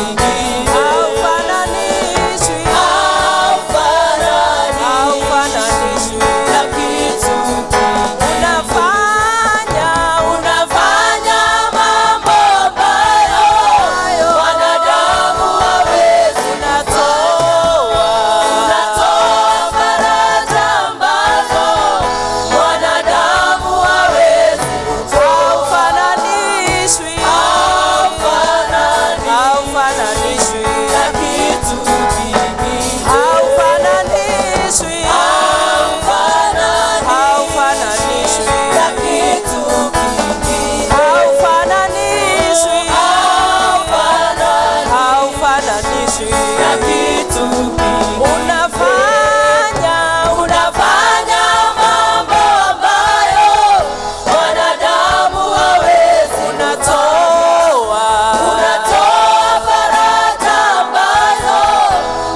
kingine. Haufananishwi, Haufananishwi haufananishwi. na kitu kingine. Unafanya, Unafanya mambo ambayo wanadamu hawezi. Unatoa, Unatoa faraja ambazo mwanadamu hawezi kutoa. Haufananishwi, Haufananishwi haufananishwi. na kitu kingine. Haufananishwi, Haufananishwi haufananishwi. na kitu kingine. Haufananishwi, Haufananishwi haufananishwi. na kitu kingine. Unafanya, Unafanya mambo ambayo wanadamu hawezi. Unatoa, Unatoa faraja ambazo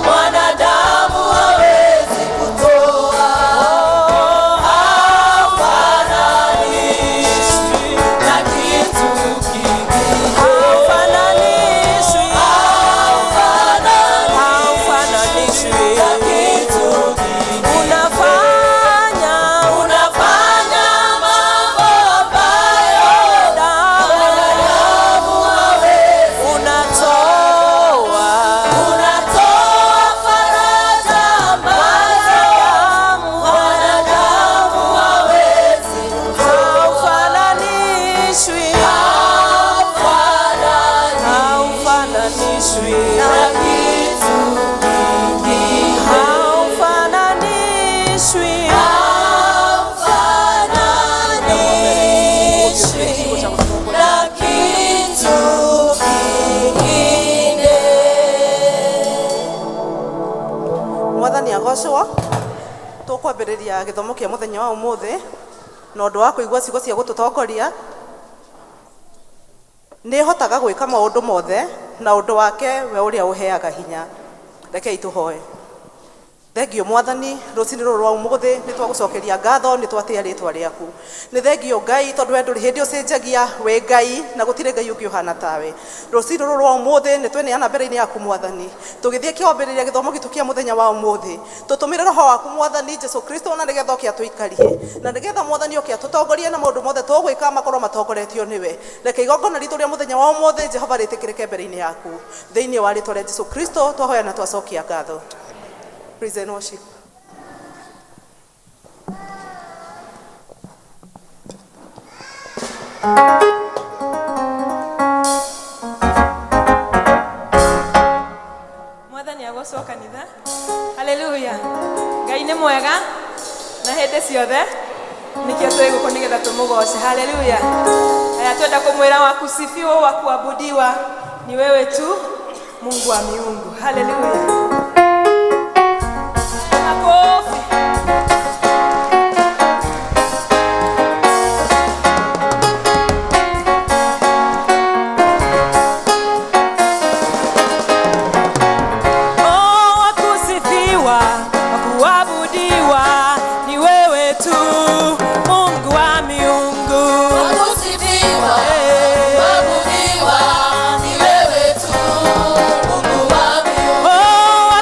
mwanadamu hawezi kutoa. Haufananishwi na kitu kingine. Haufananishwi, Haufananishwi haufananishwi. na kitu kingine. Unafanya, Unafanya mambo ambayo mwanadamu hawezi. Unatoa, Unatoa faraja ambazo mwanadamu hawezi kutoa. Haufananishwi, Haufananishwi haufananishwi. na kitu kingine. Haufananishwi, Haufananishwi na kitu kingine. Mwathani agocwo. Tũkwambĩrĩria gĩthomo kĩa mũthenya wa ũmũthĩ na ũndũ wa kũigua ciugo cia gũtũtongoria. Nĩ hotaga gwĩka maũndũ mothe na ũndũ wake we ũrĩa ũheaga hinya. Rekei tũhoe. Thengio Mwathani, rũcinĩ rũrũ rwa ũmũthĩ nĩ twagũcokeria ngatho, nĩ twatĩa rĩtwa rĩaku. Nĩ thengio Ngai, tondũ we ndũrĩ hĩndĩ ũcenjagia, wĩ Ngai na gũtirĩ Ngai ũngĩ ũhana tawe. Rũcinĩ rũrũ rwa ũmũthĩ nĩ tweneana mbere-inĩ yaku Mwathani, tũgĩthiĩ kĩambĩrĩria gĩthomo gitũ kĩa mũthenya wa ũmũthĩ. Tũtũmĩre roho waku Mwathani Jesu Kristo, na nĩgetha oke atũikarie, na nĩgetha Mwathani oke atũtongorie, na maũndũ mothe tũgwĩka makorwo matongoretio nĩwe. Reke igongona ritũ rĩa mũthenya wa ũmũthĩ, Jehova, rĩtĩkĩrĩke mbere-inĩ yaku. Thĩinĩ wa rĩtwa rĩa Jesu Kristo twahoya na twacokia ngatho. Praise and worship. Mwathani agocwo kanitha. Haleluya. Ngai nĩ mwega na hĩndĩ ciothe, nĩkĩo twĩ gũkũ nĩgetha tũmũgoce. Haleluya. Haya, twenda kũmwĩra wakusifiwa, wakuabudiwa ni wewe tu, Mungu wa miungu. Haleluya. Makofi. Oh, wakusifiwa, wakuabudiwa ni wewe tu, Mungu wa miungu. Wakusifiwa, Eh. kuabudiwa ni wewe tu, Mungu wa miungu. Oh,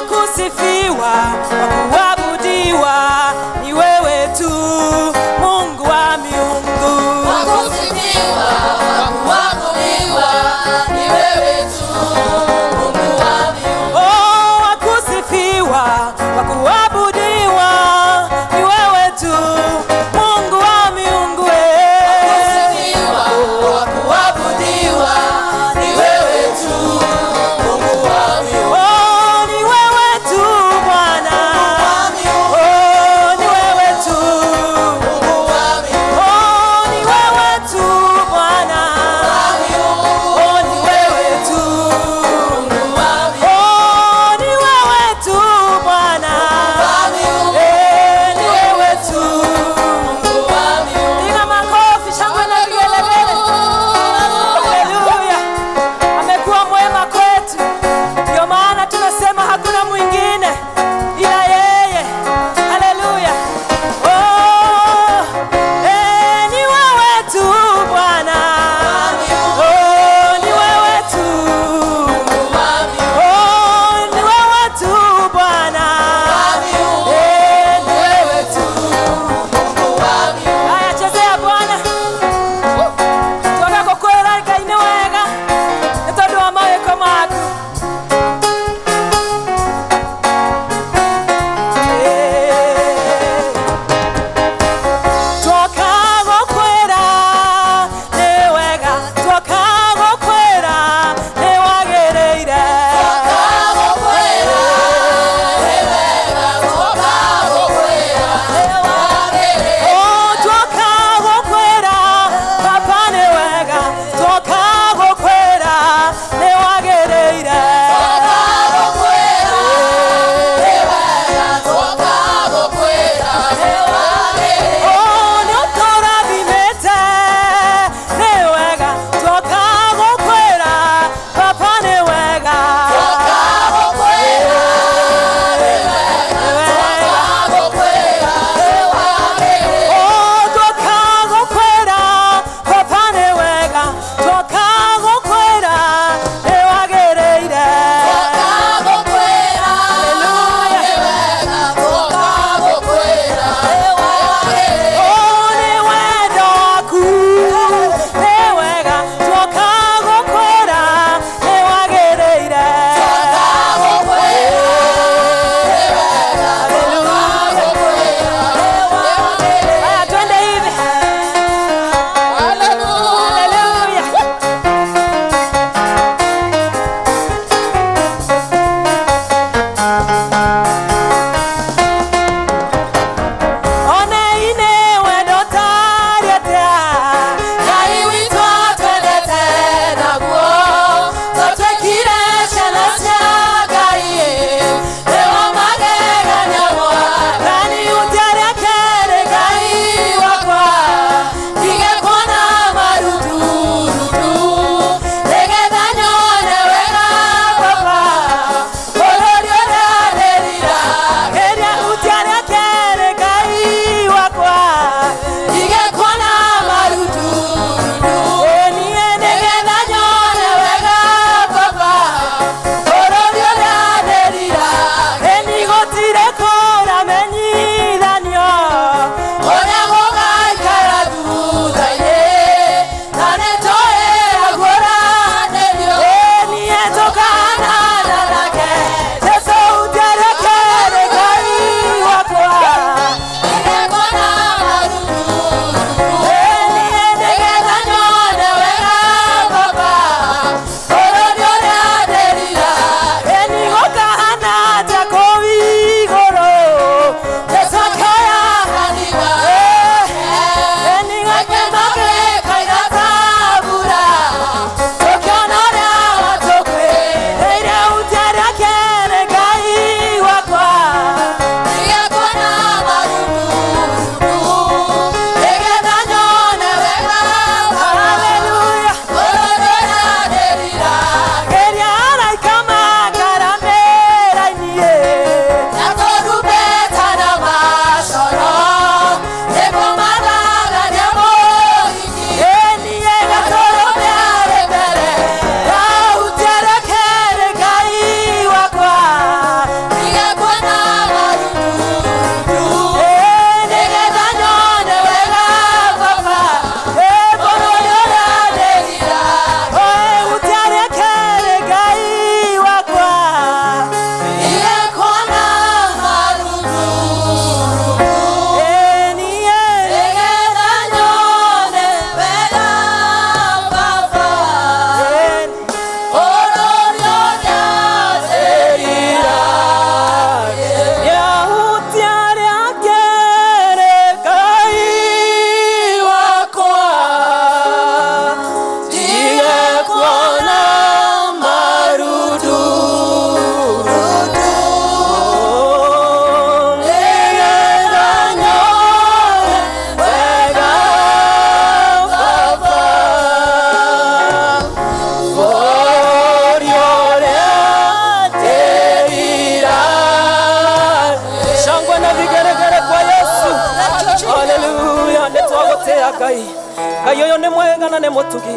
nĩ mũtugi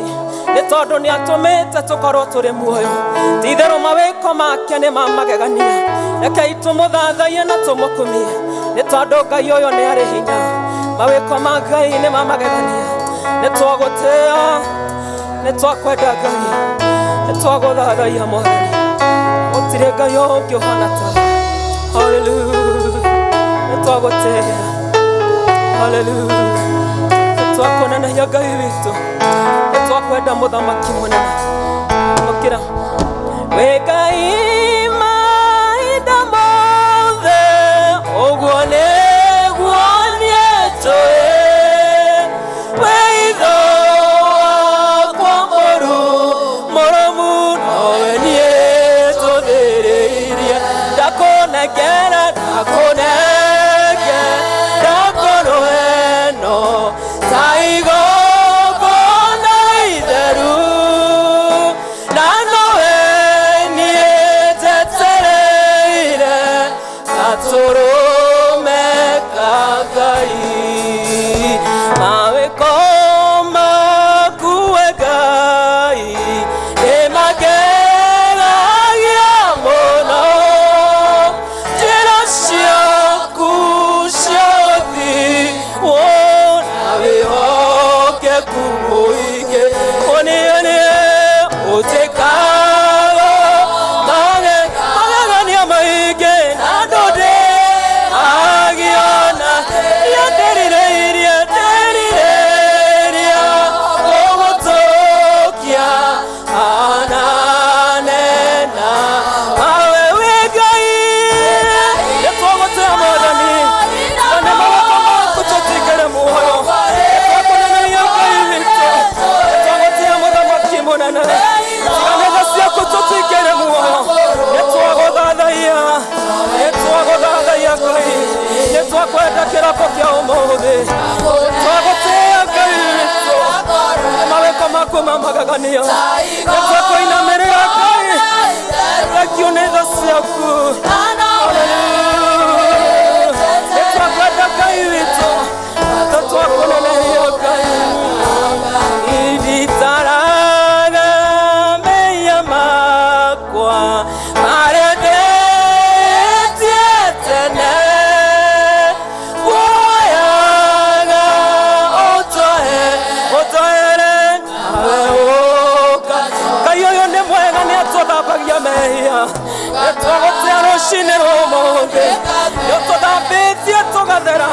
nĩ tondũ nĩ atũmĩte tũkorwo tũrĩ muoyo ti-itherũ mawĩko make nĩ ma magegania rekei tũmũthathaiye na tũmũkumie nĩ tondũ Ngai ũyũ nĩ arĩ hinya mawĩko ma Ngai nĩ ma magegania nĩ twagũtĩĩa nĩ twakwenda Ngai nĩ twagũthathaiya Mwathani gũtirĩ Ngai ũngĩ ũhana tawe. Hallelujah. Nĩ twagũtĩĩa. Hallelujah. Nĩ twakuonanagia Ngai witũ nĩ twakwenda mũthamaki mũnene mũkĩra wĩ Ngai mahinda mothe ũguo nĩguo niĩ njũĩ wĩ itho wakwa mũrũmu nowe niĩ njũthĩrĩirie ndakũnengera ndakũnengera ngoro ĩno ta igongona itheru na nowe niĩ njetereire gatũrũme ka Ngai mawĩko maku we Ngai nĩmangegagia mũno njĩra ciaku cia ũthingu na wĩhokeku mũingĩ ũniĩ ũtĩkaga magegania maingĩ na ndũndĩ agiona ndĩrirĩirie ndĩrirĩirie gũgũtũkia ananena mawe wĩ Ngai nĩ twagũtĩa Mwathani na nĩ mawako maku tũtigĩre muoyo nĩ twakũneneria Ngai witũ nĩ twagũtĩa mũthamaki mũnene tiga nĩ tha ciaku tũtigĩre muoyo nĩ twagũthathaiya nĩ twagũthathaiya Ngai nĩ twakwenda kĩroko kĩa ũmũthĩ twagũtĩa Ngai witũ nĩ mawĩko maku ma magegania nĩ twakũinamĩrĩra Ngai thengio nĩ tha ciaku. Hallelujah. Nĩ twakwenda Ngai witũ nĩ twakũneneria Ngai nditaraga mehia makwa marĩa ndĩtie tene woyaga ũtoe ũtoere nawe ũka Ngai ũyũ nĩ mwega nĩ atũthambagia mehia nĩ twagũtĩa rũcinĩ rwa ũmũthĩ nĩ ũtũthambĩtie tũgathera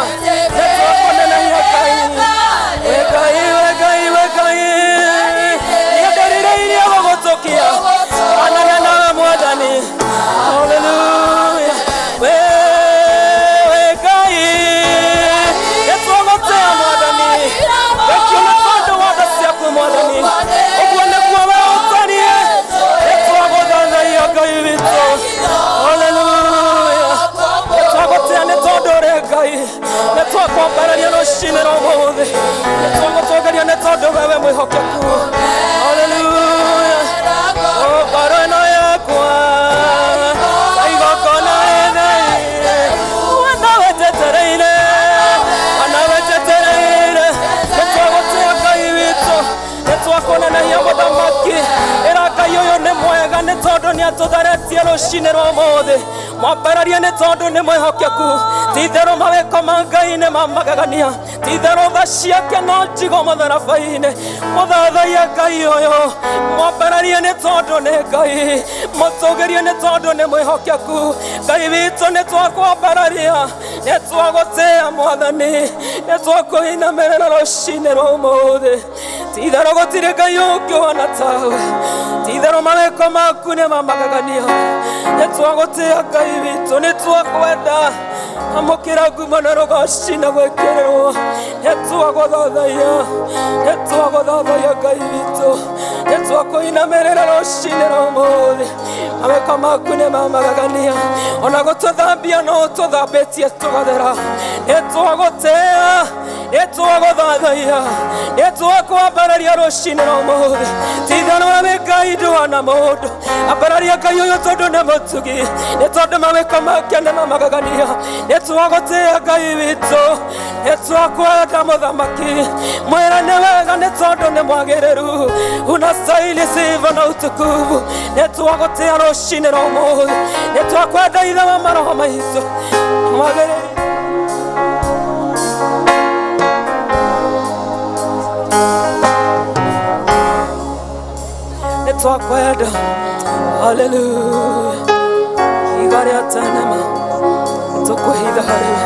nĩ twakũneneria Ngai we Ngai we Ngai we Ngai niĩ ndĩrirĩirie gũgũtũkia anene nawe Mwathani. Hallelujah. We Ngai nĩ twagũtĩa Mwathani thengio nĩ tondũ wa tha ciaku Mwathani ũguo nĩguo we ũtariĩ nĩ twagũthathaiya Ngai witũ. Hallelujah. Nĩ twagũtĩa nĩ tondũ ũrĩ Ngai nĩ twakwambararia rũcinĩ rwa ũmũthĩ nĩ twagũtũũgĩria nĩ tondũ we wĩ mwĩhokeku. Hallelujah. Ngoro ĩno yakwa ta igongona ĩtheire we njetereire ona we njetereire nĩ twagũtĩa Ngai witũ nĩ twakũneneria mũthamaki ĩra Ngai ũyũ nĩ mwega nĩ tondũ nĩ atũtheretie rũcinĩ rwa ũmũthĩ mwambararie nĩ tondũ nĩ mwĩhokeku ti-itherũ mawĩko ma Ngai nĩ ma magegania ti-itherũ tha ciake no njigo mũtharaba-inĩ mũthathaiye Ngai ũyũ mwambararie nĩ tondũ nĩ Ngai mũtũgĩrie nĩ tondũ nĩ mwĩhokeku Ngai witũ nĩ twakwambararia nĩ twagũtĩa Mwathani nĩ twakũinamĩrĩra rũcinĩ rwa ũmũthĩ ti-itherũ gũtirĩ Ngai ũngĩ ũhana tawe ti-itherũ mawĩko maku nĩ ma magegania nĩ twagũtĩa Ngai witũ nĩ twakwenda amũkĩra ngumo na rũgoci na gwĩkĩrĩrwo nĩ twagũthathaiya nĩ twagũthathaiya Ngai witũ nĩ twakũinamĩrĩra rũcinĩ rwa ũmũthĩ mawĩko maku nĩ ma magegania ona gũtũthambia no ũtũthambĩtie tũgathera nĩ twagũtĩa Nĩ twagũthathaiya, nĩ twakwambararia rũcinĩ rwa ũmũthĩ. Ti-itherũ we wĩ Ngai ndũhana mũndũ. Ambararia Ngai ũyũ tondũ nĩ mũtugi, nĩ tondũ mawĩko make nĩ mamagegania. Nĩ twagũtĩĩa Ngai witũ, nĩ twakwenda mũthamaki. Mwĩra nĩ wega nĩ tondũ nĩ mwagĩrĩru, unastahili sifa na utukufu. Nĩ twagũtĩĩa rũcinĩ rwa ũmũthĩ, nĩ twakwenda Ithe wa maroho maitũ mwagĩrĩru. Nĩ twakwenda, haleluya. Ihiga rĩa tene ma tũkwĩhitha harĩ we,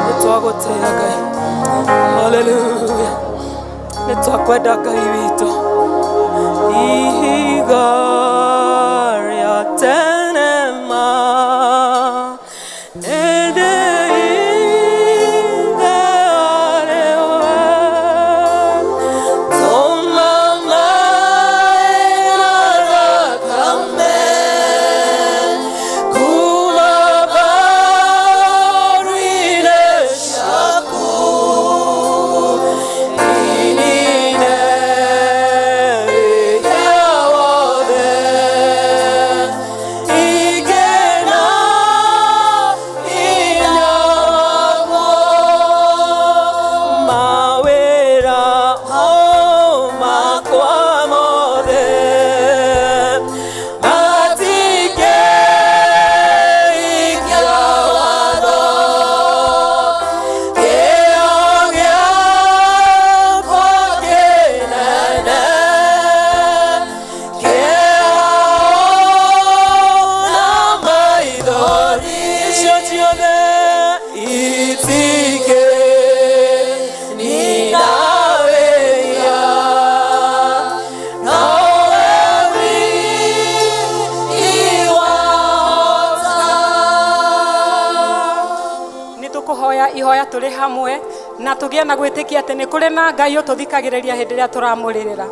nĩ twagũtĩĩa Ngai, haleluya. Nĩ twakwenda Ngai witũ. Ihiga rĩa tene ma ĩndĩ ithe arĩ we. Tũma maĩ na thakame kuma mbaru-inĩ ciaku, inine wĩhia wothe, igena hinya waguo, mawĩra o makwa mothe matingĩhingia watho. Kĩo gĩakwa kĩnene kĩao na maithori icio ciothe itingĩnina wĩhia, nowe wiki wahota. Nĩ tũkũhoya ihoya tũrĩ hamwe na tũgĩe na gwĩtĩkia atĩ nĩ kũrĩ na Ngai ũtũthikagĩrĩria hĩndĩ ĩrĩa tũramũrĩrĩra.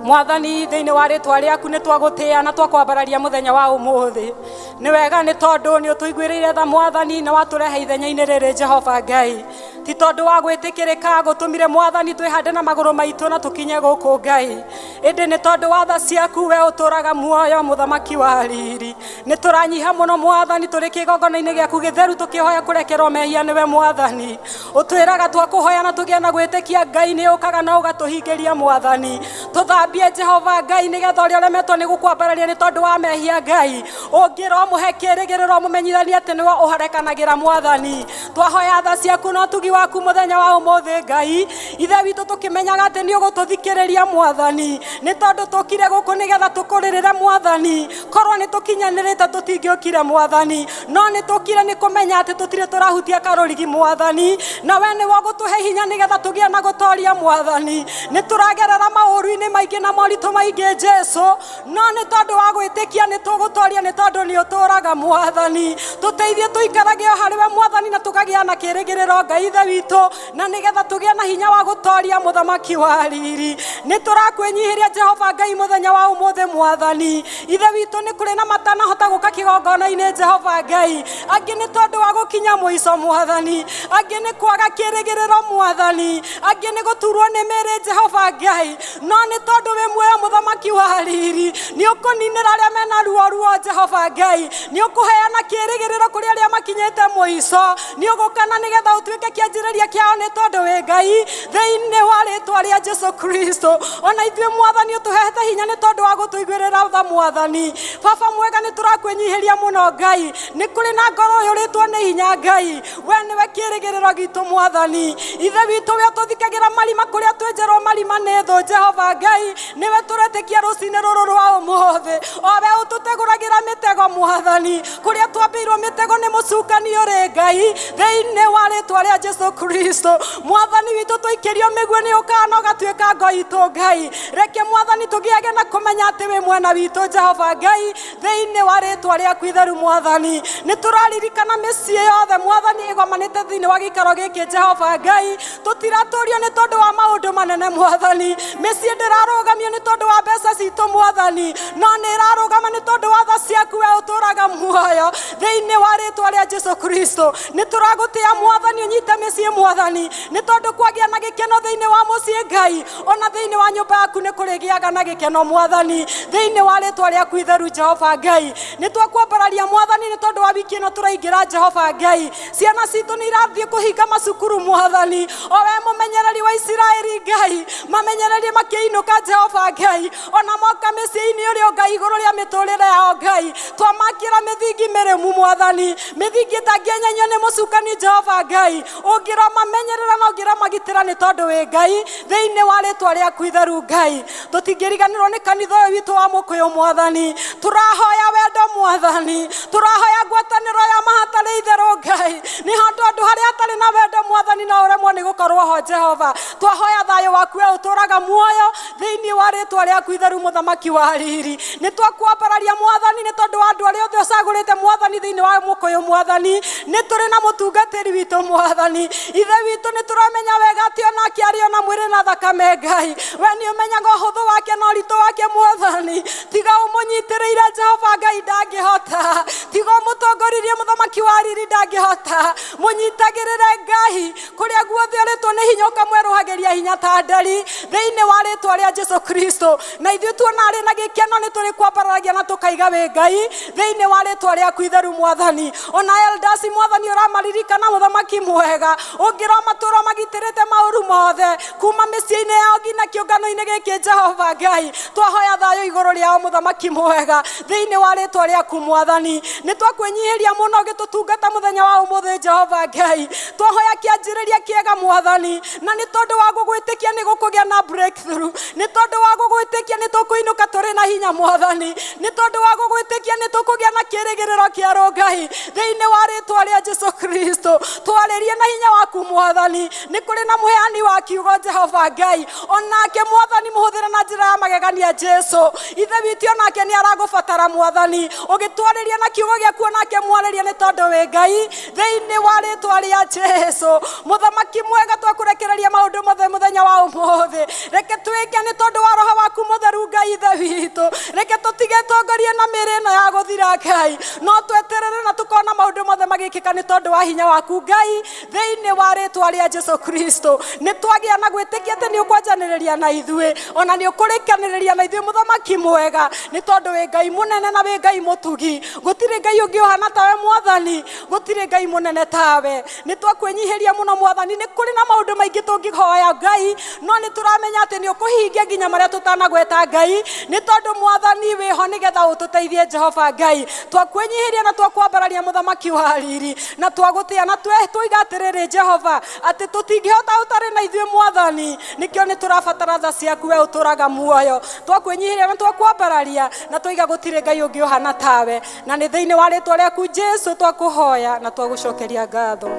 Mwathani, thĩinĩ wa rĩtwa rĩaku nĩ twagũtĩĩa na twakwambararia mũthenya wa ũmũthĩ. Nĩ wega nĩ tondũ nĩ ũtũiguĩrĩire tha Mwathani, na watũrehe ithenya-inĩ rĩrĩ Jehova Ngai. Ti tondũ wa gwĩtĩkĩrĩka gũtũmire Mwathani twĩhande na magũrũ maitũ na tũkinye gũkũ Ngai, ĩndĩ nĩ tondũ wa tha ciaku we ũtũraga muoyo mũthamaki wa riri. Nĩ tũranyiha mũno Mwathani tũrĩ kĩgongona-inĩ gĩaku gĩtheru tũkĩhoya kũrekerwo mehia nĩwe Mwathani. Ũtwĩraga twakũhoya na tũgĩe na gwĩtĩkia Ngai nĩ ũkaga na ũgatũhingĩria Mwathani. Tũthambie Jehova Ngai nĩgetha ũrĩa ũremetwo nĩ gũkwambararia nĩ tondũ wa mehia Ngai ũngĩra ũmũhe kĩĩrĩgĩrĩro ũmũmenyithanie atĩ nĩwe ũharekanagĩra Mwathani. Twahoya tha ciaku na ũtugi waku mũthenya wa ũmũthĩ Ngai Ithe witũ, tũkĩmenyaga atĩ nĩ ũgũtũthikĩrĩria Mwathani, nĩ tondũ tũkire gũkũ nĩgetha tũkũrĩrĩre Mwathani. Korwo nĩ tũkinyanĩrĩte tũtingĩũkire Mwathani, no nĩ tũkire nĩ kũmenya atĩ tũtirĩ tũrahutia karũrigi Mwathani, na we nĩwe ũgũtũhe hinya nĩgetha tũgĩe na gũtoria Mwathani. Nĩ tũragerera maũru-inĩ maingĩ na moritũ maingĩ Jesu, no nĩ tondũ wa gwĩtĩkia nĩ tũgũtoria, nĩ tondũ nĩ ũtũraga Mwathani. Tũteithie tũikarage o harĩ we Mwathani, na tũkagĩa na kĩĩrĩgĩrĩro Ngai Ithe witũ, na nĩgetha tũgĩe na hinya wa gũtoria mũthamaki wa riri. Nĩ tũrakwĩnyihĩria Jehova Ngai mũthenya wa ũmũthĩ Mwathani Ithe witũ, nĩ kũrĩ na matanahota gũka kĩgongona-inĩ Jehova Ngai, angĩ nĩ tondũ wa gũkinya mũico Mwathani, angĩ nĩ kwaga kĩĩrĩgĩrĩro Mwathani, angĩ nĩ gũturwo nĩ mĩĩrĩ Jehova Ngai, no nĩ tondũ wĩ muoyo mũthamaki wa riri, nĩ ũkũninĩra arĩa mena ruo ruo Jehova Ngai, nĩ ũkũheana kĩĩrĩgĩrĩro kũrĩ arĩa makinyĩte mũico, nĩ ũgũkana nĩgetha ũtuĩke kĩanjĩrĩria kĩao, nĩ tondũ wĩ Ngai. Thĩinĩ wa rĩtwa rĩa Jesu Kristo, ona ithuĩ Mwathani ũtũhete hinya nĩ tondũ wa gũtũiguĩrĩra tha Mwathani. Baba mwega, nĩ tũrakwĩnyihĩria mũno Ngai, nĩ kũrĩ na ngoro ũyũrĩtwo nĩ hinya Ngai, we nĩwe kĩĩrĩgĩrĩro gitũ Mwathani Ithe witũ, we ũtũthikagĩra marima kũrĩa twĩnjerwo marima nĩ thũ Jehova Ngai, nĩwe tũretĩkia rũcinĩ rũrũ rwa ũmũthĩ, o we ũtũtegũragĩra mĩtego Mwathani, kũrĩa twambĩirwo mĩtego nĩ mũcukani ũrĩ Ngai. Thĩinĩ wa rĩtwa rĩa Jesu Kristo Mwathani witũ, tũikĩrio mĩguĩ nĩ ũkaga na ũgatuĩka ngo itũ Ngai. Reke Mwathani tũgĩage na kũmenya atĩ wĩ mwena witũ Jehova Ngai. Thĩinĩ wa rĩtwa rĩaku itheru Mwathani, nĩ tũraririkana mĩciĩ yothe Mwathani ĩgomanĩte thĩinĩ wa gĩikaro gĩkĩ Jehova Ngai. Tũtiratũrio nĩ tondũ wa maũndũ manene Mwathani, mĩciĩ ndĩrarũgamio nĩ tondũ wa mbeca citũ Mwathani, no nĩ ĩrarũgama nĩ tondũ wa tha ciaku we ũtũraga muoyo. Muoyo thĩinĩ wa rĩtwa rĩa Jesu Kristo. Nĩ tũragũtĩa Mwathani, ũnyite mĩciĩ Mwathani, nĩ tondũ kwagĩa na gĩkeno thĩinĩ wa mũciĩ Ngai, ona thĩinĩ wa nyũmba yaku nĩ kũrĩgĩaga na gĩkeno Mwathani, thĩinĩ wa rĩtwa rĩaku itheru Jehova Ngai. Nĩ twakwambararia Mwathani nĩ tondũ wa wiki ĩno tũraingĩra Jehova Ngai. Ciana citũ nĩ irathiĩ kũhinga macukuru Mwathani, o we mũmenyereri wa Isiraeli Ngai, mamenyererie makĩinũka Jehova Ngai, ona moka mĩciĩ-inĩ ũrĩa Ngai igũrũ rĩa mĩtũrĩre yao Ngai, twamakĩra mĩthingi mĩrĩmu Mwathani, mĩthingi ĩtangĩenyenyio nĩ mũcukani Jehova Ngai, ũngĩromamenyerera na ũngĩromagitĩra nĩ tondũ wĩ Ngai, thĩinĩ wa rĩtwa rĩaku itheru Ngai. Tũtingĩriganĩrwo nĩ kanitha ũyũ witũ wa Mũkũyũ Mwathani, tũrahoya wendo Mwathani, tũrahoya ngwatanĩro ya mahatarĩ itherũ Ngai, nĩ tondũ harĩa hatarĩ na wendo Mwathani no ũremwo nĩ gũkorwo ho Jehova. Twahoya thayũ waku we ũtũraga muoyo thĩinĩ wa rĩtwa rĩaku itheru Mũthamaki wa riri. Nĩ twakwambararia Mwathani nĩ tondũ wa andũ arĩa othe ũcagũrĩte Mwathani thĩinĩ wa Mũkũyũ Mwathani, nĩ tũrĩ na mũtungatĩri witũ Mwathani, ithe witũ nĩ tũramenya wega atĩ onake arĩ ona mwĩrĩ na thakame Ngai, we nĩ ũmenyaga ũhũthũ wake na ũritũ wake Mwathani, tiga ũmũnyitĩrĩire Jehova Ngai ndangĩhota, tiga ũmũtongoririe Mũthamaki wa riri ndangĩhota, mũnyitagĩrĩre Ngai kũrĩa guothe ũrĩtwo nĩ hinya ũkamwerũhagĩria hinya ta nderi thĩinĩ wa rĩtwa rĩa Jesu Kristo. Na ithuĩ tuona arĩ na gĩkeno nĩ tũrĩkwambararagia na tũkaiga wĩ Ngai thĩinĩ wa rĩtwa rĩaku itheru Mwathani. Ona elders Mwathani ũramaririkana Mũthamaki mwega, ũngĩromatũra magitĩrĩte maũru mothe kuma mĩciĩ-inĩ yao nginya kĩũngano-inĩ gĩkĩ Jehova Ngai, twahoya thayũ igũrũ rĩao Mũthamaki mwega thĩinĩ wa rĩtwa rĩaku Mwathani. Nĩ twakwĩnyihĩria mũno ũgĩtũtungata mũthenya wa ũmũthĩ Jehova Ngai, twahoya kĩanjĩrĩria kĩega Mwathani, na nĩ tondũ wa gũgwĩtĩkia nĩ gũkũgĩa na breakthrough, nĩ tondũ wa gũgwĩtĩkia nĩ tũkũinũka tũrĩ na hinya Mwathani, nĩ tondũ wa gũgwĩtĩkia nĩ tũkũgĩa na kĩĩrĩgĩrĩro kĩerũ Ngai thĩinĩ wa rĩtwa rĩa Jesu Kristo. Twarĩrie na hinya waku Mwathani, nĩ kũrĩ na mũheani wa kiugo Jehova Ngai, onake Mwathani mũhũthĩre na njĩra ya magegania Jesu, ithe witũ onake nĩ aragũbatara Mwathani, ũgĩtwarĩria na kiugo gĩaku onake mwarĩrie nĩ tondũ wĩ Ngai thĩinĩ wa rĩtwa rĩa Jesu. Mũthamaki mwega, twakũrekereria maũndũ mothe mũthenya wa ũmũthĩ, reke twĩke nĩ tondũ wa roho waku mũtheru Ngai ithe witũ, reke tũtige tongorie na mĩĩrĩ ĩno ya gũthira Ngai, no tweterere na tũkona maũndũ mothe magĩkĩka nĩ tondũ wa hinya waku Ngai thĩinĩ wa rĩtwa rĩa Jesu Kristo. Nĩ twagĩa na gwĩtĩkia atĩ nĩ ũkwanjanĩrĩria na ithuĩ, ona nĩ ũkũrĩkanĩrĩria na ithuĩ Mũthamaki mwega, nĩ tondũ wĩ Ngai mũnene na wĩ Ngai mũtugi, gũtirĩ Ngai ũngĩ ũhana tawe Mwathani, gũtirĩ Ngai mũnene tawe. Nĩ twakwĩnyihĩria mũno Mwathani, nĩ kũrĩ na maũndũ maingĩ tũngĩhoya Ngai, no nĩ tũramenya atĩ nĩ ũkũhingia nginya marĩa tũtanagweta Ngai, nĩ tondũ Mwathani wĩho nĩgetha ũtũteithie Jehova Ngai. Twakwĩnyihĩria na twakwambararia Mũthamaki wa riri, na twagũtĩa na twoiga atĩrĩrĩ Jehova atĩ tũtingĩhota ũtarĩ na ithuĩ Mwathani, nĩkĩo nĩ tũrabatara tha ciaku we ũtũraga muoyo. Twakwĩnyihĩria na twakwambararia na twoiga gũtirĩ Ngai ũngĩ ũhana tawe, na nĩ thĩinĩ wa rĩtwa rĩaku Jesu twakũhoya na twagũcokeria ngatho.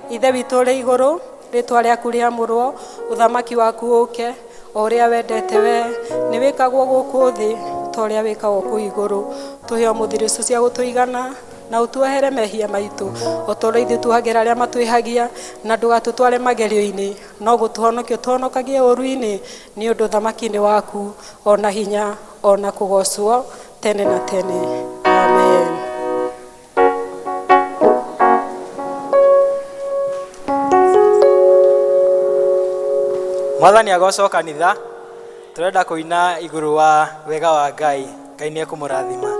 Ithe witũ ũrĩ igũrũ, rĩtwa rĩaku rĩamũrwo, ũthamaki waku ũke, o ũrĩa wendete we nĩ wĩkagwo gũkũ thĩ ta ũrĩa wĩkagwo kũu igũrũ. Tũhe ũmũthĩ irio cia gũtũigana, na ũtuohere mehia maitũ o ta ũrĩa ithuĩ tuohagĩra arĩa matwĩhagia, na ndũgatũtware magerio-inĩ, no gũtũhonokia ũtũhonokagie ũũru-inĩ, nĩ ũndũ ũthamaki-inĩ waku ona hinya ona kũgocwo tene na tene. Amen. Mwathani agocwo kanitha, tũrenda kũina igũrũ wa wega wa Ngai. Ngai nĩ ekũmũrathima.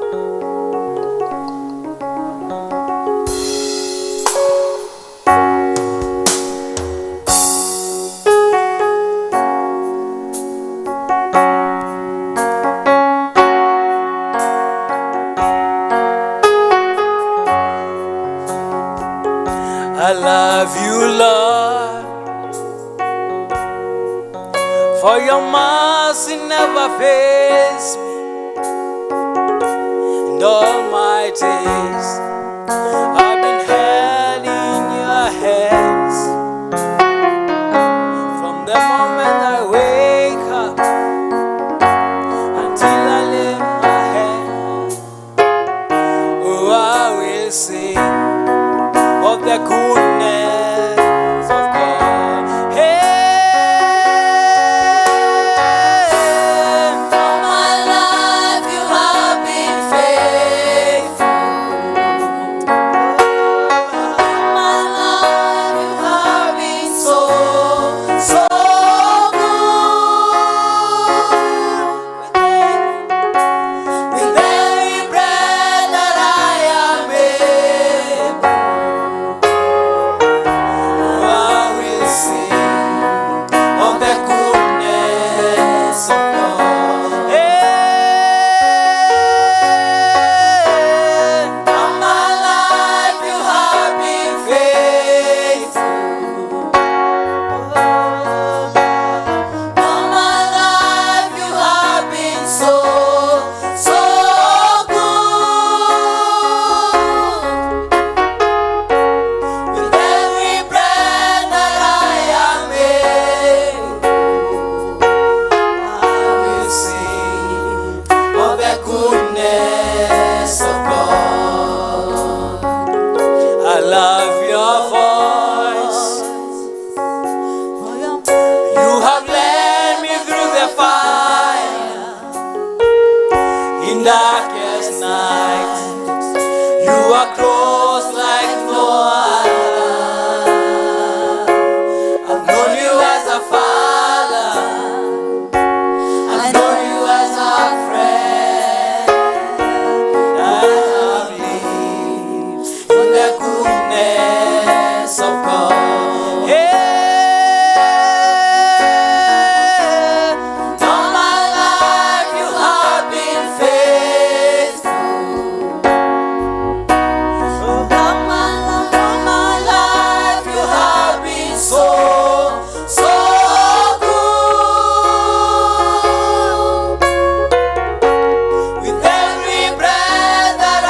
I love you, Lord, for your mercy never fails me. And all my days I've been held in your hands. From the moment I wake up until I lay my head, oh, I will sing of the goodness of God. Hey, all my life you have been faithful. darkest night, you are close like no other. I've known you as a father, I've known you as a friend. I have lived in the goodness of God. Hey, all my life you have been faithful. All my life you have been so, so good. With every breath that I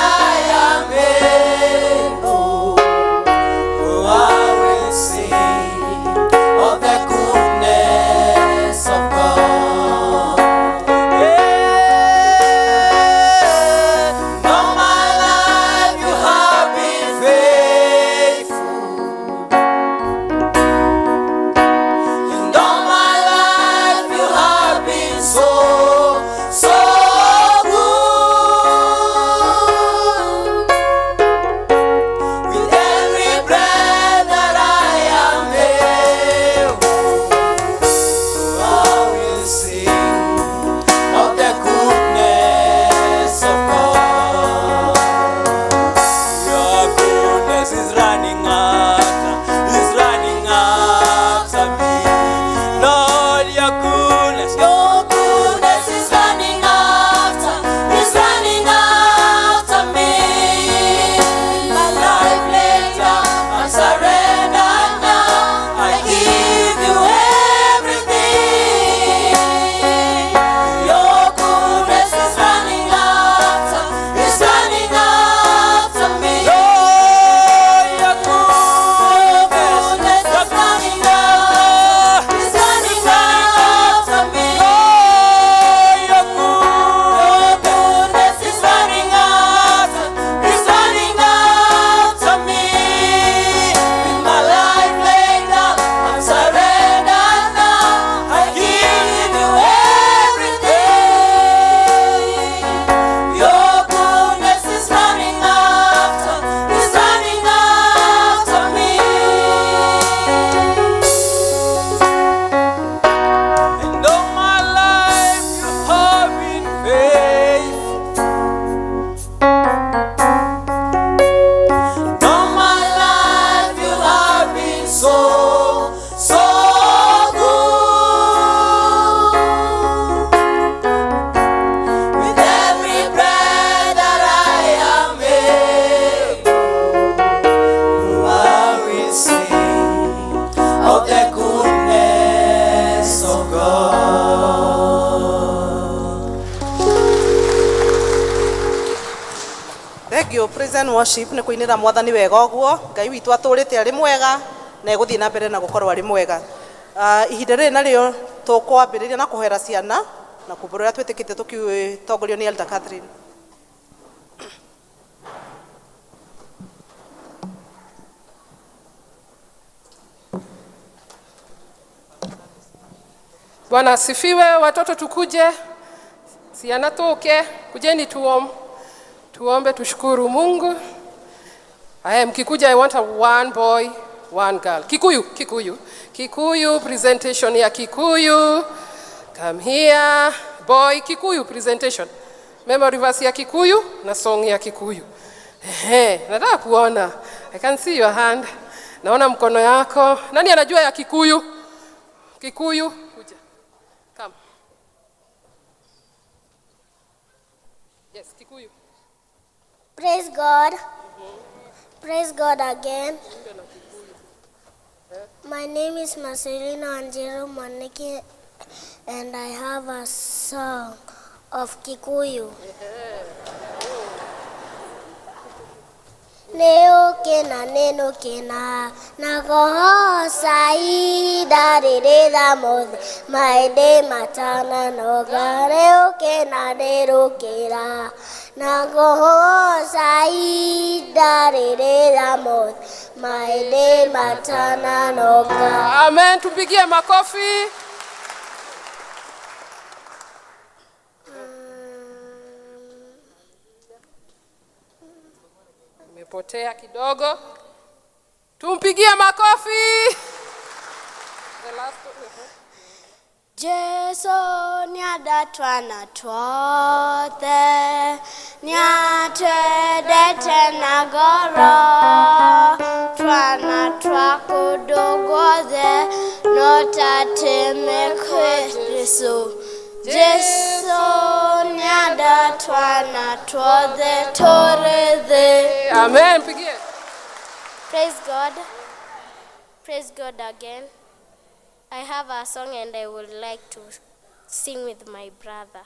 am able, oh, I will sing of the goodness of God. Yeah. All my life you have been faithful. And all my life you have been so, so good. With every breath that I am able, I will sing of the goodness of God. Your goodness is running after, is running after me. Lord, your goodness is running after, is running after me. My life laid down, I'm surrendered now. I give you everything. Your goodness is running after, is running after me. Lord, your Goodness is running after, is running after me. Lord, your Your goodness is running after, is running after me. With my life laid down, I'm surrendered now. I give you everything. Your goodness is running after, is running after me. And all my life you have been faithful. And all my life you have been so, so good. With every breath that I am able, I will sing of the goodness of God. Thank you praise and worship nä kå inä ra mwathani wega å guo Ngai witå atå rä te arä mwega na egå thiä na mbere na gå korwo arä mwega. Ah, ihinda rä rä narä o tå kwambä rä ria na kå hera ciana na kumbå rä a twä tä kä te tå tongorio nä Elder Catherine. Bwana asifiwe. Watoto tukuje, siana tuke, kujeni tuom, tuombe tushukuru Mungu. Aya, mkikuja I want a one boy, one girl. Kikuyu, Kikuyu. Kikuyu presentation ya Kikuyu. Come here. Boy, Kikuyu presentation. Memory verse ya Kikuyu na song ya Kikuyu. Ehe, nataka kuona. I can see your hand. Naona mkono yako. Nani anajua ya Kikuyu? Kikuyu, kuja. Come. Yes, Kikuyu. Praise God. Praise God again. My name is Marcelino Anjero Maniki and I have a song of Kikuyu. Nĩũkĩna nĩnũkĩna na kũhoca ihinda rĩrĩ mothe maĩndĩ matananoga nĩũkĩna nĩrũkĩra na kũhoca ihinda rĩrĩ mothe maĩndĩ matananoga. Amen, tupigie makofi. Imepotea kidogo. Tumpigie makofi. The last one. Jesu nĩandatwana twothe, nĩatwendete na ngoro, twana twa kũndũ guothe, no ta tĩmĩkwĩ Jesũ. Jesu nĩandatwana twothe tũrĩ thĩ. Amen. Mpigie. Praise God. Praise God again. I have a song and I would like to sing with my brother.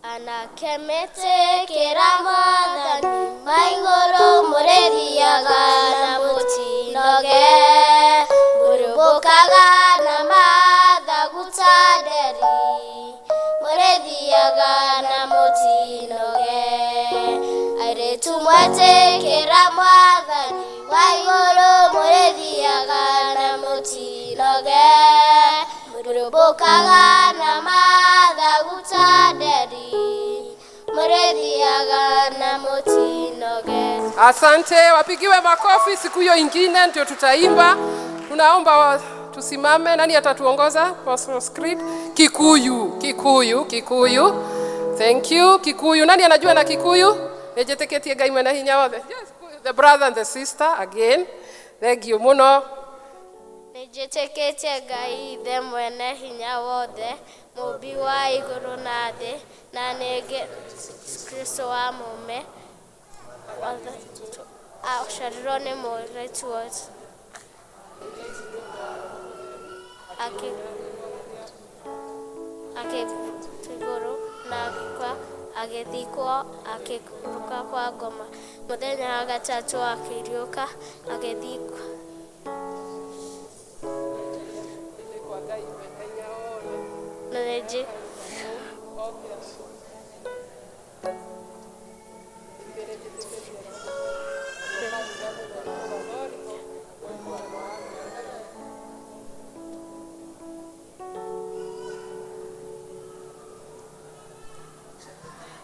Anake metĩkĩra Mwathani wa igũrũ mũrĩthiaga na mũtinoge, mũrũmbũkaga na mathagu ta nderi, mũrĩthiaga na mũtinoge. Airĩtu mwetĩkĩra Mwathani wa igũrũ mũrĩthiaga na mũtinoge, mũrũmbũkaga na mathagu ta nderi, mũrĩthiaga na mũtinoge. Asante, wapigiwe makofi. Siku hiyo ingine ndio tutaimba. Tunaomba tusimame. Nani atatuongoza? Apostle Creed. Kikuyu, Kikuyu, Kikuyu. Thank you. Kikuyu. Nani anajua na Kikuyu? Nĩnjĩtĩkĩtie Ngai mwene hinya wothe. Yes, the brother and the sister again. Thank you muno. Nĩnjĩtĩkĩtie Ngai Ithe mwene hinya wothe, mũũmbi wa igũrũ na thĩ, na nĩ Kristo wa mũme, aciarirwo nĩ mũirĩtu akĩigũrũ na agĩkua, agĩthikwo, akĩikũrũka kwa ngoma, mũthenya wa gatatũ akĩriũka, agĩthikwo. Na nĩnjĩ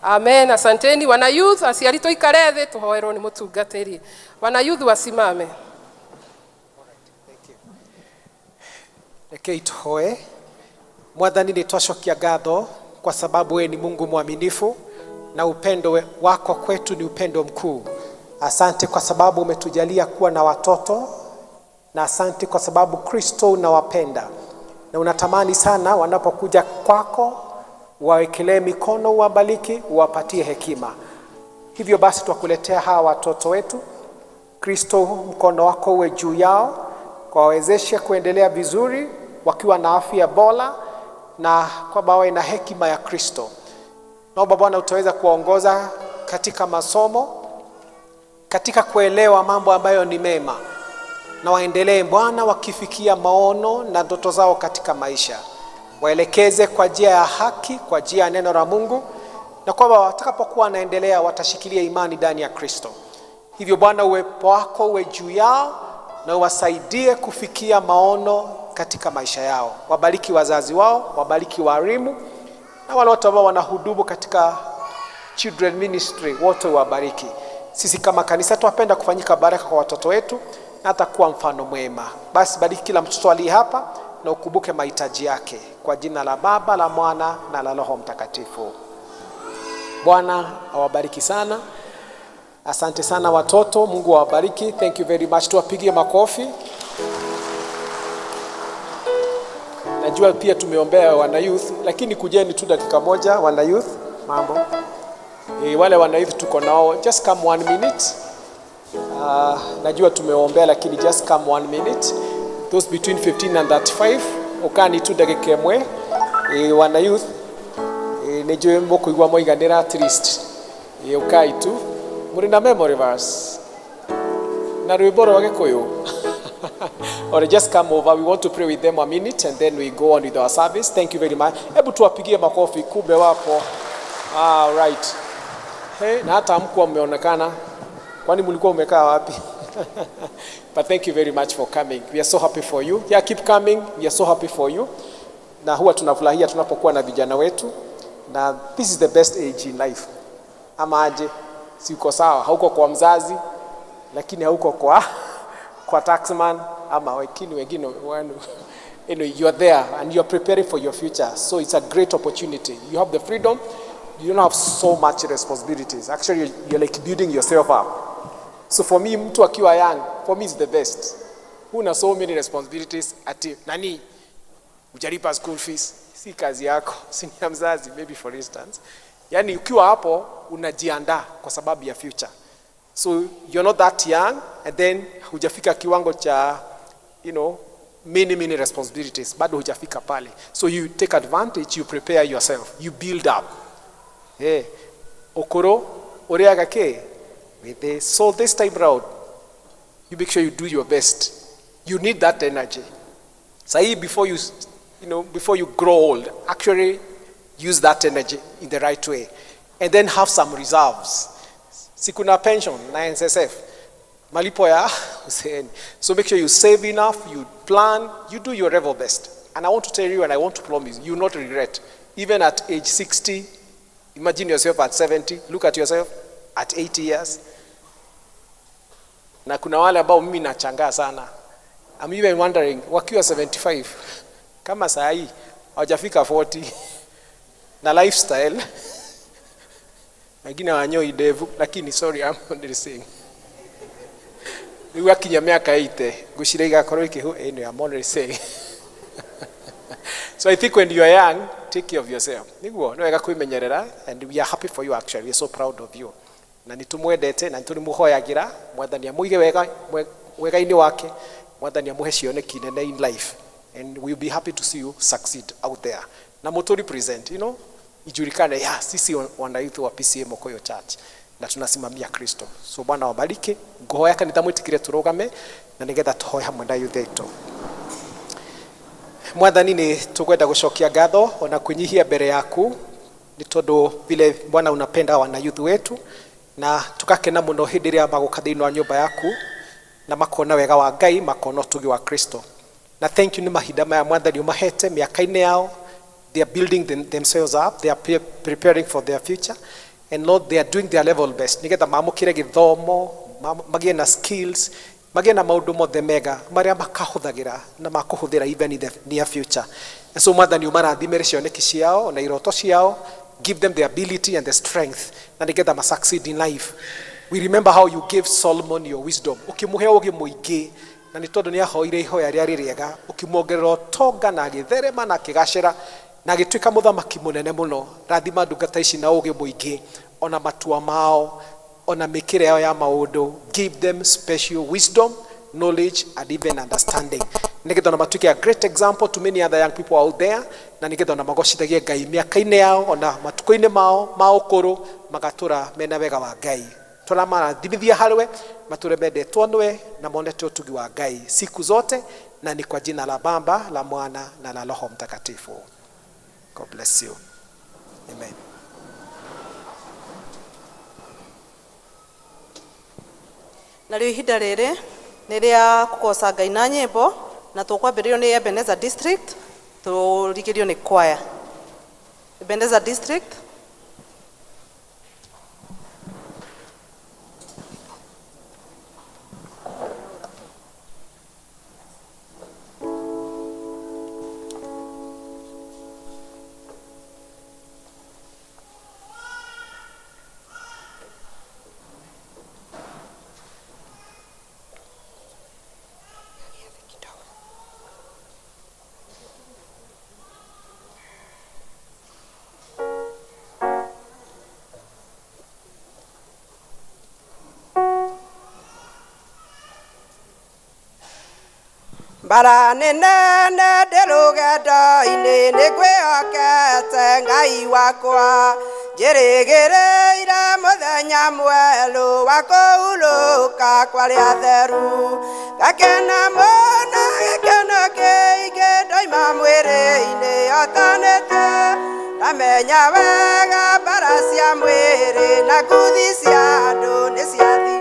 Amen. Asanteni wana youth, aciari tuikare thĩ tuhoerwo nĩ mũtungatĩri. Wana youth wasimame. Rekei tuhoe. Mwathani, nĩ twacokia ngatho kwa sababu wewe ni Mungu mwaminifu na upendo wako kwetu ni upendo mkuu. Asante kwa sababu umetujalia kuwa na watoto, na asante kwa sababu Kristo unawapenda na unatamani sana wanapokuja kwako wawekelee mikono, uwabariki, uwapatie hekima. Hivyo basi twakuletea hawa watoto wetu. Kristo, mkono wako uwe juu yao, wawezeshe kuendelea vizuri wakiwa na afya bora, na kwamba wawe na hekima ya Kristo. Naomba Bwana utaweza kuwaongoza katika masomo, katika kuelewa mambo ambayo ni mema, na waendelee Bwana wakifikia maono na ndoto zao katika maisha. Waelekeze kwa njia ya haki, kwa njia ya neno la Mungu, na kwamba watakapokuwa wanaendelea watashikilia imani ndani ya Kristo. Hivyo Bwana, uwepo wako uwe juu yao na uwasaidie kufikia maono katika maisha yao. Wabariki wazazi wao, wabariki walimu na wale wote ambao wanahudumu katika children ministry, wote wabariki. Sisi kama kanisa tunapenda kufanyika baraka kwa watoto wetu na hata kuwa mfano mwema. Basi bariki kila mtoto aliye hapa na ukumbuke mahitaji yake, kwa jina la Baba, la Mwana na la Roho Mtakatifu. Bwana awabariki sana. Asante sana watoto, Mungu awabariki. Thank you very much. Tuwapigie makofi. Najua pia tumeombea wana youth, lakini kujeni tu dakika moja wana youth. Mambo. Wale wana youth tuko nao, just come 1 minute. Najua tumeombea, lakini just come 1 minute. Those between 15 and 35, ukani tu dakika imwe. Wana youth, nijue mukuigua moiganira at least. Ukai tu. Muri na memory verse. Na rwimbo rwa Gikuyu. Or just come over. We want to pray with them a minute and then we go on with our service. Thank you very much. Hebu tuwapigie makofi, kumbe wapo. Ah, right. Hey, na hata hamkuwa mmeonekana. Kwani mlikuwa umekaa wapi? But thank you very much for coming. We are so happy for you. Yeah, keep coming. We are so happy for you. Na huwa tunafurahia tunapokuwa na vijana wetu. Na this is the best age in life. Ama aje? Si uko sawa, hauko kwa mzazi lakini hauko kwa taxman ama wengine wenu. You are there and you are preparing for your future. So it's a great opportunity. You have the freedom. You don't have so much responsibilities. Actually, you're like building yourself up. So for me, mtu akiwa young, for me it's the best. Huna so many responsibilities. Ati, nani, hujalipa school fees, si kazi yako, si ya mzazi, maybe for instance. Yani ukiwa hapo, unajiandaa kwa sababu ya future. So you're not that young, and then hujafika kiwango cha, many, many responsibilities. Bado hujafika pale. So you take advantage, you prepare yourself, you build up. Hey, okoro, oreaga ke. So this time round, you make sure you do your best. You need that energy. Sahi, before you grow old, actually use that energy in the right way. And then have some reserves. Sikuna pension na NSSF. Malipo ya uzeeni. So make sure you save enough, you plan, you do your level best. And I want to tell you and I want to promise, you will not regret. Even at age 60, imagine yourself at 70, look at yourself at 80 years. Na kuna wale ambao mimi nachangaa sana. I'm even wondering, wakiwa 75, kama saa hii, hawajafika 40, na lifestyle, wengine hawanyoi ndevu, lakini sorry, I'm only saying. Rĩu akinya mĩaka 80, ngũcira igakorwo ikĩhũ, anyway, I'm only saying. So I think when you are young, take care of yourself. Nĩguo, nĩ wega kwĩmenyerera, and we are happy for you actually, we are so proud of you. Na nĩ tũmwendete, na nĩ tũrĩmũhoyagĩra, Mwathani amũige wega, wega-inĩ wake, Mwathani amũhe cioneki nene in life. And we'll be happy to see you succeed out there. Na mũtũ represent, ijulikane, ya, sisi wana youth wa PCEA Mokoyo Church, na tunasimamia Kristo. So Bwana wabariki, ngũhoya kanitha mwĩtĩkĩre tũrũgame, na nĩgetha tũhoe hamwe na youth aitũ. Mwathani, nĩ tũkwenda gũcokia ngatho ona kwĩnyihia mbere yaku, nĩ tondũ vile Bwana unapenda wana youth wetu, na tukakena mũno hĩndĩ ĩrĩa magũka thĩinĩ wa nyũmba yaku, na makona wega wa Ngai, makona ũtugi wa Kristo. Na thank you nĩ mahinda maya Mwathani ũmahete mĩaka-inĩ yao. They are building themselves up, they are preparing for their future, and Lord, they are doing their level best nĩgetha mamũkĩre gĩthomo, magĩe na skills, magĩe na maũndũ mothe mega marĩa makahũthagĩra na makũhũthĩra even in the near future. And so Mwathani ũmarathimĩre cioneki ciao na iroto ciao, give them the ability and the strength na nĩgetha ma succeed in life. We remember how you gave Solomon your wisdom, ũkĩmũhe ũũgĩ mũingĩ, na nĩ tondũ nĩ ahoire ihoya rĩarĩ rĩega, ũkĩmuongerera ũtonga na agĩtherema na akĩgacĩra na agĩtuĩka mũthamaki mũnene mũno. Rathima ndungata ici na ũũgĩ mũingĩ, ona matua mao, ona mĩkĩre yao ya maũndũ. Give them special wisdom, knowledge and even understanding, nĩgetha ona matuĩke a great example to many other young people out there, na nĩgetha ona magocithagie Ngai mĩaka-inĩ yao ona matukũ-inĩ mao ma ũkũrũ, magatũra mena wega wa Ngai. Tũramarathimithia harĩwe, matũre mendetwo nĩwe na monete ũtugi wa Ngai siku zote, na ni kwa jina la Baba, la Mwana na la Roho Mtakatifu. God bless you. Amen. Na rĩu ihinda rĩrĩ nĩ rĩa kũgoca Ngai na nyĩmbo, na tũkwambĩrĩrio nĩ Ebenezer District, tũrigĩrio nĩ choir. Ebenezer District. Bara nene ndĩ rũgendo-inĩ nĩ ngwĩhokete Ngai wakwa, njĩrĩgĩrĩire mũthenya mwerũ wa kũhurũka kwa arĩa atheru. Ngakena mũno gĩkeno kĩingĩ ndoima mwĩrĩ-inĩ hotanĩte, ndamenya wega mbara cia mwĩrĩ na nguthi cia andũ nĩ ciathi.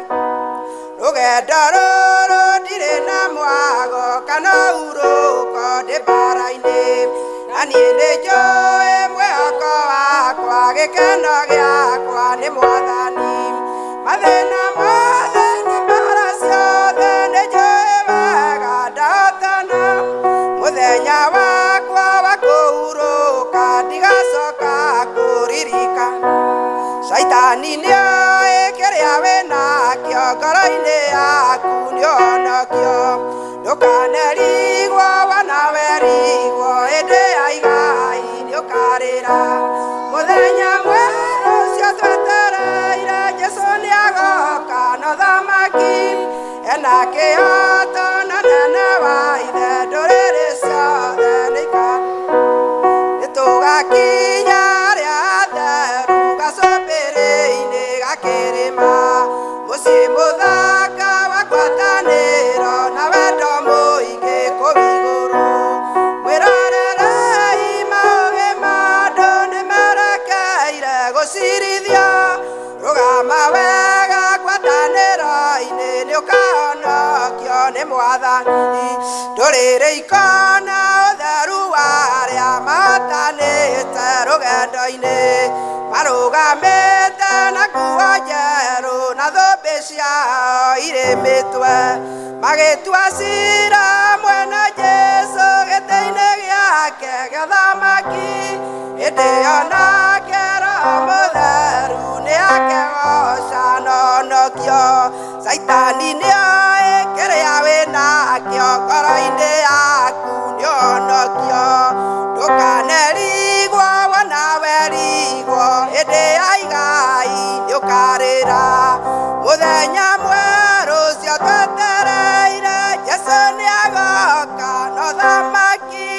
Rũgendo rũrũ ndirĩ na mwago kana ũhurũko ndĩ mbara-inĩ, na niĩ nĩ njũĩ mwĩhoko wakwa gĩkeno gĩakwa. wakwa nĩ mwathani mathĩna mothe na mbara ciothe nĩ njũĩ wega ndahotana mũthenya wakwa wa kũhurũka ndigacoka kũririkana Shaitani nĩoĩ kĩrĩa wĩnakĩo ngoro-inĩ yaku nĩũhonokio ndũkanerigwo wona werigwo hĩndĩ ya igai nĩũkarĩra mũthenya mwerũ ũcio twetereire Jesũ nĩagoka na ũthamaki ena kĩhoto na nene wa ithe ndũrĩrĩ ciothe nĩtũgakinya arĩa atheru gacũmbĩrĩ-inĩ ga kĩrĩma mũciĩ mũthaka wa ngwatanĩro na wendo mũingĩ kũu igũrũ mwĩrorerei maũgĩ ma andũ nĩmerekeire gũcirithio rũgama wega ngwatanĩro-inĩ nĩũkahonokio nĩ mwathani ndũrĩrĩ ikona ũtheru wa arĩa mahotanĩte rũgendo-inĩ marũgamĩte na nguo njerũ na thũmbĩ ciao irĩ mĩtwe magĩtua cira mwene Jesũ gĩtĩ-inĩ gĩake gĩa ũthamaki hĩndĩ ĩyo nake Roho Mũtheru nĩakegoca na honokio Caitani nĩoĩ kĩrĩa wĩnakĩo ngoro-inĩ yaku nĩũhonokio ndũkanerigwo wona werigwo hĩndĩ ya igai nĩũkarĩra mũthenya mwerũ ũcio twetereire Jesũ nĩagoka na ũthamaki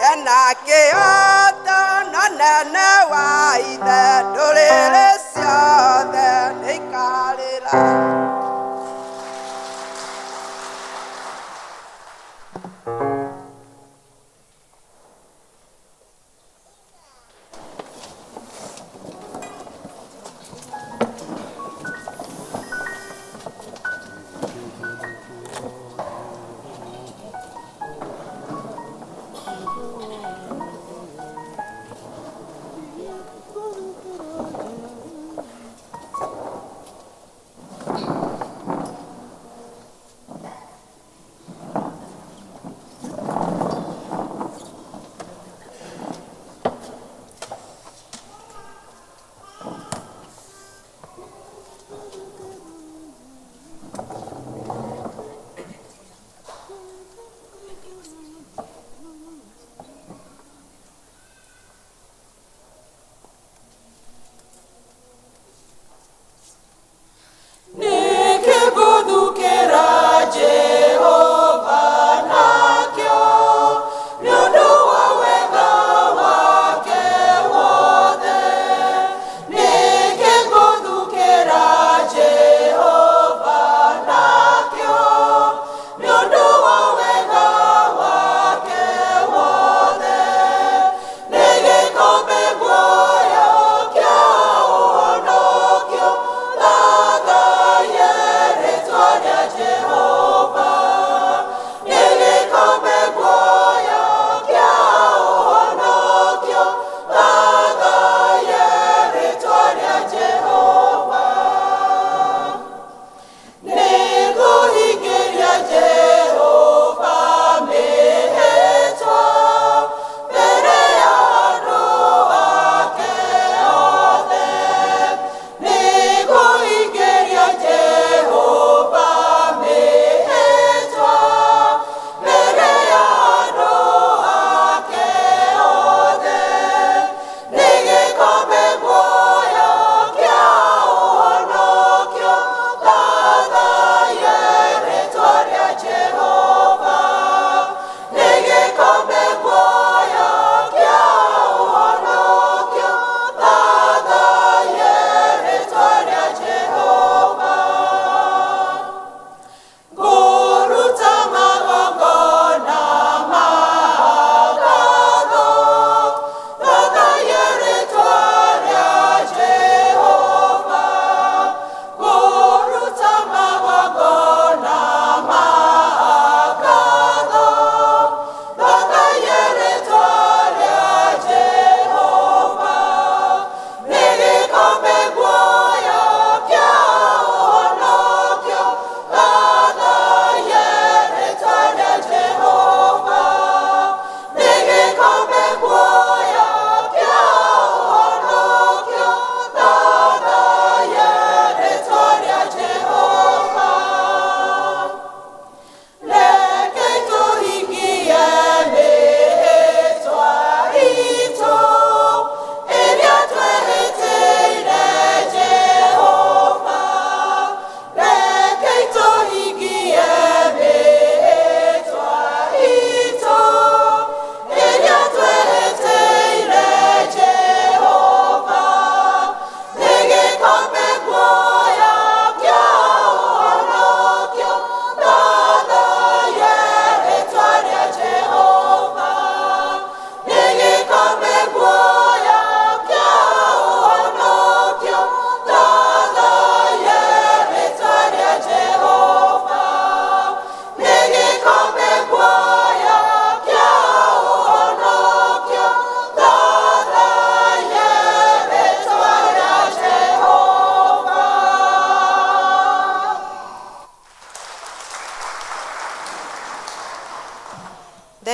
ena kĩhoto na nene wa ithe ndũrĩrĩ ciothe nĩikarĩra.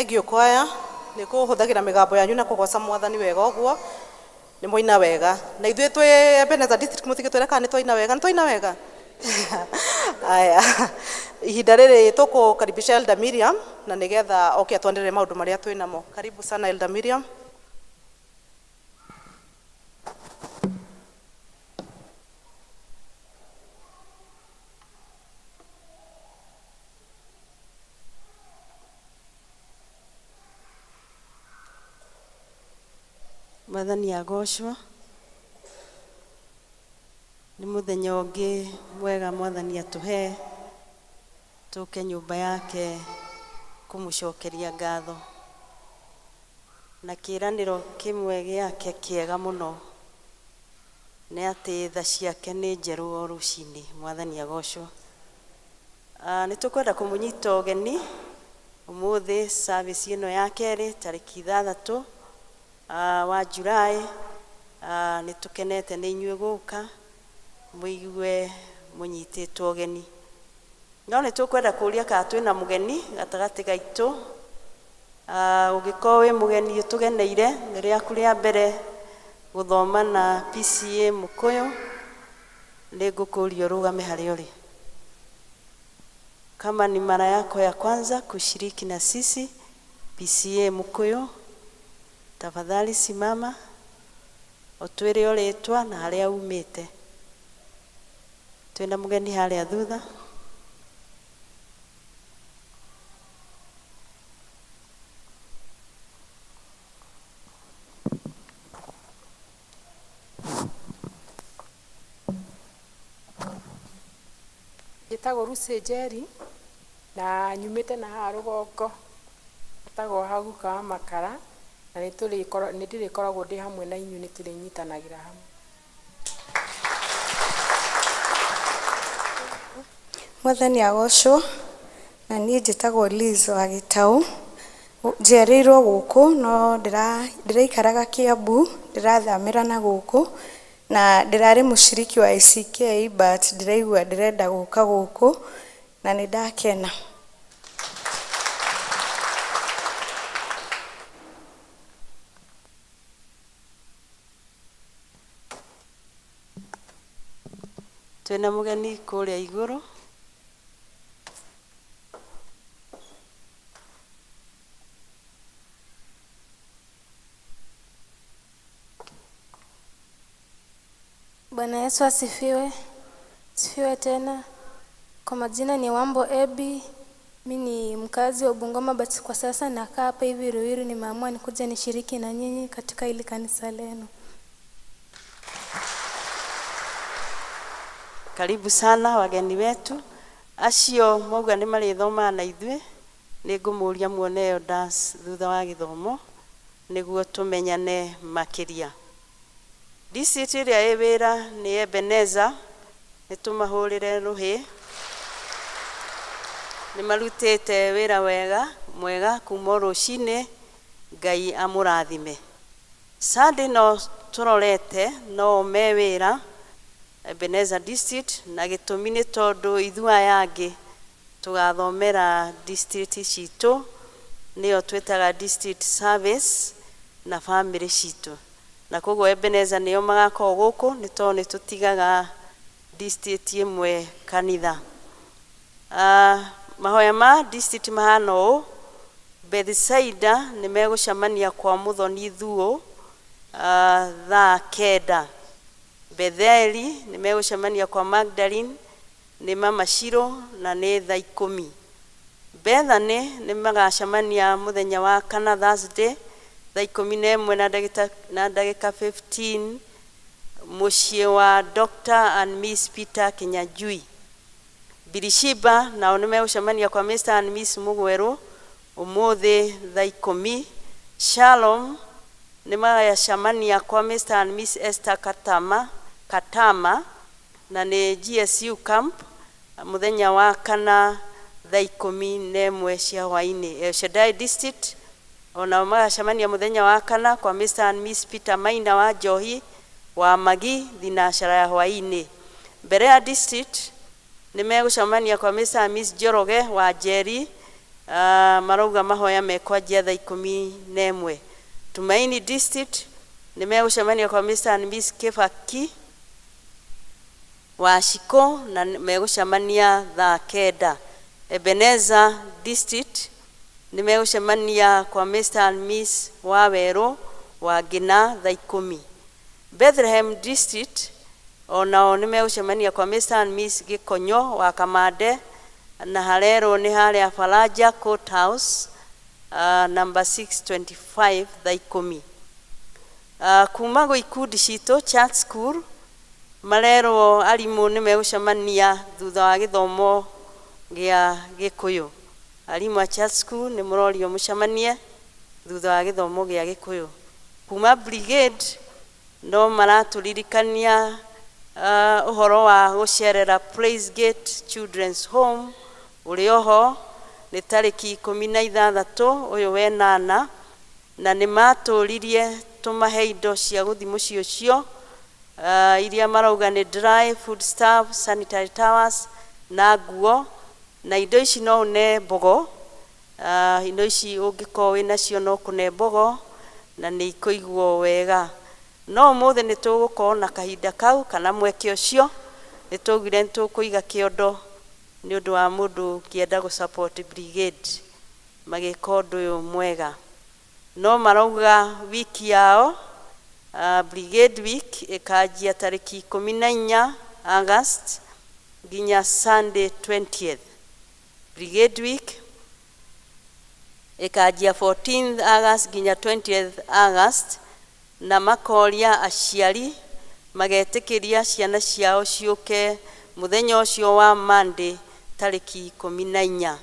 Thengiũ kwaya nĩ kũhũthagĩra mĩgambo yanyu na kũgoca mwathani wega ũguo nĩ mwaina wega na ithuĩ twĩ Ebenezer District mũtigĩtwĩre kana nĩ twaina wega nĩ twaina wega. Aya, ihinda rĩrĩ tũkũkaribisha Elder Miriam na nĩgetha oke atwanĩrĩre maũndũ marĩa twĩ namo. Karibu sana Elder Miriam. Mwathani agocwo. Nĩ mũthenya ũngĩ mwega mwathani atũhe tũke nyũmba yake kũmũcokeria ngatho na kĩĩranĩro kĩmwe gĩake kĩega mũno nĩ atĩ tha ciake nĩ njerũ o rũcinĩ. Mwathani agocwo. Nĩ tũkwenda kũmũnyita ũgeni ũmũthĩ service ĩno ya kerĩ tarĩki 6 wa July. Nĩ tũkenete nĩ inyuĩ gũka mũigue mũnyitĩtwo ũgeni, no nĩ tũkwenda kũũria kana twĩna mũgeni gatagatĩ gaitũ. Ũngĩkorwo wĩ mũgeni ũtũgeneire nĩ rĩaku rĩa mbere gũthoma na PCA Mũkũyũ, nĩ ngũkũũria ũrũgame harĩa ũrĩ. Kama ni mara yako ya kwanza kushiriki na sisi PCA Mũkũyũ, tafadhali simama ũtwĩre ũrĩtwa na harĩa umĩte. Twĩna mũgeni harĩa thutha. Njĩtagwo Lucy Njeri na nyumĩte na haha rũgongo etagwo Haguka wa Makara, na nĩ ndĩrĩkoragwo ndĩ hamwe na inyuĩ, nĩ tũrĩnyitanagĩra hamwe. Mwathani agocwo. Na niĩ njĩtagwo Liz wa Gĩtaũ, njiarĩirwo gũkũ no ndĩraikaraga Kiambu, ndĩrathamĩra na gũkũ na ndĩrarĩ mũciriki wa ACK but ndĩraigua ndĩrenda gũka gũkũ na nĩ ndakena. Twĩna mũgeni kũrĩa igũrũ. Bwana Yesu asifiwe. Asifiwe tena. Kwa majina ni Wambo Ebi. Mi ni mkazi wa Bungoma but kwa sasa nakaa hapa hivi Ruiru. Nimeamua nikuje nishiriki na nyinyi katika hili kanisa lenu. Karibu sana wageni wetu. Acio mauga nĩ marĩthomaga na ithuĩ, nĩ ngũmũria muone elders thutha wa gĩthomo nĩguo tũmenyane makĩria. District ĩrĩa ĩ wĩra nĩ Ebenezer, nĩ tũmahũrĩre rũhĩ. Nĩ marutĩte wĩra wega mwega kuma o rũcinĩ, Ngai amũrathime. Sunday no tũrorete no me wĩra Ebenezer District, na gĩtũmi nĩ tondũ ithuĩ aya angĩ tũgathomera district citũ, nĩyo twĩtaga district service na family citũ, na koguo Ebenezer nĩo magakorwo gũkũ nĩ tondũ nĩ tũtigaga district ĩmwe kanitha. Mahoya ma district mahana ũũ: Bethsaida nĩ megũcemania kwa Mũthoni Thuo thaa 9. Betheli nĩ megũcemania kwa Magdalene nĩ Mama Shiro na nĩ thaa 10. Bethany nĩ magacemania mũthenya wa kana Thursday thaa 11 na ndagĩka 15 mũciĩ wa Dr. and Miss Peter Kinyanjui. Birishiba nao nĩ megũcemania kwa Mr. and Miss Mugweru ũmũthĩ thaa 10. Shalom nĩ magacemania kwa Mr. and Miss Esther Katama na nĩ GSU camp mũthenya wa kana thaa 11 cia hwaĩ-inĩ. El Shaddai District onao magacemania mũthenya wa kana kwa Mr. and Miss Peter Maina wa Njohi wa Magi thinacara ya hwaĩ-inĩ. Mbere ya district nĩ megũcemania kwa Mr. and Miss Njoroge wa Njeri Marauga mahoya mekwanjia thaa 11. Tumaini District nĩ megũcemania kwa Mr. and Miss Kibaki wa Shiko na megũcemania thaa 9. Ebenezer District nĩ megũcemania kwa Mr. and Miss Wawerũ wa Ngina thaa 10. Bethlehem District onao nĩ megũcemania kwa Mr. and Miss Gĩkonyo wa Kamande na harerwo nĩ harĩa Faraja Court House number 625 thaa 10. Kuma gwĩ ikundi citũ Church School marerwo arimũ nĩ megũcemania thutha wa gĩthomo gĩa Gĩkũyũ. Arimũ a Church School nĩ mũrorio mũcemanie thutha wa gĩthomo gĩa Gĩkũyũ. Kuma Brigade no maratũririkania ũhoro wa gũcerera Praise Gate Children's Home ũrĩ oho nĩ tarĩki 16 ũyũ wenana, na nĩ matũririe tũmahe indo cia gũthiĩ mũciĩ ũcio iria marauga nĩ dry food stuff, sanitary towels na nguo, na indo ici no une mbogo. Indo ici ũngĩkorwo wĩnacio no kũne mbogo na nĩ ikũiguo wega. No ũmũthĩ nĩ tũgũkorwo na kahinda kau kana mweke ũcio, nĩ twaugire nĩ tũkũiga kĩondo nĩ ũndũ wa mũndũ ũngĩenda gũ support brigade magĩka ũndũ ũyũ mwega. No marauga wiki yao Brigade Week ĩkanjia tarĩki 14 August nginya Sunday 20th. Brigade Week ĩkanjia 14th August nginya 20th August, na makoria aciari magetĩkĩria ciana ciao ciũke mũthenya ũcio wa Monday tarĩki 14,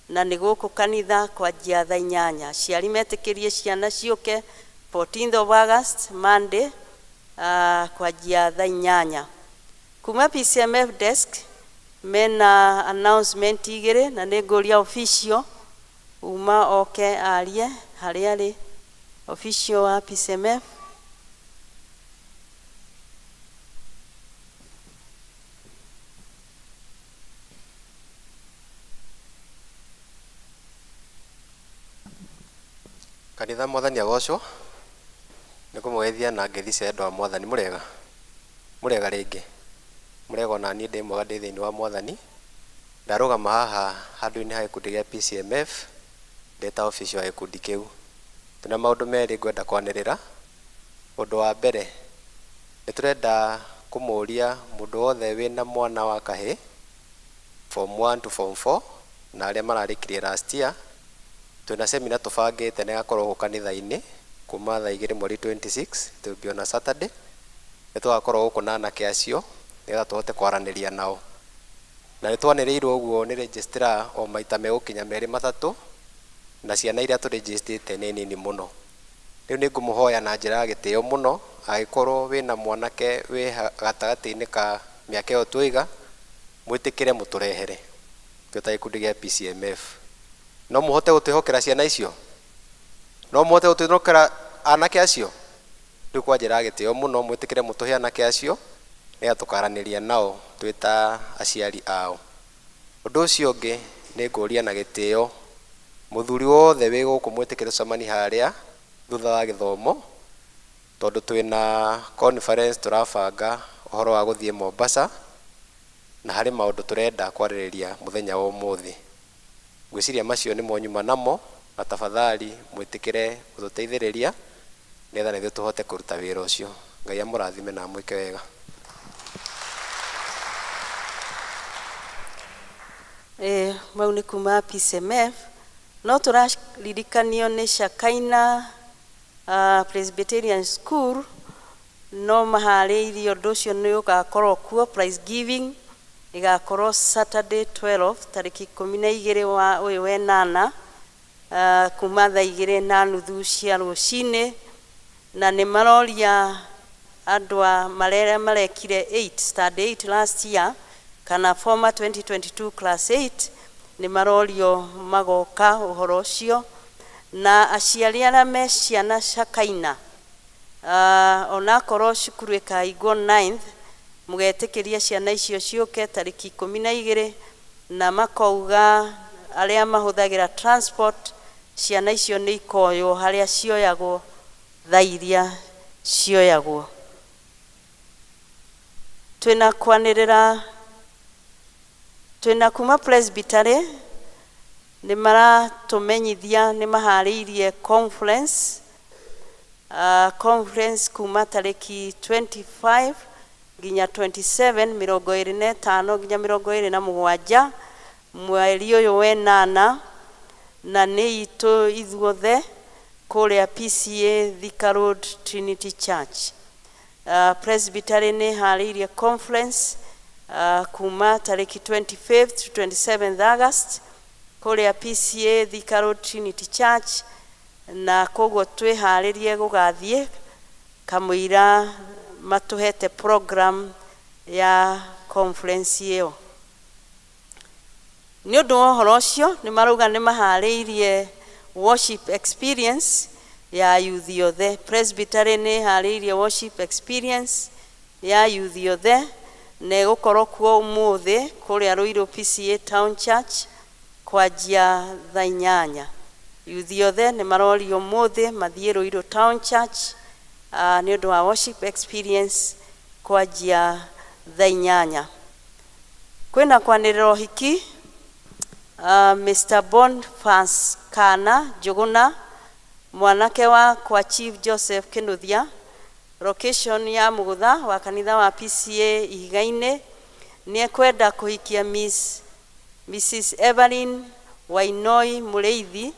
na nĩ gũkũ kanitha kwanjia thaa 8. Aciari metĩkĩrie ciana ciũke 14th of August Monday kwanjia thaa 8. Kuma PCMF desk mena announcement igĩrĩ, na nĩ ngũria official uma oke arie harĩa arĩ. Official wa PCMF. Kanitha mwathani agocwo nĩ kũmũgeithia na ngeithi cia endwa a mwathani. Mũrega mũrega rĩngĩ mũrega, ona niĩ ndĩ mwega, ndĩ thĩinĩ wa mwathani. Ndarũgama haha handũ-inĩ ha gĩkundi gĩa PCMF ndĩ ta official wa gĩkundi kĩu. Tũna maũndũ merĩ ngwenda kwanĩrĩra. Ũndũ wa mbere nĩ tũrenda kũmũria mũndũ wothe wĩna mwana wa kahĩ form 1 to form 4 na arĩa mararĩkirie last year, twĩna semina tũbangĩte na ĩgakorwo gũkũ kanitha-inĩ kuma thaa 2 mweri 26, it will be on a Saturday. Nĩ tũgakorwo gũkũ na anake acio nĩgetha tũhote kwaranĩria nao, na nĩ twanĩrĩirwo ũguo nĩ registrar o maita megũkinya 2 3, na ciana iria tũregistĩte nĩ nini mũno. Rĩu nĩ ngũmũhoya na njĩra ya gĩtĩo mũno, angĩkorwo wĩna mwanake wĩ gatagatĩ-inĩ ka mĩaka ĩyo twaiga, mwĩtĩkĩre mũtũrehere twĩ ta gĩkundi gĩa PCMF. No mũhote gũtwĩhokera ciana icio, no mũhote gũtwĩhokera anake acio. Rĩu kwa njĩra ya gĩtĩo mũno mwĩtĩkĩre mũtũhe anake acio nĩgetha tũkaranĩria nao twĩ ta aciari ao. Ũndũ ũcio ũngĩ nĩ ngũria na gĩtĩo mũthuri wothe wĩ gũkũ mwĩtĩkĩre tũcemanie harĩa thutha wa gĩthomo, tondũ twĩna conference tũrabanga ũhoro wa gũthiĩ Mombasa, na harĩ maũndũ tũrenda kwarĩrĩria mũthenya wa ũmũthĩ. Ngwĩciria macio nĩmo nyuma namo, na tafadhali mwĩtĩkĩre gũtũteithĩrĩria nĩgetha na ithuĩ tũhote kũruta wĩra ũcio. Ngai amũrathime na amwĩke wega. Mau nĩ kuma PCMF. No tũraririkanio nĩ Shakaina Presbyterian School no maharĩirie ũndũ ũcio nĩ ũgakorwo kuo. Prize giving ĩgakorwo Saturday 12 tarĩki 12 wa ũyũ wenana kuma thaa 2:30 cia rũcinĩ, na nĩ maroria andũ a marĩa marekire 8 standard 8 last year kana former 2022 class 8 nĩ marorio magoka ũhoro ũcio, na aciari arĩa me ciana Shakaina onakorwo cukuru ĩkahingwo 9th mũgetĩkĩria ciana icio ciũke tarĩki 12, na makauga Arĩa mahũthagĩra transport, ciana icio nĩ ikoywo harĩa cioyagwo thaa iria cioyagwo. Twĩna kwanĩrĩra, twĩna kuma Presbytery nĩ maratũmenyithia nĩ maharĩirie conference, conference kuma tarĩki 25 nginya 27, 25 nginya 27 mweri ũyũ wenana, na nĩ itũ ithuothe kũrĩa PCA Thika Road Trinity Church. Presbytery nĩ harĩirie conference kuma tarĩki 25 to 27 August kũrĩa PCA Thika Road Trinity Church, na koguo twĩharĩrie gũgathiĩ kamũira matũhete program ya conference ĩyo. Nĩ ũndũ wa ũhoro ũcio nĩ marauga nĩ maharĩirie worship experience ya youth yothe. Presbytery nĩ ĩharĩirie worship experience ya youth yothe na ĩgũkorwo kuo ũmũthĩ kũrĩa Ruiru PCA Town Church kwanjia thaa 8. Youth yothe nĩ marorio ũmũthĩ mathiĩ Ruiru Town Church nĩ ũndũ wa worship experience kwanjia thaa 8. Kwĩna kwanĩrĩra ũhiki, Mr. Boniface Kana Njuguna, mwanake wa kwa Chief Joseph Kinuthia, location ya Mugutha wa kanitha wa PCA Ihiga-inĩ, nĩ ekwenda kũhikia Mrs. Evelyn Wainoi Mũrĩithi,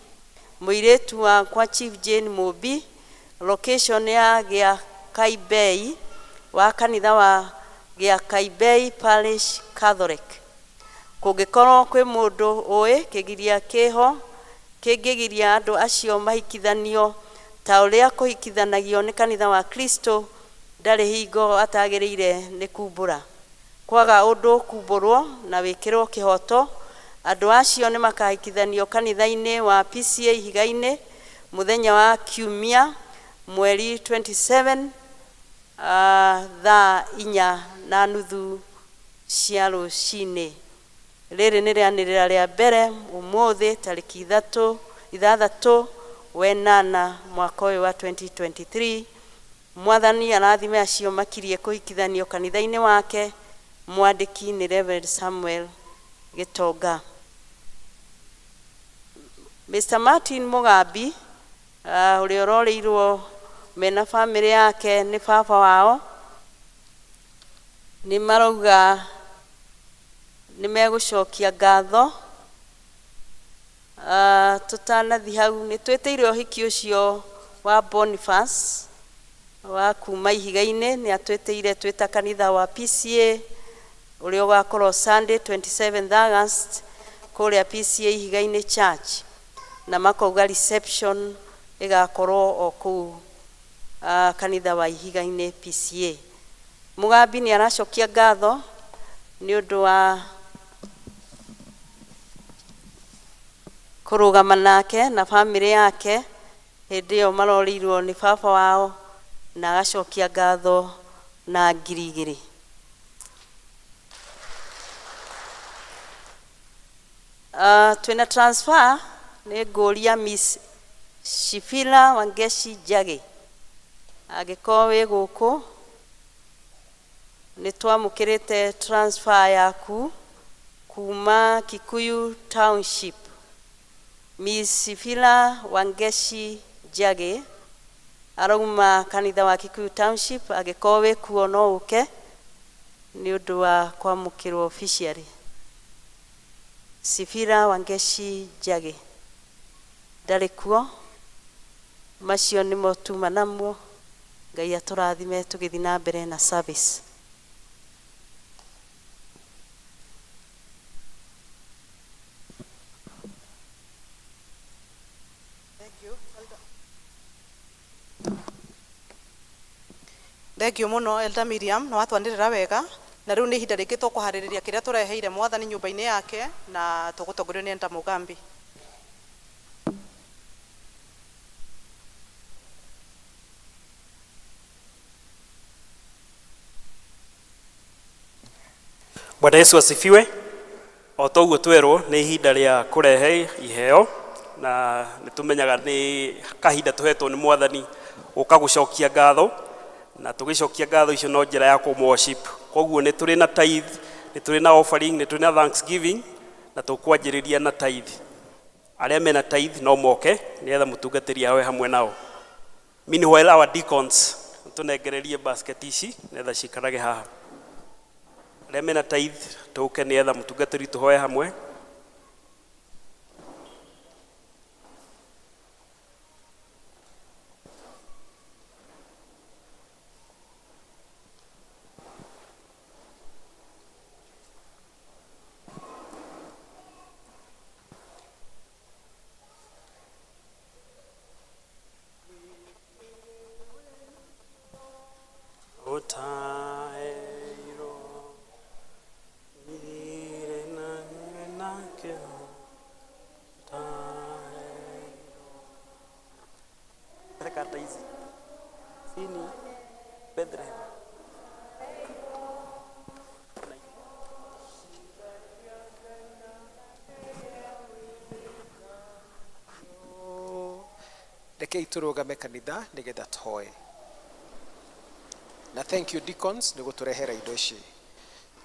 mũirĩtu wa kwa Chief Jane Mũmbi, location ya Gĩakaibei wa kanitha wa Gĩakaibei Parish Catholic. Kũngĩkorwo kwĩ mũndũ ũĩ kĩgiria kĩho kĩngĩgiria andũ acio mahikithanio ta ũrĩa kũhikithanagio nĩ kanitha wa Kristo, ndarĩ hingo atagĩrĩire nĩ kumbũra. Kwaga ũndũ kumbũrwo na wĩkĩrwo kĩhoto, andũ acio nĩ makahikithanio kanitha-inĩ wa PCA Ihiga-inĩ mũthenya wa Kiumia mweri 27, thaa 4:30 cia rũcinĩ. Rĩrĩ nĩ rĩanĩrĩra rĩa mbere ũmũthĩ tarĩki 6 wenana mwaka ũyũ wa 2023. Mwathani arathime acio makirie kũhikithanio kanitha-inĩ wake. Mwandĩki nĩ Reverend Samuel Gĩtonga. Mr. Martin Mugambi, ũrĩa ũrorĩirwo mena bamĩrĩ yake nĩ baba wao, nĩ marauga nĩ megũcokia ngatho. Tũtanathiĩ hau nĩ twĩtĩire ũhiki ũcio wa Boniface wa kuma Ihiga-inĩ, nĩ atwĩtĩire twĩta kanitha wa PCA ũrĩa ũgakorwo Sunday 27 August kũrĩa PCA Ihiga-inĩ Church, na makauga reception ĩgakorwo o kũu kanitha wa Ihiga-inĩ PCA. Mugambi nĩ aracokia ngatho nĩ ũndũ wa kũrũgama nake na bamĩrĩ yake hĩndĩ ĩyo marorĩirwo nĩ baba wao, na agacokia ngatho na 2,000. Twĩna transfer nĩ ngũria Miss Shifila Wangeshi Njagi, angĩkorwo wĩ gũkũ nĩ twamũkĩrĩte transfer yaku kuma Kikuyu Township. Miss Shifila Wangeshi Njagi arauma kanitha wa Kikuyu Township, angĩkorwo wĩ kuo no ũke nĩ ũndũ wa kwamũkĩrwo officially. Shifila Wangeshi Njagi ndarĩ kuo. Macio nĩmo tuma namo. Ngai atũrathime tũgĩthiĩ na mbere na service. Thank you mũno Elder Miriam, nĩ watwanĩrĩra wega. Na rĩu nĩ ihinda rĩngĩ tũkũharĩrĩria kĩrĩa tũreheire mwathani nyũmba-inĩ yake, na tũgũtongorio nĩ Elder Mugambi. Bwana Yesu asifiwe. O toguo twerwo nĩ ihinda rĩa kũrehe iheo na nĩ tũmenyaga nĩ kahinda tũhetwo nĩ mwathani gũka gũcokia ngatho na tũgĩcokia ngatho icio no njĩra ya kũ worship. Koguo nĩ tũrĩ na tithe, nĩ tũrĩ na offering, nĩ tũrĩ na thanksgiving na tũkwanjĩrĩria na tithe. Arĩa mena tithe no moke nĩgetha mũtungatĩri awe hamwe nao. Meanwhile our deacons tũnengererie basket ici nĩgetha cikarage haha. Arĩa mena tithe tũke nĩgetha mũtungatĩri tũhoe hamwe. Rekei tũrũgame kanitha nĩgetha tũhoe. Na thank you deacons nĩ gũtũrehera indo ici.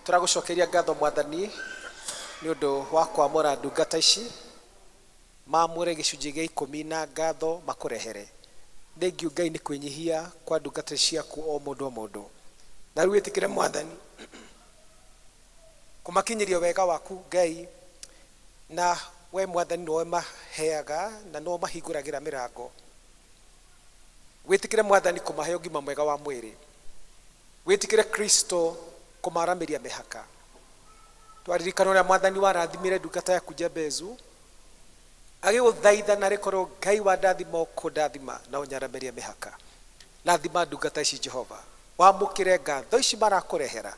Tũragũcokeria ngatho mwathani nĩ ũndũ wa kwamũra ndungata ici maamũre gĩcunjĩ gĩa ikũmi na ngatho makũrehere. Thengiũ Ngai nĩ kwĩnyihia kwa ndungata ciaku o mũndũ o mũndũ. Na rĩu wĩtĩkĩre mwathani kũmakinyĩria wega waku Ngai, na we mwathani nowe maheaga na nowe mahingũragĩra mĩrango. Wĩtĩkĩre mwathani kũmahe ũgima mwega wa mwĩrĩ. Wĩtĩkĩre Kristo kũmaramĩria mĩhaka. Twaririkana ũrĩa mwathani warathimire ndungata yaku Jabezu agĩgũthaitha na rĩkorwo Ngai wa ndathima ũkũndathima na ũnyaramĩrie mĩhaka. Rathima ndungata ici Jehova, wamũkĩre ngatho ici marakũrehera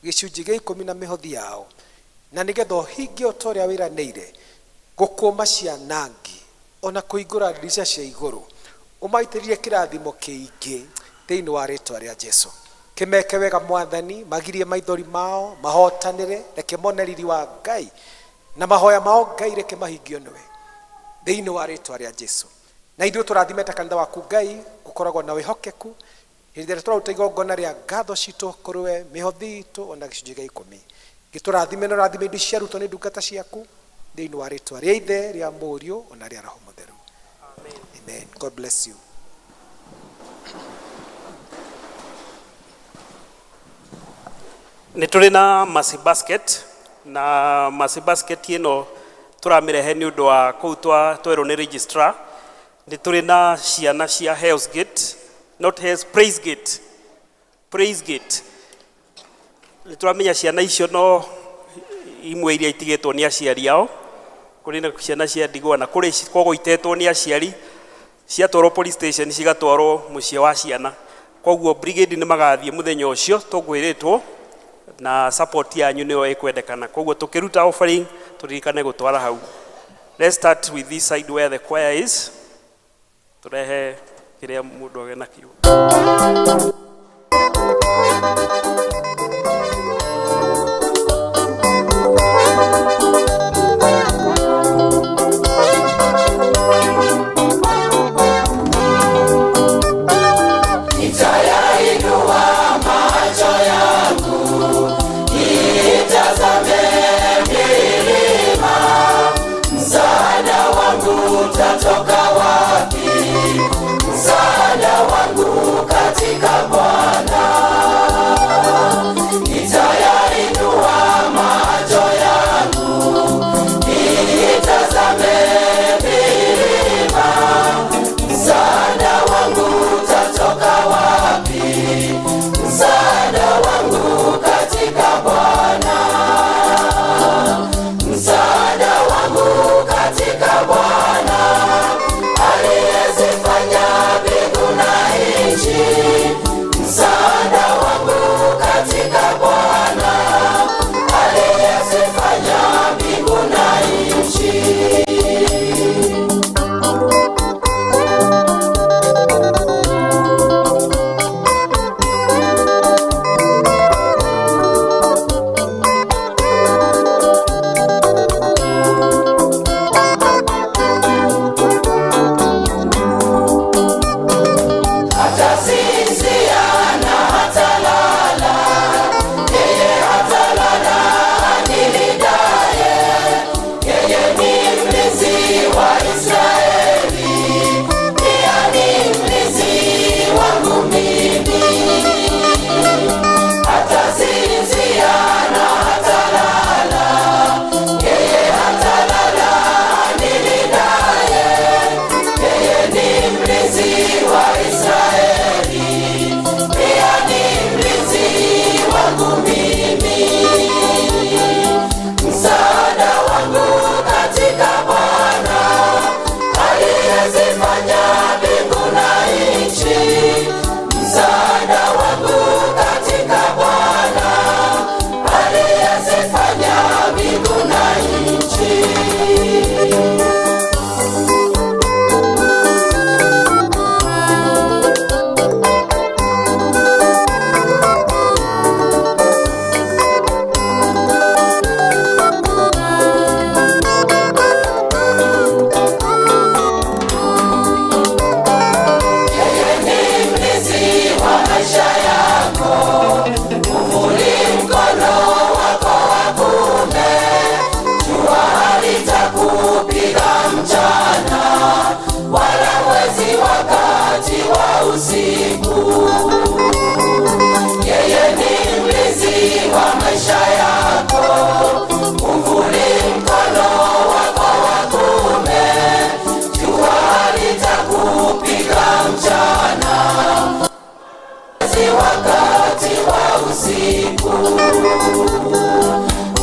gĩcunjĩ gĩa ikũmi na mĩhothi yao, na nĩgetha ũhingie ũta ũrĩa wĩranĩire gũkũma cianangi ona kũhingũra ndirica cia igũrũ, ũmaitĩrĩrie kĩrathimo kĩingĩ thĩinĩ wa rĩtwa rĩa Jesu. Kĩmeke wega mwathani, magirie maithori mao mahotanĩre, reke mone riri wa Ngai na mahoya mao Ngai reke mahingio nĩwe thĩinĩ wa rĩtwa rĩa Jesu. Na ithuĩ tũrathime ta kanitha waku Ngai gũkoragwo na wĩhokeku hĩndĩ ĩrĩa tũraruta igongona rĩa ngatho citũ kũrĩ we, mĩhothi itũ ona gĩcunjĩ gĩa ikũmi. Gĩtũrathime na ũrathime indo ciarutwo nĩ ndungata ciaku thĩinĩ wa rĩtwa rĩa Ithe, rĩa Mũriũ ona rĩa Roho Mũtheru. Amen. God bless you. Nĩ tũrĩ na mercy basket, na mercy basket ĩno tũramĩrehe nĩ ũndũ wa kũu twerwo nĩ registrar. Nĩ tũrĩ na ciana cia Hell's Gate, not Hell's, Praise Gate. Praise Gate. Nĩ tũramenya ciana icio no imwe iria itigĩtwo nĩ aciari ao. Kũrĩ na ciana cia ndigwa na kũrĩ koguo itetwo nĩ aciari ciatwarwo police station cigatwarwo mũciĩ wa ciana. Koguo brigade nĩ magathiĩ mũthenya ũcio tũkwĩrĩtwo na support yanyu nĩyo ĩkwendekana. Koguo tũkĩruta offering tũririkane gũtwara hau. Let's start with this side where the choir is. Tũrehe kĩrĩa mũndũ agĩ nakĩo. Nitayainua macho yangu nitazame milima, msaada wangu utatoka wapi? Msaada wangu katika Bwana.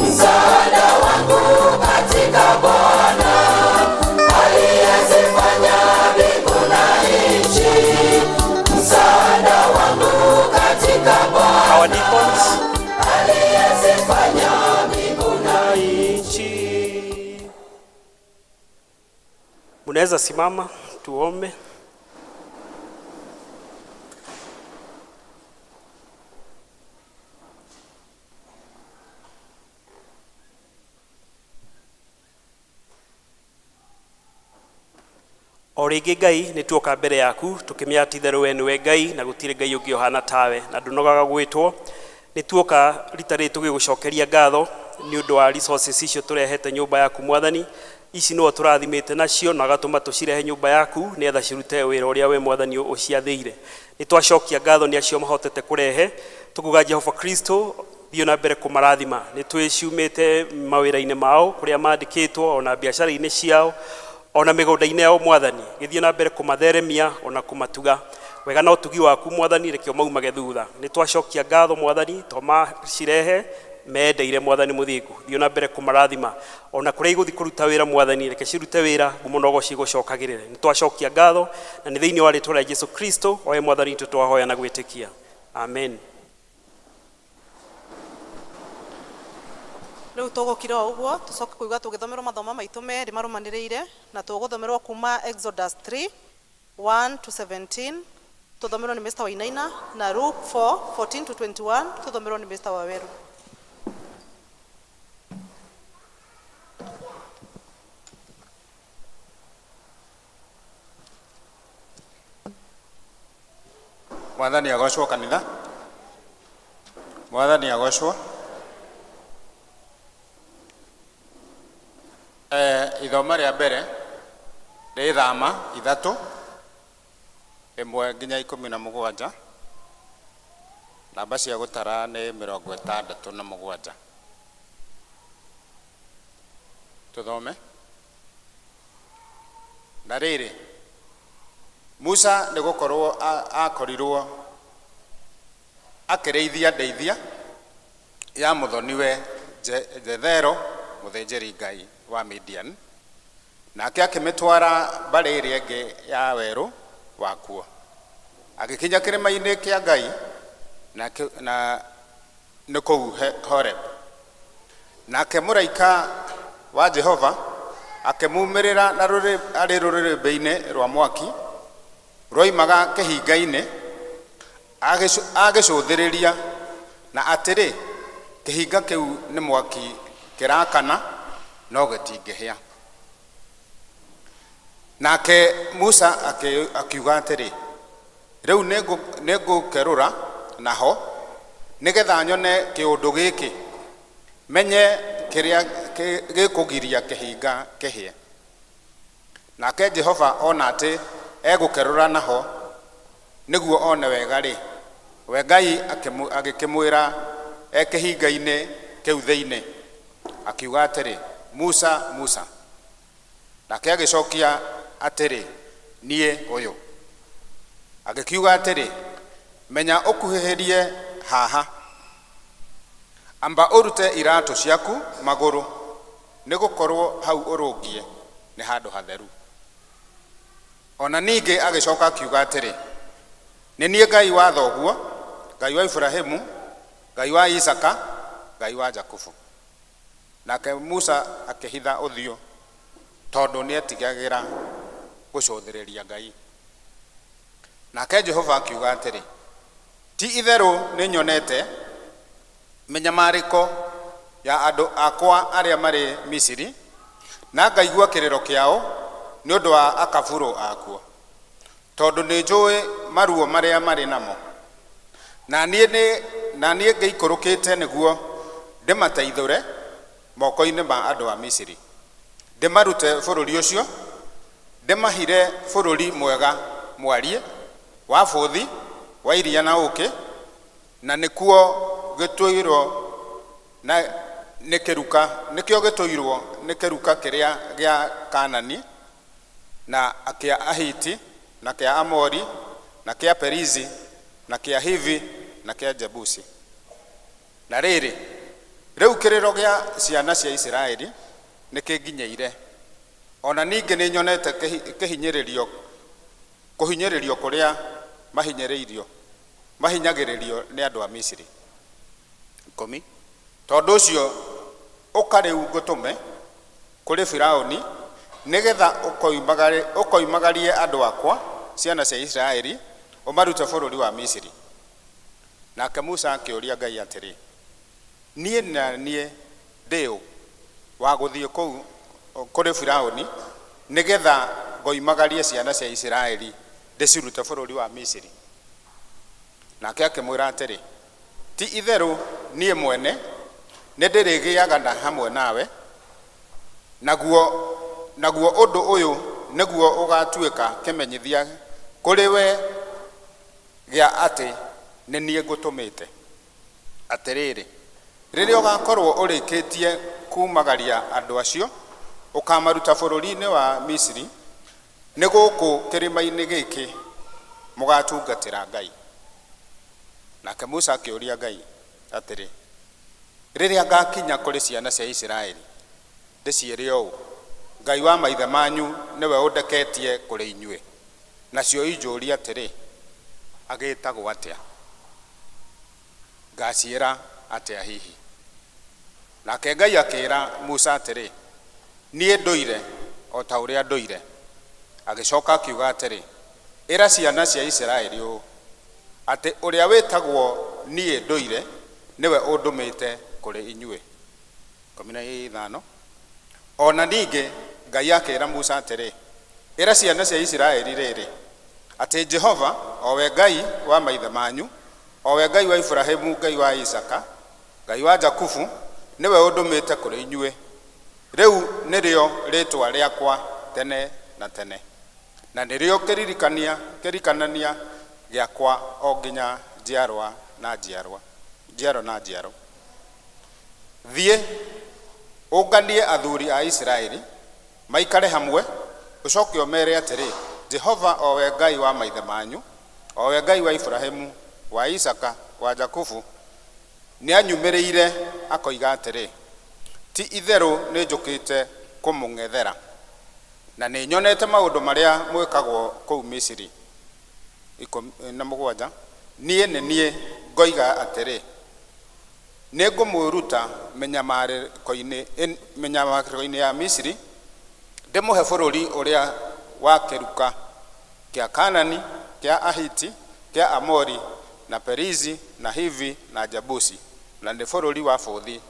Msaada wangu katika Bwana aliyezifanya mbingu na nchi. Msaada wangu katika Bwana Our deacons. aliyezifanya mbingu na nchi. Mnaweza simama tuombe. O rĩngĩ Ngai nĩ tuoka mbere yaku tũkĩmenya atĩ itherũ we nĩwe Ngai na gũtirĩ Ngai ũngĩ ũhana tawe na ndũnogaga gwĩtwo. Nĩ tuoka rita rĩrĩ tũgĩgũcokeria ngatho nĩ ũndũ wa resources icio tũrehete nyũmba yaku Mwathani. Ici nĩo tũrathimĩte nacio na ũgatũma tũcirehe nyũmba yaku nĩgetha cirute wĩra ũrĩa we Mwathani ũciathĩire. Nĩ twacokia ngatho nĩ acio mahotete kũrehe, tũkuga Jehova Kristo thiĩ na mbere kũmarathima. Nĩ twĩciumĩte mawĩra-inĩ mao kũrĩa mandĩkĩtwo ona biacara-inĩ ciao ona mĩgũnda-inĩ yao Mwathani, gĩthiĩ na mbere kũmatheremia ona kũmatuga wega na ũtugi waku Mwathani, reke maumage thutha. Nĩ twacokia ngatho Mwathani tũmacirehe mendeire Mwathani mũthingu, thiĩ na mbere kũmarathima ona kũrĩa igũthiĩ kũruta wĩra Mwathani, reke cirute wĩra ngumo na ũgoci igũcokagĩrĩre. Nĩ twacokia ngatho na nĩ thĩinĩ wa rĩtwa rĩa Jesu Kristo oe Mwathani witũ twahoya na gwĩtĩkia, amen. Rĩu tũgũkira o ũguo tũcoke kũigua tũgĩthomerwo mathomo maitũ merĩ marũmanĩrĩire, na tũgũthomerwo kuma Exodus 3 1 to 17 tũthomerwo nĩ Mr. Wainaina, na Luke 4 14 to 21 tũthomerwo nĩ Mr. Waweru. Mwathani agocwo kanitha. Mwathani agocwo. Ithoma rĩa mbere rĩ thama 3 1 nginya 17, namba cia gũtara nĩ 67. Tũthome. Na rĩrĩ, Musa nĩ gũkorwo akorirwo akĩrĩithia ndeithia ya mũthoniwe Jethero mũthĩnjĩri Ngai wa Midian, nake akĩmĩtwara mbarĩ ĩrĩa ĩngĩ ya werũ wakuo, agĩkinya kĩrĩma-inĩ kĩa Ngai na nĩ kũu Horeb. Nake mũraika wa Jehova akĩmumĩrĩra na arĩ rũrĩrĩmbĩ-inĩ rwa mwaki rwoimaga kĩhinga-inĩ, agĩcũthĩrĩria, na atĩrĩ, kĩhinga kĩu nĩ mwaki kĩrakana no gĩtingĩhĩa. Nake Musa akiuga atĩrĩ, rĩu nĩngũkerũra naho nĩgetha nyone kĩũndũ gĩkĩ, menye kĩrĩa gĩkũgiria kĩhinga kĩhĩe. Nake Jehova ona atĩ egũkerũra naho nĩguo one wega-rĩ, we Ngai agĩkĩmwĩra e kĩhinga-inĩ kĩu thĩinĩ, akiuga atĩrĩ, Musa, Musa. Nake agĩcokia atĩrĩ, niĩ ũyũ. Agĩkiuga atĩrĩ, menya ũkuhĩhĩrie haha, amba ũrute iratũ ciaku magũrũ, nĩgũkorwo hau ũrũngiĩ nĩ handũ hatheru. Ona ningĩ agĩcoka akiuga atĩrĩ, nĩ niĩ Ngai wa thoguo, Ngai wa Ibrahimu, Ngai wa Isaka, Ngai wa Jakubu. Nake Musa akĩhitha ũthiũ tondũ nĩetigagĩra gũcũthĩrĩria Ngai. Nake Jehova akiuga atĩrĩ, ti itherũ nĩnyonete mĩnyamarĩko ya andũ akwa arĩa marĩ Misiri, na ngaigua kĩrĩro kĩao nĩ ũndũ wa akabũrũ akuo, tondũ nĩnjũĩ maruo marĩa marĩ namo. Na niĩ ngĩikũrũkĩte nĩguo ndĩmateithũre moko-inĩ ma andũ a Misiri, ndĩmarute bũrũri ũcio, ndĩmahire bũrũri mwega mwariĩ wa bũthi wa iria na ũũkĩ, na nĩkuo gĩtũirwo na nĩ kĩruka, nĩkĩo gĩtũirwo nĩ kĩruka kĩrĩa gĩa Kanani na kĩa Ahiti na kĩa Amori na kĩa Perizi na kĩa Hivi na kĩa Jebusi. Na rĩrĩ, rĩu kĩrĩro gĩa ciana cia Isiraeli nĩ kĩnginyĩire, ona ningĩ nĩ nyonete kĩhinyĩrĩrio kũhinyĩrĩrio kũrĩa mahinyĩrĩirio mahinyagĩrĩrio nĩ andũ a Misiri. 10. Tondũ ũcio ũka rĩu ngũtũme kũrĩ Firaũni, nĩgetha ũkoimagarie andũ akwa ciana cia Isiraeli ũmarute bũrũri wa Misiri. Nake Musa akĩũria Ngai atĩrĩ, niĩ na niĩ ndĩ ũ wa gũthiĩ kũu kũrĩ Firaũni nĩgetha ngoimagarie ciana cia Isiraeli ndĩcirute bũrũri wa Misiri? Nake akĩmwĩra atĩrĩ, ti itherũ niĩ mwene nĩndĩrĩgĩaga na hamwe nawe, naguo ũndũ ũyũ nĩguo ũgatuĩka kĩmenyithia kũrĩ we gĩa atĩ nĩ niĩ ngũtũmĩte. Atĩrĩrĩ, rĩrĩa ũgakorwo ũrĩkĩtie kumagaria andũ acio ũkamaruta bũrũri-inĩ wa Misiri, nĩ gũkũ kĩrĩma-inĩ gĩkĩ mũgatungatĩra Ngai. Nake Musa akĩũria Ngai atĩrĩ, rĩrĩa ngakinya kũrĩ ciana cia Isiraeli ndĩciĩre ũũ, Ngai wa maithe manyu nĩwe ũndeketie kũrĩ inyuĩ, nacio injũrie atĩrĩ, agĩtagwo atĩa? Ngaciĩra atĩa hihi? Nake Ngai akĩĩra Musa atĩrĩ, niĩ ndũire o ta ũrĩa ndũire. Agĩcoka akiuga atĩrĩ, ĩra ciana cia Isiraeli ũũ, atĩ ũrĩa wĩtagwo niĩ ndũire nĩwe ũndũmĩte kũrĩ inyuĩ. 15. Ona ningĩ Ngai akĩĩra Musa atĩrĩ, ĩra ciana cia Isiraeli rĩrĩ, atĩ Jehova o we Ngai wa maithe manyu, o we Ngai wa Iburahĩmu, Ngai wa Isaaka, Ngai wa Jakubu, nĩwe ũndũmĩte kũrĩ inyuĩ. Rĩu nĩrĩo rĩĩtwa rĩakwa tene na tene, na nĩrĩo kĩrikanania gĩakwa o nginya njiarwa na njiarwa, njiaro na njiaro. Thiĩ ũnganie athuri a Isiraeli maikare hamwe, ũcoke ũmeere atĩrĩ, Jehova o we Ngai wa maithe manyu, o we Ngai wa Iburahĩmu, wa Isaaka, wa Jakubu, nĩanyumĩrĩire akoiga atĩrĩ, ti itherũ nĩnjũkĩte kũmũng'ethera, na nĩnyonete maũndũ marĩa mwĩkagwo kũu Misiri. 17. Niĩ nĩ niĩ ngoiga atĩrĩ, nĩngũmũruta mĩnyamarĩko-inĩ ya Misiri, ndĩmũhe bũrũri ũrĩa wa kĩruka kĩa Kanani, kĩa Ahiti, kĩa Amori, na Perizi, na Hivi, na Jebusi, na nĩ bũrũri wa bũthi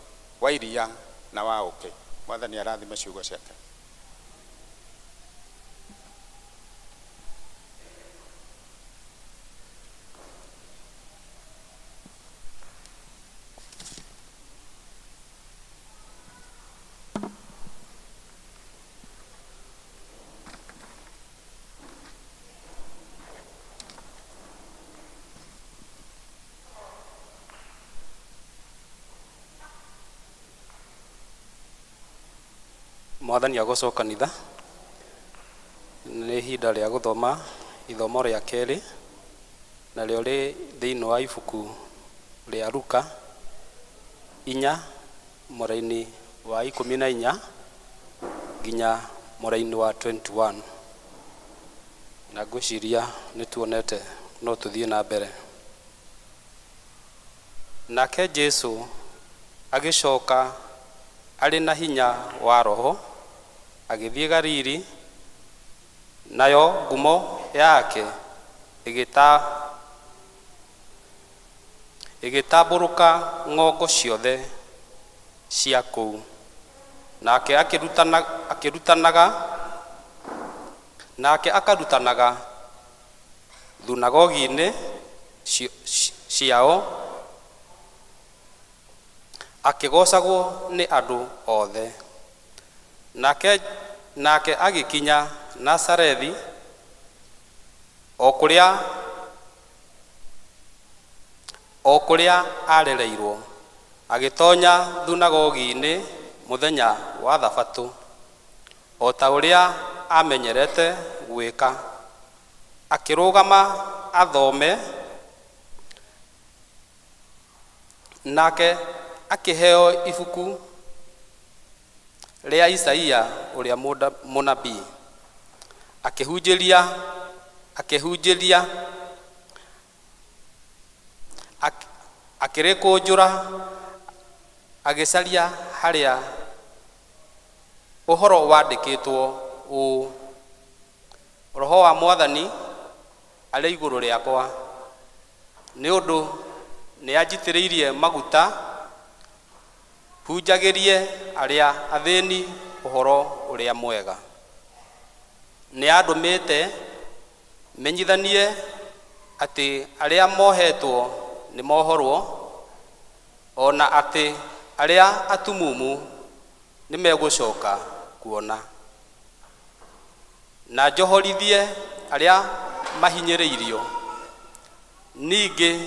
wa iria na wa ũũkĩ. Mwathani arathime ciugo ciake. Mwathani agocwo kanitha. Nĩ ihinda rĩa gũthoma ithomo rĩa kerĩ, narĩo rĩ thĩinĩ wa ibuku rĩa Luka 4 mũraini wa 14 nginya mũraini wa 21. Na ngwĩciria nĩ tuonete no tũthiĩ na mbere. Nake Jesu agĩcoka arĩ na hinya wa Roho agĩthiĩ Galili, nayo ngumo yake ĩgĩtambũrũka ng'ongo ciothe cia kũu. Nake akarutanaga thunagogi-inĩ ciao, akĩgoocagwo nĩ andũ othe. Nake agĩkinya Nazarethi, o kũrĩa aarereirwo, agĩtoonya thunagogi-inĩ mũthenya wa Thabatũ, o ta ũrĩa aamenyerete gwĩka, akĩrũgama athome. Nake akĩheo ibuku rĩa Isaia ũrĩa mũnabii, akĩhunjĩria akĩhunjĩria akĩrĩkũnjũra, agĩcaria harĩa ũhoro wandĩkĩtwo ũũ: Roho wa Mwathani arĩ igũrũ rĩakwa, nĩ ũndũ nĩanjitĩrĩirie maguta hunjagĩrie arĩa athĩni ũhoro ũrĩa mwega. Nĩandũmĩte menyithanie atĩ arĩa mohetwo nĩmohorwo, o na atĩ arĩa atumumu nĩmegũcoka kuona, na njohorithie arĩa mahinyĩrĩirio, ningĩ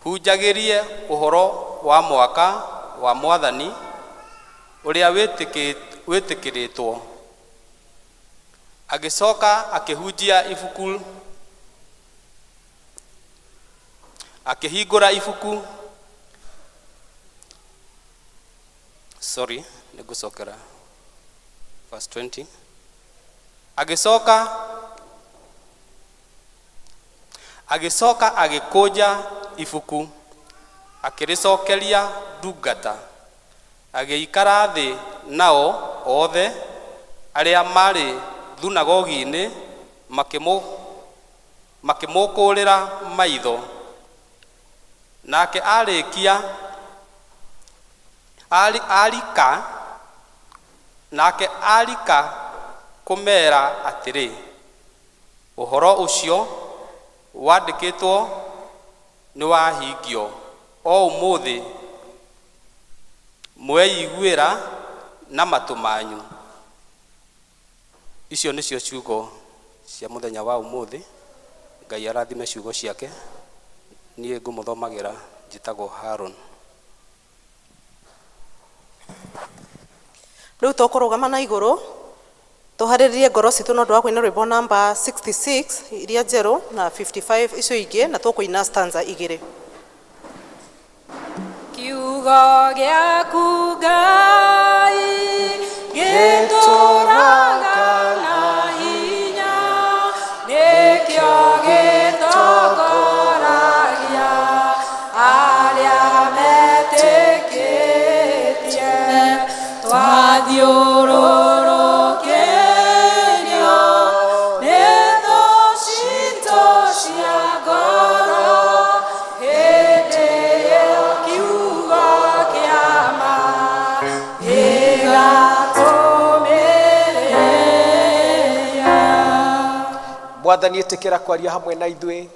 hunjagĩrie ũhoro wa mwaka wa Mwathani ũrĩa wĩtĩkĩrĩtwo. Agĩcoka akĩhunjia ibuku, akĩhingũra ibuku, sorry, nĩngũcokera verse 20. Agĩcoka agĩkũnja ibuku, akĩrĩcokeria ndungata, agĩikara thĩ. Nao othe arĩa maarĩ thunagogi-inĩ makĩmũkũũrĩra maitho. Nake arĩkia arika nake arika kũmeera atĩrĩ, ũhoro ũcio wandĩkĩtwo nĩwahingio o ũmũthĩ mweiguĩra na matũ manyu. Icio nĩcio ciugo cia mũthenya wa ũmũthĩ. Ngai arathime ciugo ciake. Niĩ ngũmũthomagĩra njĩtagwo Haron. Rĩu tũkũrũgama na igũrũ tũharĩrĩrie ngoro citũ na ũndũ wa kũina rwĩmbo namba 66 iria njerũ na 55 icio ingĩ, na tũkũina stanza igĩrĩ. Kiugo gĩaku Ngai gĩtũraga na hinya, nĩkĩo gĩtongoragia arĩa metĩkĩtie. Twathiũrũrũkĩrio nĩ thũ citũ cia ngoro, hĩndĩ ĩyo kiugo kĩa ma gĩgatũmĩrĩria. Mwathani, ĩtĩkĩra kwaria hamwe na ithuĩ.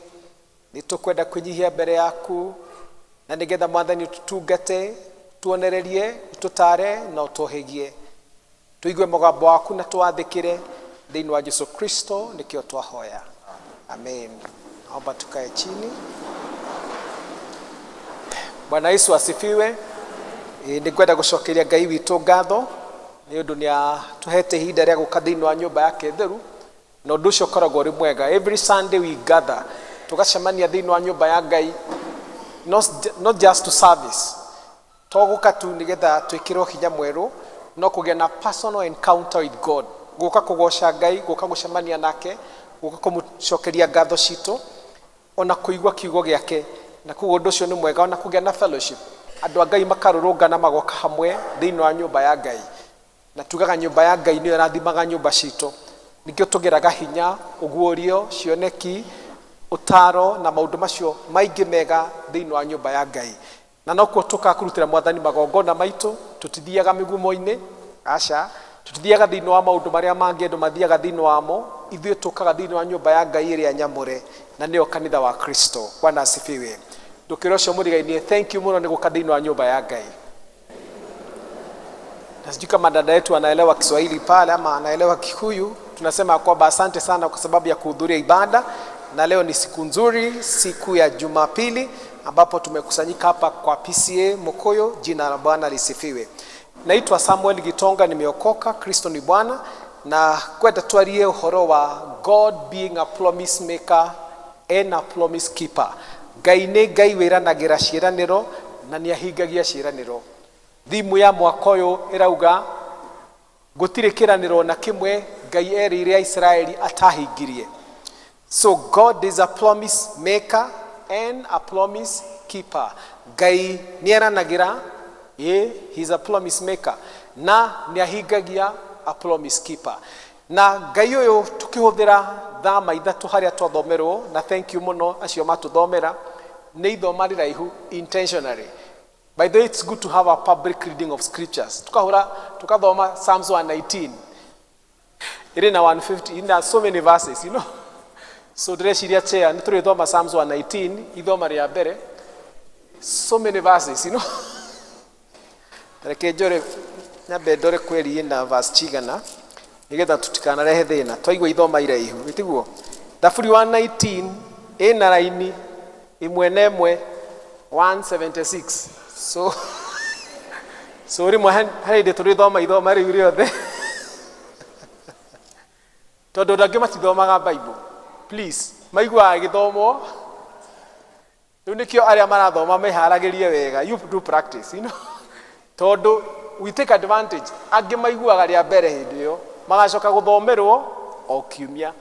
Nĩ tũkwenda kwĩnyihia mbere yaku na nĩgetha Mwathani ũtũtungate, tuonererie, ũtũtare na ũtũhĩgie, tũigue mũgambo waku na twathĩkĩre. Thĩinĩ wa Jesu Kristo nĩkĩo twahoya, amen. Naomba tukae chini. Bwana Yesu asifiwe. Ĩ, nĩ ngwenda gũcokeria Ngai witũ ngatho nĩ ũndũ nĩ atũhete ihinda rĩa gũka thĩinĩ wa nyũmba yake theru, na ũndũ ũcio ũkoragwo ũrĩ mwega. Every Sunday we gather, tũgacemania thĩinĩ wa nyũmba ya Ngai, not just to service, to gũka tu nĩgetha twĩkĩrwo hinya mwerũ, no kũgĩa na personal encounter with God, gũka kũgoca Ngai, gũka gũcemania nake, gũka kũmũcokeria ngatho citũ, ona kũigua kiugo gĩake. Na koguo ũndũ ũcio nĩ mwega, ona kũgĩa na fellowship, andũ a Ngai makarũrũngana, magoka hamwe thĩinĩ wa nyũmba ya Ngai. Na tugaga nyũmba ya Ngai nĩyo ĩrathimaga nyũmba citũ, nĩkĩo tũgeraga hinya, ũguũrio, cioneki, ũtaro na maũndũ macio maingĩ mega thĩinĩ wa nyũmba ya Ngai. Na nokuo tũkaga kũrutĩra Mwathani magongona maitũ. Tũtithiaga mĩgumo-inĩ, aca, tũtithiaga thĩinĩ wa maũndũ marĩa mangĩ andũ mathiaga thĩinĩ wamo. Ithuĩ tũkaga thĩinĩ wa nyũmba ya Ngai ĩrĩa nyamũre, na nĩyo kanitha wa Kristo. Bwana asifiwe. Ndũkĩra ũcio mũrigainie, thank you mũno nĩ gũka thĩinĩ wa nyũmba ya Ngai. Na sijui kama dada yetu anaelewa Kiswahili pale ama anaelewa Kikuyu. Tunasema kwamba asante sana kwa sababu ya kuhudhuria ibada, na leo ni siku nzuri, siku ya Jumapili ambapo tumekusanyika hapa kwa PCEA Mukuyu. Jina la Bwana lisifiwe. Naitwa Samuel Gitonga, nimeokoka, Kristo ni Bwana, na kwenda twarie ũhoro wa God being a promise maker and a promise keeper. Ngai nĩ Ngai wĩranagĩra ciĩranĩro. Na nĩ ahingagia ciĩranĩro. Thimu ya mwaka ũyũ ĩrauga gũtirĩ kĩranĩro na kĩmwe Ngai erĩire Aisiraeli atahingirie. So God is a promise maker and a promise keeper. Ngai nĩ eranagĩra, ĩ, he is a promise maker na nĩ ahingagia, a promise keeper. Na Ngai ũyũ tũkĩhũthĩra thama ithatũ harĩa twathomerwo, na thank you mũno acio matũthomera, nĩ ithoma rĩraihu intentionally. By the way, it's good to have a public reading of scriptures. Tukahura tukathoma Psalms 119 ĩrĩ na 150 ina so many verses. So ndĩreciria chair nĩ tũrĩthoma Psalms 119 ithoma rĩa mbere, so many verses. Reke njore, nyambe ndore kweri ĩna verse cigana nĩgetha tũtikanarehe thĩna twaigua ithoma iraihu, ĩtiguo? Thaburi 119 ĩna raini ĩmwe na ĩmwe 176, so rĩmwe harĩ hĩndĩ tũrĩthoma ithoma rĩu rĩothe tondũ andũ angĩ matithomaga Bible, please, maiguaga gĩthomwo. Rĩu nĩkĩo arĩa marathoma meharagĩrie wega, you do practice, tondũ we take advantage. Angĩ maiguaga rĩa mbere hĩndĩ ĩyo, magacoka gũthomerwo o kiumia.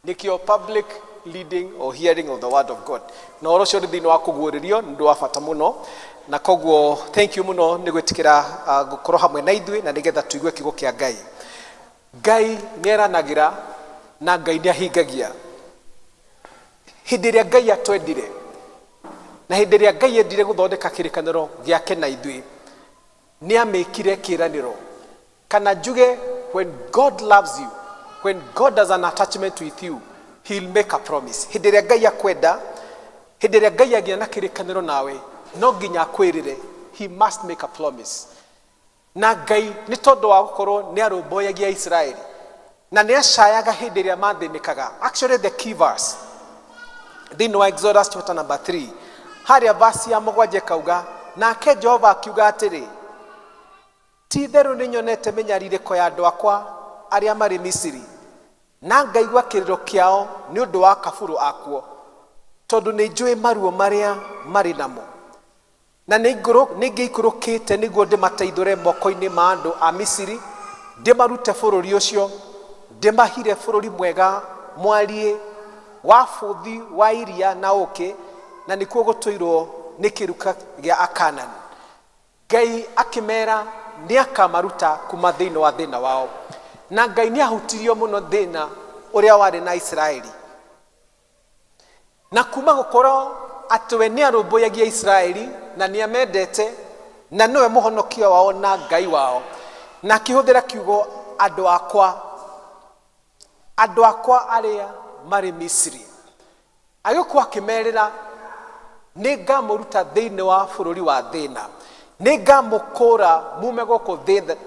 Nĩkĩo public leading or hearing of the word of God na ũhoro ũcio nĩ thĩinĩ wa kũguũrĩrio nĩ ũndũ wa bata mũno. Na koguo thank you mũno nĩ gwĩtĩkĩra gũkorwo hamwe na ithuĩ na nĩgetha tũigue kiugo kĩa Ngai. Ngai nĩ eranagĩra na Ngai nĩ ahingagia. Hĩndĩ ĩrĩa Ngai atwendire na hĩndĩ ĩrĩa Ngai endire gũthondeka kĩrĩkanĩro gĩake na ithuĩ, nĩ amĩkire kĩranĩro. Kana njuge, when God loves you, when God has an attachment with you, he'll make a promise. Hĩndĩ ĩrĩa Ngai akwenda, hĩndĩ ĩrĩa Ngai agĩa na kĩrĩkanĩro nawe, no nginya akwĩrĩre, he must make a promise. Na Ngai nĩ tondũ wa gũkorwo nĩ arũmbũyagia Isiraeli na nĩ acayaga hĩndĩ ĩrĩa mathĩnĩkaga. Actually, the key verse thĩinĩ wa Exodus chapter number 3, harĩa verse ya 7 ĩkauga, "Nake Jehova akiuga atĩrĩ, ti itherũ nĩ nyonete mĩnyarirĩko ya andũ akwa arĩa marĩ Misiri, na ngaigua kĩrĩro kĩao nĩ ũndũ wa kabũrũ akuo, tondũ nĩ njũĩ maruo marĩa marĩ namo, na nĩ ngĩikũrũkĩte nĩguo ndĩmateithũre moko-inĩ ma andũ a Misiri, ndĩmarute bũrũri ũcio, ndĩmahire bũrũri mwega mwariĩ wa bũthi wa iria na ũkĩ, na nĩkuo gũtũirwo nĩ kĩruka gĩa Akanani." Ngai akĩmera nĩ akamaruta kuma thĩinĩ wa thĩna wao. Na Ngai nĩ ahutirio mũno thĩna ũrĩa warĩ na Isiraeli, na kuma gũkorwo atĩ we nĩ arũmbũyagia Isiraeli na nĩ amendete na nĩwe mũhonokia wao na Ngai wao, na akĩhũthĩra kiugo "andũ akwa", andũ akwa arĩa marĩ Misiri, agĩũkwo akĩmerĩra, "Nĩ ngamũruta thĩinĩ wa bũrũri wa thĩna, nĩ ngamũkũra mume gũkũ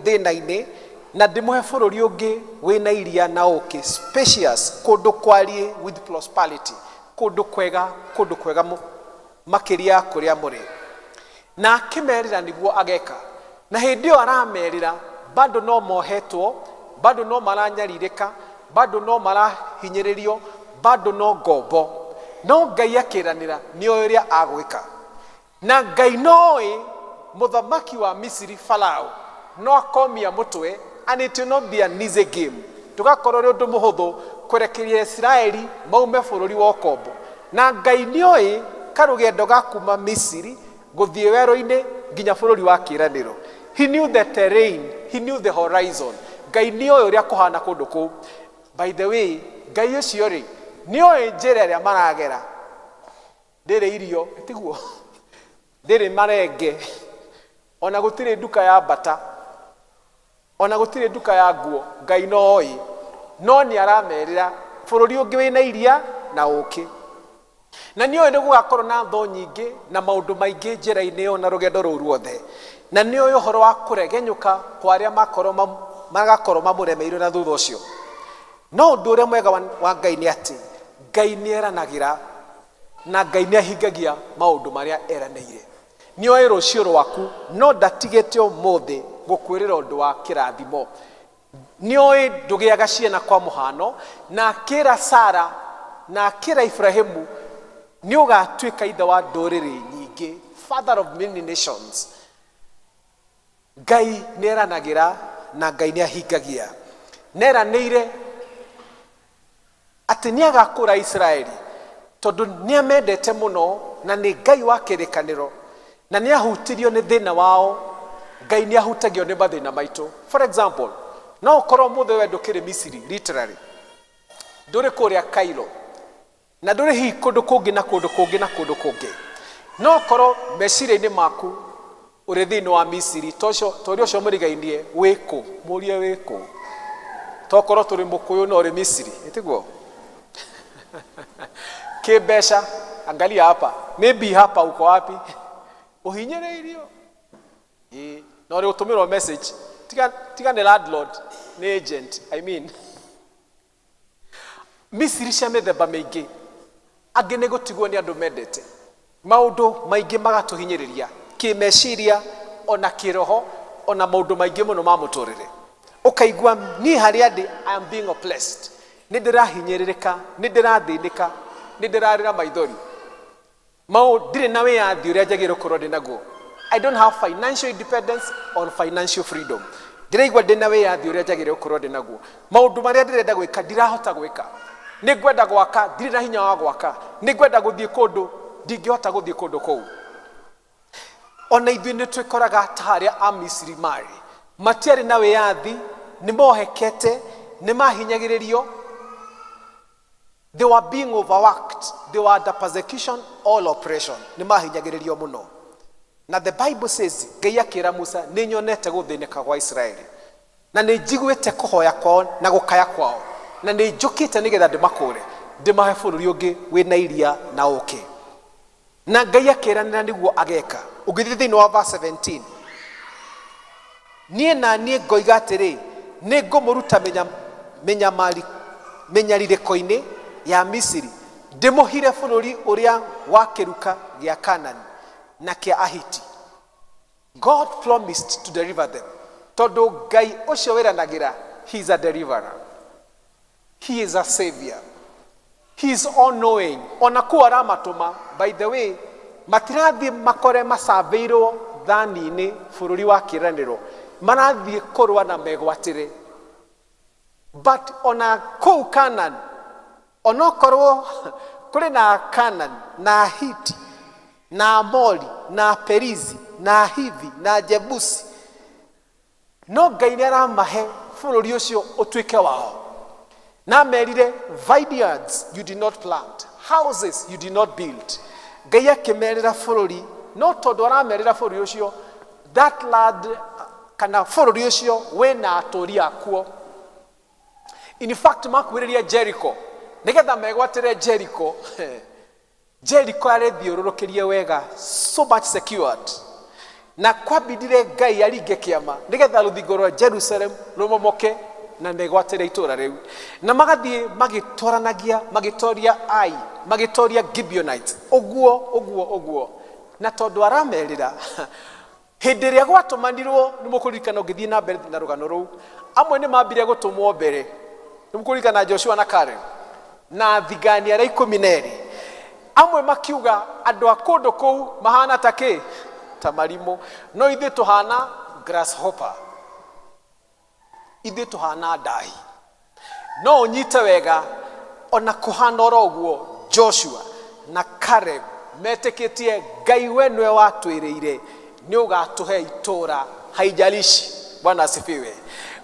thĩna-inĩ na ndĩmũhe bũrũri ũngĩ wĩna iria na ũkĩ, spacious, kũndũ kwariĩ, with prosperity, kũndũ kwega, kũndũ kwega makĩria kũrĩa mũrĩ." Na akĩmerĩra nĩguo ageka. Na hĩndĩ ĩyo aramerĩra, bado no mohetwo, bado no maranyarirĩka, bado no marahinyĩrĩrio, bado no ngombo, no Ngai akĩranĩra nĩ oĩ ũrĩa agwĩka. Na Ngai noĩ mũthamaki wa Misiri, Farao, no akomia mũtwe, and it will not be an easy game. Ndũgakorwo ũrĩ ũndũ mũhũthũ kwerekeria Isiraeli maume bũrũri wa ũkombo. Na Ngai nĩoĩ karũgendo ga kuma Misiri gũthiĩ werũ-inĩ nginya bũrũri wa kĩĩranĩro. He knew the terrain, he knew the horizon. Ngai nĩoĩ ũrĩa kũhana kũndũ kũu. By the way, Ngai ũcio rĩ nĩoĩ njĩra ĩrĩa maragera ndĩrĩ irio, tiguo? Ndĩrĩ marenge, ona gũtirĩ nduka ya mbata, ona gũtirĩ nduka ya nguo. Ngai no oĩ, no nĩ aramerĩra bũrũri ũngĩ wĩna iria na ũkĩ, na nĩ oĩ nĩ gũgakorwo na thoo nyingĩ na maũndũ maingĩ njĩra-inĩ ĩyo na rũgendo rũu ruothe, na nĩ oĩ ũhoro wa kũregenyũka kwa arĩa makorwo magakorwo mamũremeire na thutha ũcio. No ũndũ ũrĩa mwega wa Ngai nĩ atĩ Ngai nĩ eranagĩra na Ngai nĩ ahingagia maũndũ marĩa eranĩire. Nĩ oĩ rũciũ rwaku, no ndatigĩte ũmũthĩ gũkwĩrĩra ũndũ wa kĩrathimo. Nĩ oĩ ndũgĩaga ciana, kwa mũhano, na akĩra Sara na akĩra Ibrahimu, nĩ ũgatuĩka ithe wa ndũrĩrĩ nyingĩ. Father of many nations. Ngai nĩ eranagĩra na Ngai nĩ ahingagia. Nĩ eranĩire atĩ nĩ agakũra Isiraeli tondũ nĩ amendete mũno na nĩ Ngai wa kĩrĩkanĩro na nĩ ahutirio nĩ thĩna wao. Ngai nĩ ahutagio nĩ mathĩna maitũ. For example, no ũkorwo ũmũthĩ we ndũkĩrĩ Misiri literally, ndũrĩ kũrĩa Cairo na ndũrĩ hihi kũndũ kũngĩ na kũndũ kũngĩ na kũndũ kũngĩ, no ũkorwo meciria-inĩ maku ũrĩ thĩinĩ wa Misiri. Torĩa ũcio mũrigainie wĩkũ, mũrie wĩkũ, tokorwo tũrĩ mũkũyũ no ũrĩ Misiri, ĩtiguo? Kĩmbeca, angalia hapa, maybe hapa uko wapi, ũhinyĩrĩirio. Ĩĩ, no rĩ ũtũmĩrwo message, tiga, tiga nĩ landlord, nĩ agent, I mean Misiri cia mĩthemba mĩingĩ. Angĩ nĩ gũtigwo nĩ andũ mendete, maũndũ maingĩ magatũhinyĩrĩria kĩmeciria ona kĩroho ona maũndũ maingĩ mũno ma mũtũrĩre. Ũkaigua niĩ harĩa ndĩ, I am being oppressed, nĩ ndĩrahinyĩrĩrĩka, nĩ ndĩrathĩnĩka, nĩ ndĩrarĩra maithori, ndirĩ na wĩyathi ũrĩa njagĩrĩirwo gũkorwo ndĩ naguo. I don't have financial independence or financial freedom. Ndĩraigua ndĩ na wĩyathi ũrĩa njagĩrĩirwo gũkorwo ndĩ naguo. Maũndũ marĩa ndĩrenda gwĩka ndirahota gwĩka. Nĩ ngwenda gwaka, ndirĩ na hinya wa gwaka. Nĩ ngwenda gũthiĩ kũndũ, ndingĩhota gũthiĩ kũndũ kũu. Ona ithuĩ nĩ twĩkoraga ta harĩa Amisiri marĩ. Matiarĩ na wĩyathi, nĩ mohekete, nĩ mahinyagĩrĩrio. They were being overworked, they were under persecution, all oppression. Nĩ mahinyagĩrĩrio mũno. Na the Bible says, Ngai akĩra Musa, nĩ nyonete gũthĩnĩka gwa Isiraeli. Na nĩ njiguĩte kũhoya kwao na gũkaya kwao. Na nĩ njũkĩte nĩgetha ndĩmakũre, ndĩmahe bũrũri ũngĩ wĩna iria na ũũkĩ. Na Ngai akĩranĩra nĩguo ageka. Ũngĩthiĩ thĩinĩ wa verse 17, niĩ na niĩ ngoiga atĩrĩ, nĩ ngũmũruta mĩnyarirĩko-inĩ ya Misiri, ndĩmũhire bũrũri ũrĩa wa kĩruka gĩa Kanani na kĩa Ahiti. God promised to deliver them. Tondũ Ngai ũcio wĩranagĩra, he is a deliverer. He is a savior. He is all knowing. Ona kũu aramatũma, by the way, matirathiĩ makore macambĩirwo thani-inĩ bũrũri wa kĩĩranĩro. Marathiĩ kũrũa na megwatĩre. But ona kũu Canaan, onokorwo kũrĩ na Canaan, na Hiti, na Amori, na Perizi, na Hivi, na Jebusi, no Ngai nĩ aramahe bũrũri ũcio ũtuĩke wao. Na amerire, vineyards you did not plant, houses you did not build. Ngai akĩmerĩra bũrũri, no tondũ aramerĩra bũrũri ũcio, that land kana bũrũri ũcio wĩna atũũri akuo. In fact, makuhĩrĩria Jericho, nĩgetha megwatĩre Jericho, Jericho yarĩthiũrũrũkĩrie wega, so much secured. Na kwambindire Ngai aringe kĩama nĩgetha rũthingo rwa Jerusalem rũmomoke na megwatĩre itũũra rĩu. Na magathiĩ magĩtwaranagia, magĩtoria Ai, magĩtoria Gibeonites, ũguo ũguo ũguo. Na tondũ aramerĩra, hĩndĩ ĩrĩa gwatũmanirwo, nĩ mũkũririkana ũngĩthiĩ na mbere na rũgano rũu, amwe nĩ mambire gũtũmwo mbere. Nĩ mũkũririkana Joshua na Caleb na thigani arĩa 12. Amwe makiuga andũ a kũndũ kũu mahana ta kĩ? Ta marimũ. No ithuĩ tũhana grasshopper. Ithuĩ tũhana ndahi. No ũnyite wega, ona kũhana oro ũguo, Joshua na Caleb metĩkĩtie Ngai we nĩwe watwĩrĩire nĩ ũgatũhe itũũra, haijalishi. Bwana asifiwe.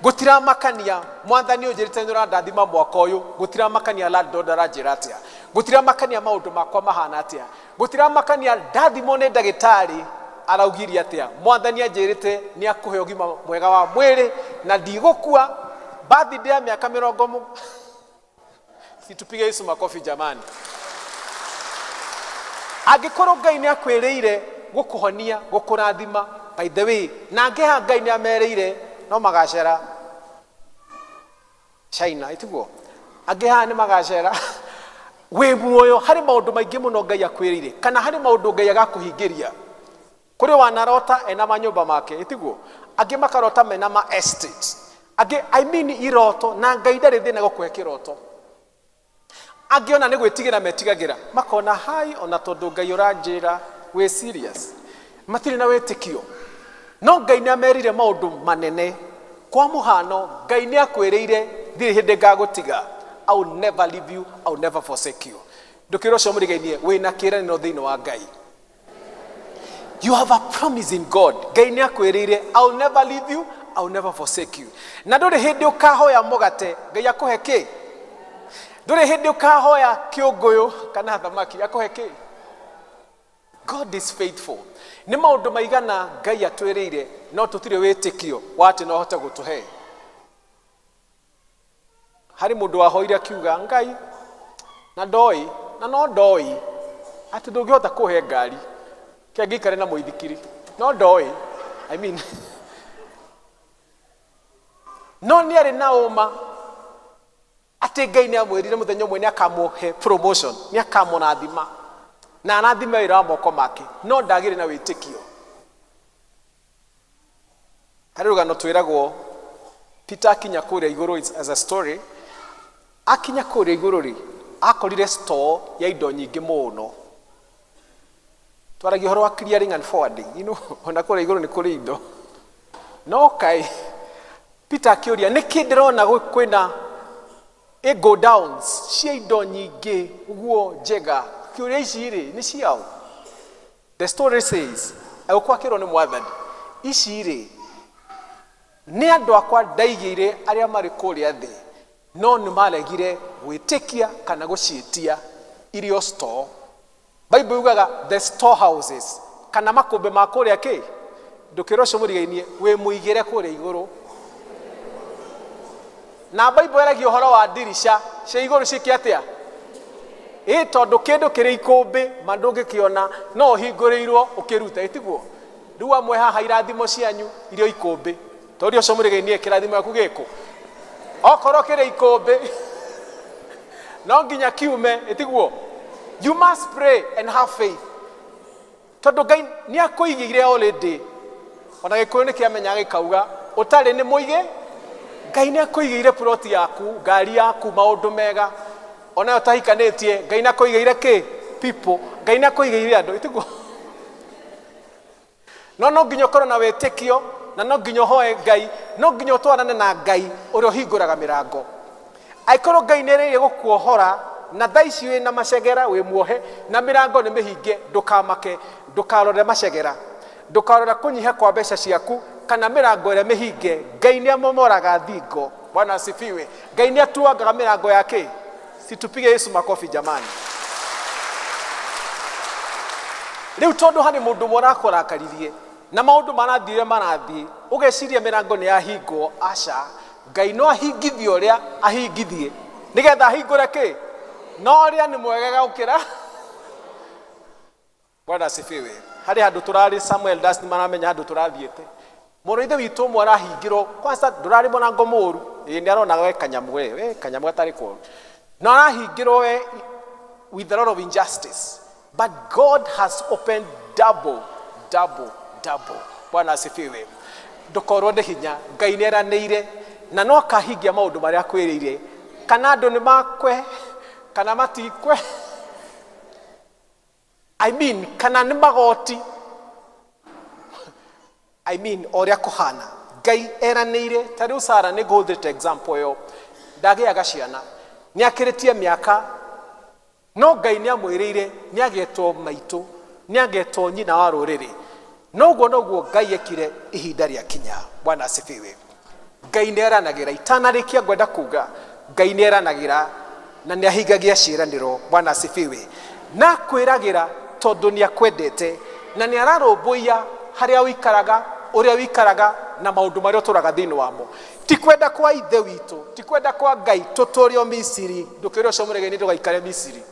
Gũtiramakania mwathani ũnjĩrĩte nĩ ũrandathima mwaka ũyũ, gũtiramakania landlord aranjĩra atĩa, gũtiramakania maũndũ makwa mahana atĩa, gũtiramakania ndathimwo nĩ ndagĩtarĩ araugirie atĩa, mwathani anjĩrĩte nĩ akũhe ũgima mwega wa mwĩrĩ na ndigũkua birthday ya miaka mĩrongo mũ. Situpige Yesu makofi jamani. Angĩkorwo Ngai nĩ akwĩrĩire gũkũhonia, gũkũrathima, by the way, na angĩha Ngai nĩ amerĩire no magacera China, ĩtiguo? Angĩha nĩ magacera wĩ muoyo. Harĩ maũndũ maingĩ mũno Ngai akwĩrĩire, kana harĩ maũndũ Ngai agakũhingĩria. Kũrĩ wanarota ena manyũmba make, ĩtiguo? Angĩ makarota mena ma estate, angĩ, I mean iroto, na Ngai ndarĩ thĩna gũkũhe kĩroto. Angĩ ona nĩ gwĩtigĩra metigagĩra, makona hai ona tondũ Ngai ũranjĩra wĩ serious. Matirĩ na wĩtĩkio. No Ngai nĩ amerire maũndũ manene. Kwa mũhano, Ngai nĩ akwĩrĩire ndirĩ hĩndĩ ngagũtiga. I will never leave you, I will never forsake you. Ndũkĩra ũcio mũrigainie wĩna kĩĩranĩro thĩinĩ wa Ngai. You have a promise in God. Ngai nĩ akwĩrĩire I will never leave you, I will never forsake you. Na ndũrĩ hĩndĩ ũkahoya mũgate Ngai akũhe kĩ? Ndũrĩ hĩndĩ ũkahoya kĩũngũyũ kana thamaki akũhe kĩ? God is faithful. Nĩ maũndũ maigana Ngai atwĩrĩire no tũtirĩ wĩtĩkio wa atĩ no ahote gũtũhe. Harĩ mũndũ wahoire akiuga Ngai na ndoĩ na no ndoĩ atĩ ndũngĩhota kũhe ngari kĩa ngĩikare na mũithikiri no ndoĩ I mean no nĩ arĩ na ũma atĩ Ngai nĩ amwĩrire mũthenya ũmwe nĩ akamũhe promotion nĩ akamũrathima na arathime wĩra wa moko make no ndagĩrĩ na wĩtĩkio. Harĩ rũgano twĩragwo Peter akinya kũrĩa igũrũ as a story akinya kũrĩa igũrũ rĩ akorire store ya indo nyingĩ mũno. Twaragia ũhoro wa clearing and forwarding, you know, ona kũrĩa igũrũ nĩ kũrĩ indo. No kaĩ Peter akĩũria nĩkĩ ndĩrona kwĩna go downs cia indo nyingĩ ũguo njega, kĩũria ici rĩ nĩ ciao? The story says agĩũka akĩrwo nĩ Mwathani, ici rĩ nĩ andũ akwa ndaigĩire arĩa marĩ kũrĩa thĩ no nĩ maregire gwĩtĩkia kana gũciĩtia irio store. Bible yugaga the storehouses kana makũmbĩ ma kũrĩa kĩ ndũkĩra ũcio mũrigainie wĩ mũigĩre kũrĩa igũrũ. Na Bible yaragia ũhoro wa ndirica cia igũrũ ciĩke atĩa? Ĩ tondũ kĩndũ kĩrĩ ikũmbĩ ma ndũngĩkĩona no ũhingũrĩirwo ũkĩruta ĩtiguo. Rĩu amwe haha irathimo cianyu irio ikũmbĩ tondũ ũcio mũrigainie kĩrathimo gĩaku gĩkũ okorwo kĩrĩ ikũmbĩ no nginya kiume ĩtiguo. You must pray and have faith tondũ Ngai nĩ akũigĩire already. Ona gĩkũyũ nĩ kĩamenya gĩkauga ũtarĩ nĩ mũige. Ngai nĩ akũigĩire ploti yaku, ngari yaku, maũndũ mega. Onayo ũtahikanĩtie Ngai nĩ akũigĩire kĩ? People. Ngai nĩ akũigĩire andũ ĩtiguo. No no nginya ũkorwo na wĩtĩkio na no nginya ũhoe Ngai, no nginya ũtwarane na Ngai ũrĩa ũhingũraga mĩrango. Angĩkorwo Ngai nĩ erĩire gũkuohora na thaa ici wĩna macegera wĩ muohe na mĩrango nĩ mĩhinge, ndũkamake, ndũkarore macegera, ndũkarore kũnyiha kwa mbeca ciaku kana mĩrango ĩrĩa mĩhinge. Ngai nĩ amomoraga thingo. Bwana asifiwe. Ngai nĩ atuangaga mĩrango ya kĩ? Situpige Yesu makofi jamani. Rĩu tondũ harĩ mũndũ ũmwe ũrakũrakaririe na maũndũ marathiĩ ũrĩa marathiĩ, ũgeciria mĩrango nĩ yahingwo, aca. Ngai no ahingithie ũrĩa ahingithie nĩgetha ahingũre kĩ? No ũrĩa nĩ mwegega gũkĩra. Bwana asifiwe. Harĩ handũ tũrarĩ Samuel Das nĩ maramenya handũ tũrathiĩte. Mũrũ ithe witũ ũmwe arahingĩrwo kwanza ndũrarĩ mũrango mũũru, ĩĩ nĩ arona we kanyamũ we, we kanyamũ gatarĩ koru. No arahingĩrwo we with a lot of injustice. But God has opened double, double, double. Bwana asifiwe. Ndũkorwo nĩ hinya, Ngai nĩ eranĩire na no akahingia maũndũ marĩa akwĩrĩire. Kana andũ nĩ makwe, kana matikwe. I mean, kana nĩ magoti. I mean, o ũrĩa kũhana. Ngai eranĩire, ta rĩu Sarah nĩ ngũhũthĩrĩte example ĩyo, ndagĩaga ciana, nĩ akĩrĩtie mĩaka, no Ngai nĩ amwĩrĩire nĩ agetwo maitũ, nĩ agetwo nyina wa rũrĩrĩ. Noguo noguo Ngai ekire ihinda rĩakinya. Bwana asifiwe. Ngai nĩ eranagĩra. Itanarĩkia ngwenda kuga Ngai nĩ eranagĩra na nĩ ahingagia ciĩranĩro. Bwana asifiwe. Na akwĩragĩra tondũ nĩ akwendete na nĩ ararũmbũiya harĩa ũikaraga, ũrĩa ũikaraga na maũndũ marĩa ũtũraga thĩinĩ wamo. Ti kwenda kwa ithe witũ, ti kwenda kwa Ngai tũtũre o Misiri. Ndũkĩre ũcio mũregeni ndũgaikare Misiri.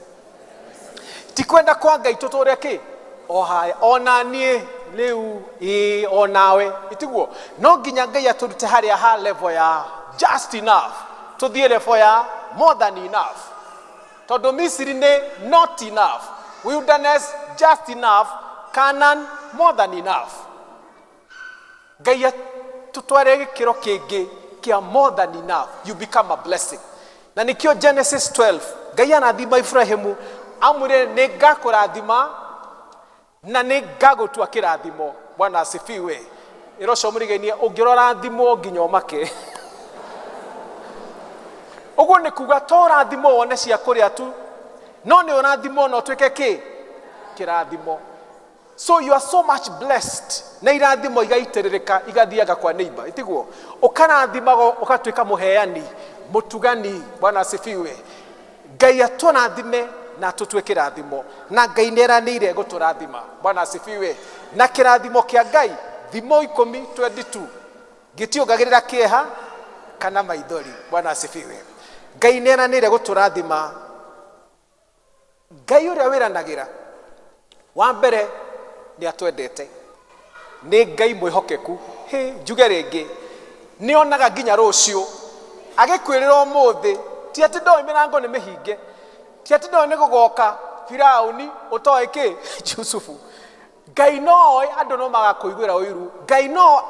Ti kwenda kwa Ngai tũtũre kĩ? O haya, ona niĩ rĩu, ĩĩ, o nawe, ĩtiguo? No nginya Ngai atũrute harĩa ha level ya just enough, tũthiĩ level ya more than enough. Tondũ Misiri nĩ not enough, wilderness just enough, Canaan more than enough. Ngai atũtware gĩkĩro kĩngĩ kĩa more than enough, you become a blessing. Na nĩkĩo Genesis 12, Ngai arathima Ibrahimu, amwĩre nĩ ngakũrathima Na nĩ ngagũtua kĩrathimo. Bwana asifiwe. Ĩra ũcio mũrigainie ũngĩrorathimwo nginya ũmake. Ũguo nĩ kuga to ũrathimwo wone cia kũrĩa tu, no nĩ ũrathimwo na ũtuĩke kĩ? Kĩrathimo. So you are so much blessed. Na irathimo igaitĩrĩrĩka igathiaga kwa neighbor, itiguo? Ũkarathimagwo ũgatuĩka mũheani, mũtugani. Bwana asifiwe. Ngai atũrathime na atũtue kĩrathimo. Na Ngai nĩ eranĩire gũtũrathima. Bwana asifiwe. Na kĩrathimo kĩa Ngai, thimo 10:22, gĩtiongagĩrĩra kĩeha kana maithori. Bwana asifiwe. Ngai nĩ eranĩire gũtũrathima. Ngai ũrĩa wĩranagĩra, wa mbere nĩ atwendete. Nĩ Ngai mwĩhokeku. Hĩ, njuge rĩngĩ, nĩ onaga nginya rũciũ. Agĩkwĩrĩra ũmũthĩ, ti atĩ ndoĩ mĩrango nĩ mĩhinge, ti atĩ ndoĩ nĩ gũgoka Firaũni ũtoĩ kĩ Jusufu. Ngai no oĩ andũ no magakũiguĩra ũiru. Ngai no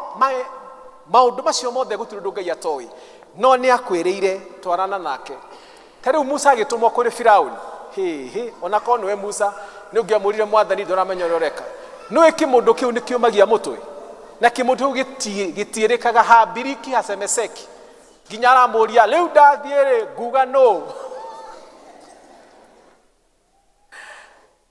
maũndũ macio mothe gũtirĩ ũndũ Ngai atoĩ. No nĩ akwĩrĩire twarana nake. Ta rĩu Musa agĩtũmwo kũrĩ Firaũni. Hĩ, hĩ, ona korwo nĩwe Musa, nĩ ũngĩamũrire Mwathani ndũramenya ũrĩa ũreka. Nĩũĩ kĩmũndũ kĩu nĩ kĩũmagia mũtwe? Na kĩmũndũ kĩu gĩtiĩrĩkaga hambiriki hasemeseki. Nginya aramũria, rĩu ndathiĩ rĩ, nguga nũ?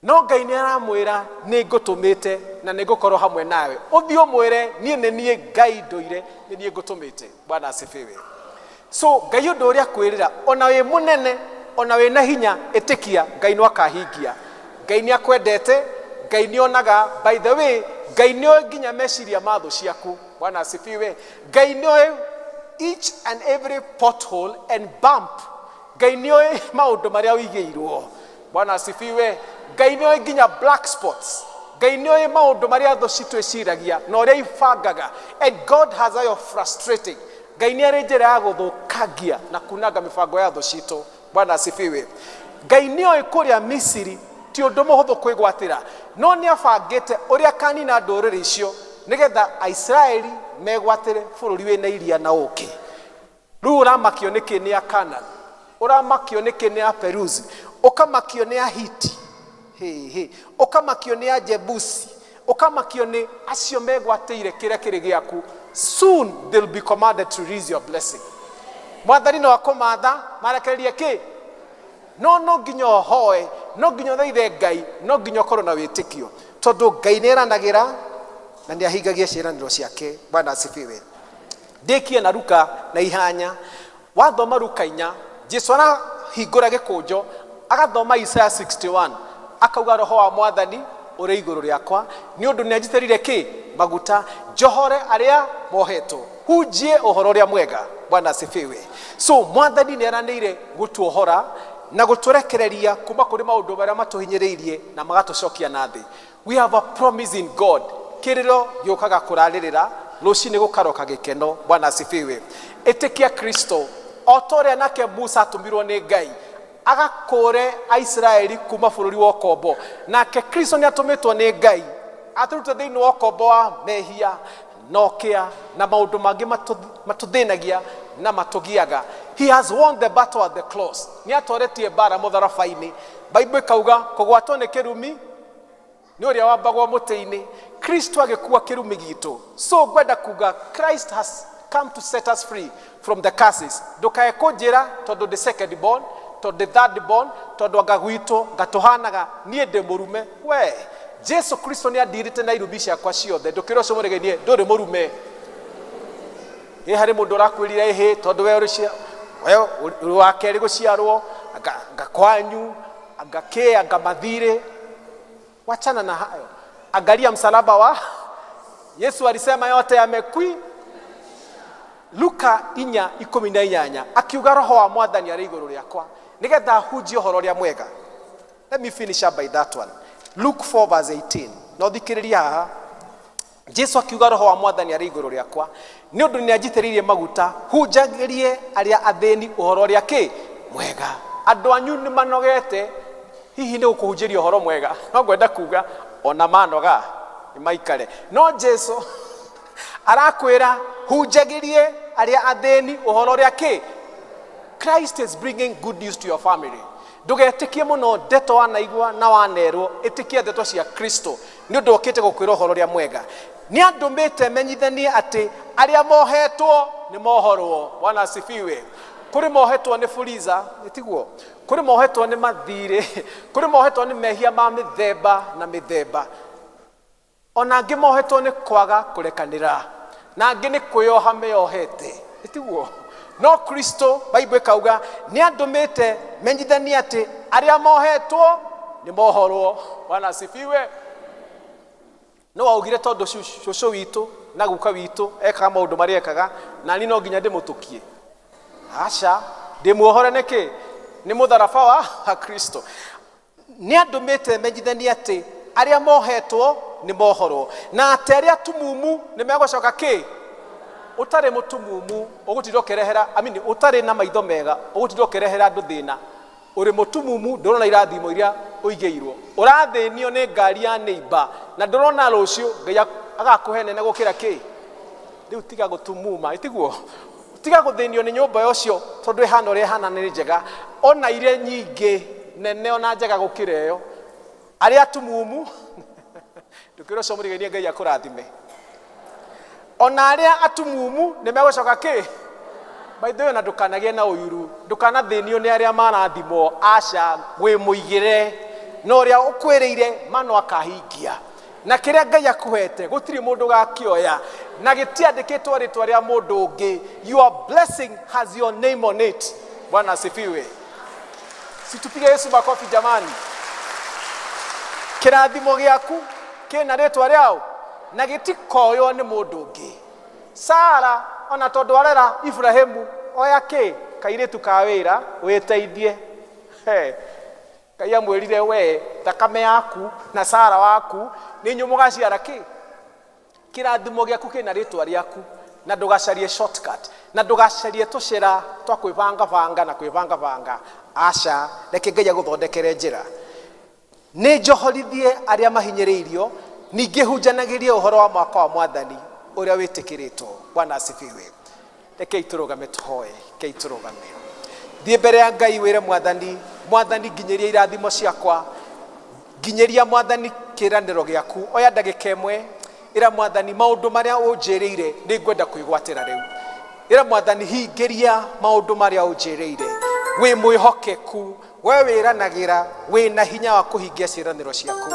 No Ngai nĩ aramwĩra, nĩ ngũtũmĩte na nĩ ngũkorwo hamwe nawe. Ũthiĩ ũmwĩre, niĩ nĩ niĩ Ngai ndũire, nĩ niĩ ngũtũmĩte. Bwana asifiwe. So Ngai ũndũ ũrĩa akwĩrĩra, ona wĩ mũnene, ona wĩ na hinya, ĩtĩkia, Ngai no akahingia. Ngai nĩ akwendete, Ngai nĩ onaga, by the way, Ngai nĩ oĩ nginya meciria ma thũ ciaku. Bwana asifiwe. Ngai nĩ oĩ each and every pothole and bump. Ngai nĩ oĩ maũndũ marĩa ũigĩirwo. Bwana asifiwe. Ngai nĩ oĩ nginya black spots. Ngai nĩ oĩ maũndũ marĩa thũ citũ iciragia na ũrĩa ibangaga. And God has a way of frustrating. Ngai nĩ arĩ njĩra ya gũthũkangia na kunanga mĩbango ya thũ citũ. Bwana asifiwe. Ngai nĩ oĩ kũrĩa Misiri ti ũndũ mũhũthũ kwĩgwatĩra, no nĩ abangĩte ũrĩa akanina ndũrĩrĩ icio nĩgetha Aisiraeli megwatĩre bũrũri wĩna iria na ũũkĩ. Rĩu ũramakio nĩkĩ nĩ Akaanani? Ũramakio nĩkĩ nĩ Aperuzi? Ũkamakio nĩ Ahiti? Hĩ, hĩ. Ũkamakio nĩ Ajebusi? Ũkamakio nĩ acio megwatĩire kĩrĩa kĩrĩ gĩaku? Soon they'll be commanded to release your blessing. Mwathani no akũmatha marekererie kĩ? No no nginya ũhoe, no nginya ũthaithe Ngai, no nginya ũkorwo na wĩtĩkio, tondũ Ngai nĩ eranagĩra na nĩ ahingagia ciĩranĩro ciake. Bwana asifiwe. Ndĩkie na Luka na ihanya. Wathoma Luka 4, Jesu arahingũra gĩkũnjo, agathoma Isaiah 61, akauga roho wa Mwathani ũrĩ igũrũ rĩakwa, nĩ ũndũ nĩ anjitĩrĩire kĩ? Maguta, njohore arĩa mohetwo, hunjie ũhoro ũrĩa mwega. Bwana asifiwe. So Mwathani nĩ eranĩire gũtuohora na gũtũrekereria kuma kũrĩ maũndũ marĩa matũhinyĩrĩirie na magatũcokia na thĩ. We have a promise in God. Kĩrĩro gĩũkaga kũrarĩrĩra, rũcinĩ gũkaroka gĩkeno. Bwana asifiwe. Ĩtĩkia Kristo o ta ũrĩa nake Musa atũmirwo nĩ Ngai agakũre Aisiraeli kuma bũrũri wa ũkombo, nake Kristo nĩ atũmĩtwo nĩ Ngai atũrute thĩinĩ wa ũkombo wa mehia na ũkĩa na maũndũ mangĩ matũthĩnagia na matũgiaga. He has won the battle at the cross. Nĩ atoretie mbara mũtharaba-inĩ. Bible ĩkauga kũgwatwo nĩ kĩrumi nĩ ũrĩa wambagwo mũtĩ-inĩ. Kristo agĩkua kĩrumi gitũ. So ngwenda kuga Christ has come to set us free from the curses. Ndũkae kũnjĩra tondũ ndĩ second born, tondũ ndĩ third born, tondũ anga gwitũ ngatũhanaga niĩ ndĩ mũrume. We, Jesu Kristo nĩ andirĩte na irumi ciakwa ciothe. Ndũkĩra ũcio mũregerie, ndũrĩ mũrume. Ĩ harĩ mũndũ ũrakwĩrire ĩhĩ tondũ we ũrĩ we ũrĩ wa kerĩ gũciarwo, anga kwanyu, anga kĩ, anga mathirĩ. Wachana na hayo. Angalia msalaba wa Yesu alisema yote yamekwi. Luka 4:18 akiuga roho wa Mwathani arĩ igũrũ rĩakwa nĩgetha hunjie ũhoro ũrĩa mwega. Let me finish up by that one. Luke 4 verse 18. No thikĩrĩria haha. Jesu akiuga roho wa Mwathani arĩ igũrũ rĩakwa nĩ ũndũ nĩ anjitĩrĩirie maguta hunjagĩrie arĩa athĩni ũhoro ũrĩa kĩ mwega. Andũ anyu nĩ manogete hihi nĩ gũkũhunjĩria ũhoro mwega, no ngwenda kuga ona manoga nĩ maikare. No Jesu arakwĩra hunjagĩrie arĩa athĩni ũhoro ũrĩa kĩ. Christ is bringing good news to your family. Ndũgetĩkie mũno ndeto wanaigua na wanerwo, ĩtĩkia ndeto cia Kristo nĩ ũndũ okĩte gũkwĩra ũhoro ũrĩa mwega. Nĩ andũmĩte menyithanie atĩ arĩa mohetwo nĩ mohorwo. Bwana asifiwe. Kũrĩ mohetwo nĩ fuliza, nĩ tiguo? Kũrĩ mohetwo nĩ mathirĩ, kũrĩ mohetwo nĩ mehia ma mĩthemba na mĩthemba, ona angĩ mohetwo nĩ kwaga kũrekanĩra, na angĩ nĩ kwĩyoha meyohete, nĩ tiguo? No Kristo, Bible ĩkauga nĩ andũmĩte menyithanie atĩ arĩa mohetwo nĩ mohorwo. Bwana asifiwe. No waugire tondũ cũcũ witũ na guka witũ ekaga maũndũ marĩa ekaga, na niĩ no nginya ndĩmũtũkie? Aca, ndĩmuohore nĩkĩ? Nĩ mũtharaba wa Kristo. Nĩ andũmĩte menyithanie atĩ arĩa mohetwo nĩ mohorwo, na atĩ arĩa tumumu nĩ megũcoka kĩ. Ũtarĩ mũtumumu ũgũtinda ũkĩrehera, I mean, ũtarĩ na maitho mega ũgũtinda ũkĩrehera andũ thĩna. Ũrĩ mũtumumu, ndũrona irathimo iria ũigĩirwo. Ũrathĩnio nĩ ngari ya neighbor na ndũrona rũciũ Ngai agakũhe nene gũkĩra kĩ. Rĩu tiga gũtumuma, ĩtiguo? Tiga gũthĩnio nĩ nyũmba ũcio tondũ ĩhana ũrĩa ĩhana nĩ njega, ona iria nyingĩ nene ona njega gũkĩra ĩyo. Arĩa atumumu, ndũkĩra ũcio mũrigainie, Ngai akũrathime. Ona arĩa atumumu nĩ megũcoka kĩ. By the way, na ndũkanagĩe na ũiru, ndũkanathĩnio nĩ arĩa marathimwo. Aca, wĩ mũigĩre na ũrĩa ũkwĩrĩire mano akahingia, na kĩrĩa Ngai akũhete gũtirĩ mũndũ ũgakĩoya, na gĩtiandĩkĩtwo rĩtwa rĩa mũndũ ũngĩ. Your blessing has your name on it. Bwana asifiwe. Situpige Yesu makofi jamani. Kĩrathimo gĩaku kĩna rĩtwa rĩao na gĩtikoywo nĩ mũndũ ũngĩ. Sara ona tondũ arera Ibrahimu, oya kĩ kairĩtu ka wĩra wĩteithie. He. Ngai amwĩrire, we thakame yaku na Sara waku nĩ inyuĩ mũgaciara kĩ. Kĩrathimo gĩaku kĩna rĩtwa rĩaku, na ndũgacarie shortcut, na ndũgacarie tũcĩra twa kwĩbangabanga na kwĩbangabanga. Aca, reke Ngai agũthondekere njĩra. Nĩ njohorithie arĩa mahinyĩrĩirio, ningĩ hunjanagĩrie ũhoro wa mwaka wa Mwathani ũrĩa wĩtĩkĩrĩtwo. Bwana asifiwe. Rekei tũrũgame tũhoe. Rekei tũrũgame. Thiĩ mbere ya Ngai wĩre Mwathani, Mwathani, nginyĩria irathimo ciakwa, nginyĩria Mwathani kĩĩranĩro gĩaku. Oya ndagĩka ĩmwe, ĩra Mwathani, maũndũ marĩa ũnjĩrĩire nĩ ngwenda kwĩgwatĩra rĩu. Ĩra Mwathani, hingĩria maũndũ marĩa ũnjĩrĩire. Wĩ mwĩhokeku, we wĩranagĩra, wĩna hinya wa kũhingia ciĩranĩro ciaku.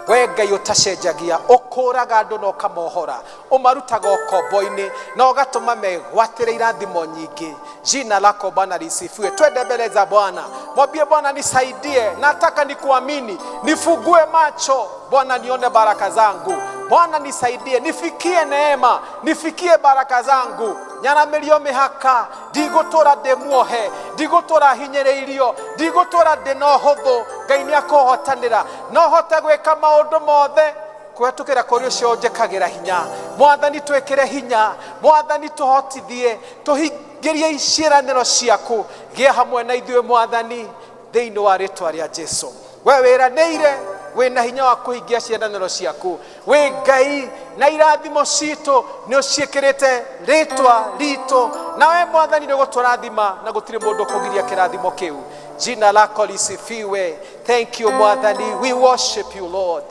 We Ngai ũtacenjagia, ũkũraga andũ na ũkamohora, ũmarutaga ũkombo-inĩ na ũgatũma megwatĩre irathimo nyingĩ. Jina lako Bwana lisifiwe. Twende mbele za Bwana, mwambie Bwana, nisaidie, nataka nikuamini, nifungue macho Bwana, nione baraka zangu. Bwana nisaidie, nifikie neema, nifikie baraka zangu. Nyaramĩrio mĩhaka, ndigũtũra ndĩ muohe, ndigũtũra hinyĩrĩirio, ndigũtũra ndĩ na ũhũthũ. Ngai nĩ akũhotanĩra, no hote gwĩka maũndũ mothe kũhetũkĩra kũrĩ ũcio ũnjĩkagĩra hinya. Mwathani, twĩkĩre hinya. Mwathani, tũhotithie, tũhingĩrie ciĩranĩro ciaku. Gĩa hamwe na ithuĩ Mwathani, thĩinĩ wa rĩtwa rĩa Jesu. We wĩranĩire, wĩna hinya wa kũhingia ciĩranĩro ciaku. Wĩ Ngai, na irathimo citũ nĩ ũciĩkĩrĩte rĩtwa ritũ, nawe Mwathani nĩ ũgũtũrathima na gũtirĩ mũndũ ũkũgiria kĩrathimo kĩu. Jina lako lisifiwe. Thank you Mwathani, we worship you Lord.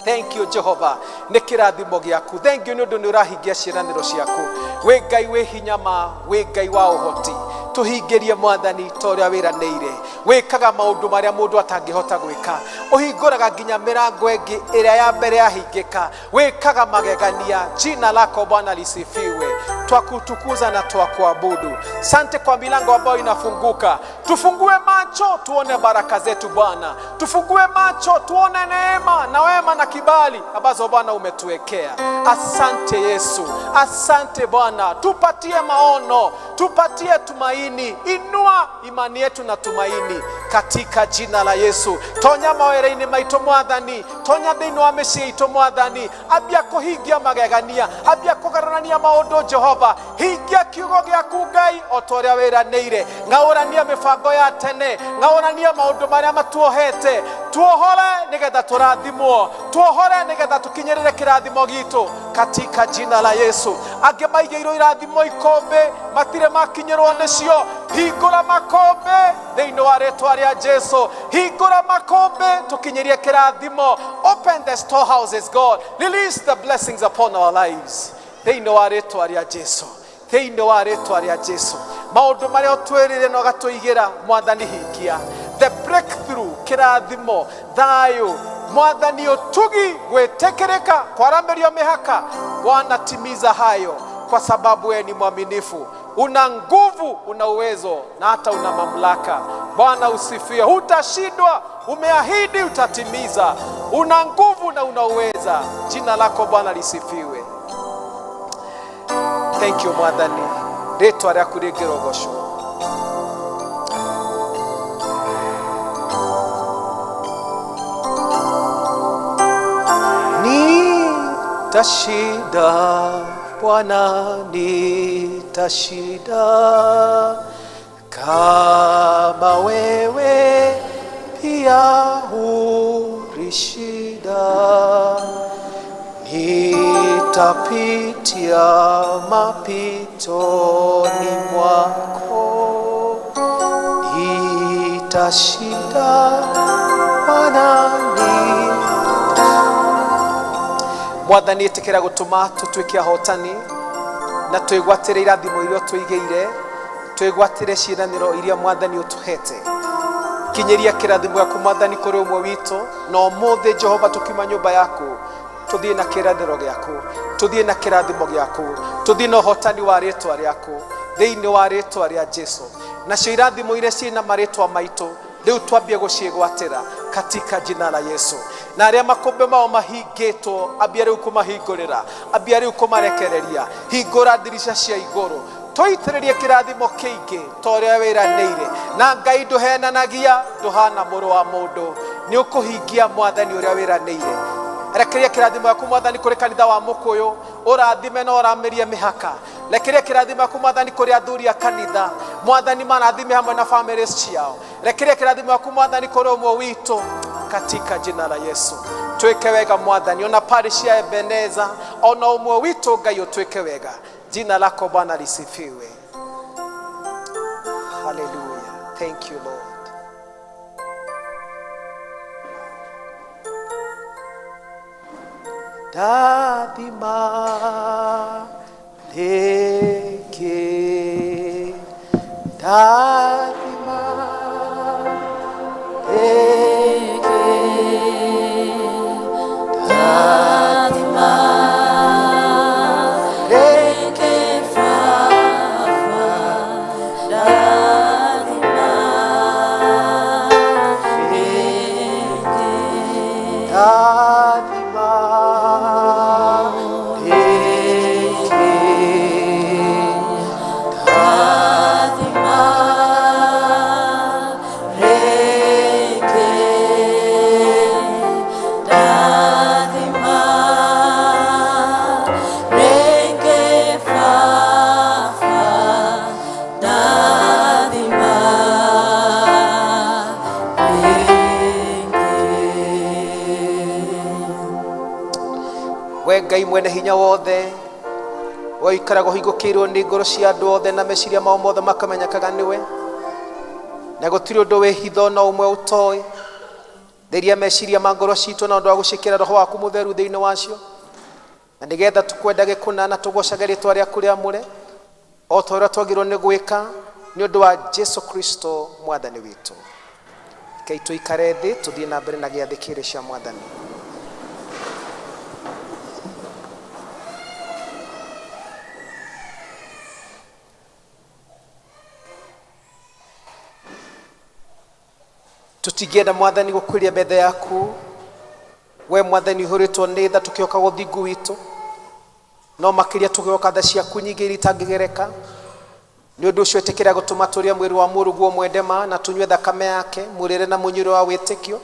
Thank you Jehova, nĩ kĩrathimo gĩaku. Thank you nĩ ũndũ nĩ ũrahingia ciĩranĩro ciaku. Wĩ Ngai wĩ hinya ma, wĩ Ngai wa ũhoti. Tũhingĩrie Mwathani ta ũrĩa wĩranĩire. Wĩkaga maũndũ marĩa mũndũ atangĩhota gwĩka. Ũhingũraga nginya mĩrango ĩngĩ ĩrĩa ya mbere yahingĩka. Wĩkaga magegania. Jina lako Bwana lisifiwe. Twakutukuza na twakuabudu. Sante kwa milango ambayo inafunguka. Tufungue macho tuone baraka zetu Bwana. Tufungue macho tuone neema na wema na kibali ambazo Bwana umetuwekea. Asante Yesu, asante Bwana. Tupatie maono, tupatie tumaini. Inua imani yetu na tumaini katika jina la Yesu. Tonya mawĩra-inĩ maitũ Mwathani, tonya thĩinĩ wa mĩciĩ itũ Mwathani. Ambia kũhingia magegania, ambia kũgarũrania maũndũ Jehova. Hingia kiugo gĩaku Ngai o ta ũrĩa wĩranĩire. Ng'aũrania mĩbango ya tene, ng'aũrania maũndũ marĩa matuohete. Tuohore nĩgetha tũrathimwo, tuohore nĩgetha tũkinyĩrĩre kĩrathimo gitũ katika jina la Yesu. Angĩ maigĩirwo irathimo ikũmbĩ matirĩ makinyĩrwo nĩcio. Hingũra makũmbĩ thĩinĩ wa rĩtwa rĩa Jesu. Hingũra makũmbĩ tũkinyĩrie kĩrathimo. Open the storehouses, God. Release the blessings upon our lives thĩinĩ wa rĩtwa rĩa Jesu, thĩinĩ wa rĩtwa rĩa Jesu. Maũndũ marĩa ũtwĩrĩire na ũgatũigĩra, Mwathani, hingia the breakthrough, kĩrathimo, thayũ, Mwathani, ũtugi, gwĩtĩkĩrĩka, kwaramĩrio mĩhaka. Bwana, timiza hayo kwa sababu wewe ni mwaminifu, una nguvu, una uwezo na hata una mamlaka. Bwana usifiwe, hutashindwa, umeahidi utatimiza, una nguvu na unauweza. Jina lako Bwana lisifiwe. Thank you Mwathani, rĩtwa rĩaku rĩngĩrogocwo. Nitashinda Bwana, nitashinda kama wewe pia ulishinda. Nitapitia mapitoni mwako, nitashinda Bwana, Mwathani, ĩtĩkĩra gũtũma tũtuĩke ahotani na twĩgwatĩre irathimo iria ũtũigĩire, twĩgwatĩre ciĩranĩro iria Mwathani ũtũhete. Kinyĩria kĩrathimo gĩaku Mwathani kũrĩ ũmwe witũ, na ũmũthĩ Jehova tũkiuma nyũmba yaku tũthiĩ na kĩĩranĩro gĩaku, tũthiĩ na kĩrathimo gĩaku, tũthiĩ na ũhotani wa rĩtwa rĩaku thĩinĩ wa rĩtwa rĩa Jesu. Nacio irathimo iria ciĩna marĩtwa maitũ rĩu twambie gũciĩgwatĩra katika jina la Yesu. Na arĩa makũmbĩ mao mahingĩtwo, ambia rĩu kũmahingũrĩra, ambia rĩu kũmarekereria. Hingũra ndirica cia igũrũ, tũitĩrĩrie kĩrathimo kĩingĩ ta ũrĩa wĩranĩire. Na Ngai ndũhenanagia, ndũhana mũrũ wa mũndũ, nĩ ũkũhingia Mwathani ũrĩa wĩranĩire. Rekeria kĩrathimo gĩaku Mwathani kũrĩ kanitha wa Mũkũyũ, ũrathime na ũramĩrie mĩhaka. Rekeria kĩrathimo gĩaku Mwathani kũrĩ athuri a kanitha, Mwathani marathime hamwe na families ciao. Rekeria kĩrathimo gĩaku Mwathani kũrĩ ũmwe witũ katika jina la Yesu. Twĩke wega Mwathani, ona parish ya Ebeneza, ona ũmwe witũ Ngai ũtwĩke wega. Jina lako Bwana lisifiwe. Hallelujah. Thank you Lord. Dathima rĩngĩ, dathima rĩngĩ, dathima rĩngĩ Baba, dathima rĩngĩ, dathima rĩngĩ, dathima rĩngĩ, dathima rĩngĩ Baba, dathima We Ngai mwene hinya wothe, we ũikaragwo ũhingũkĩirwo nĩ ngoro cia andũ othe na meciria mao mothe makamenyekaga nĩwe, na gũtirĩ ũndũ wĩ hitho na ũmwe ũtoĩ. Theria meciria ma ngoro citũ na ũndũ wa gũciĩkĩra roho waku mũtheru thĩinĩ wacio, na nĩgetha tũkwendage kũna na tũgocage rĩtwa rĩaku rĩamũre o ta ũrĩa twagĩrĩirwo nĩ gwĩka nĩ ũndũ wa Jesu Kristo Mwathani witũ. Rekei tũikare thĩ tũthiĩ na mbere na gĩathĩ kĩrĩ cia Mwathani. Tũtingĩenda Mwathani gũkuĩria metha yaku, we Mwathani ũhũrĩtwo nĩ tha tũkĩhoka ũthingu witũ, no makĩria tũkĩhoka tha ciaku nyingĩ iria itangĩgereka. Nĩ ũndũ ũcio ĩtĩkĩra gũtũma tũrĩe mwĩrĩ wa mũrũguo mwendema na tũnyue thakame yake, mũrĩre na mũnyuĩre wa wĩtĩkio,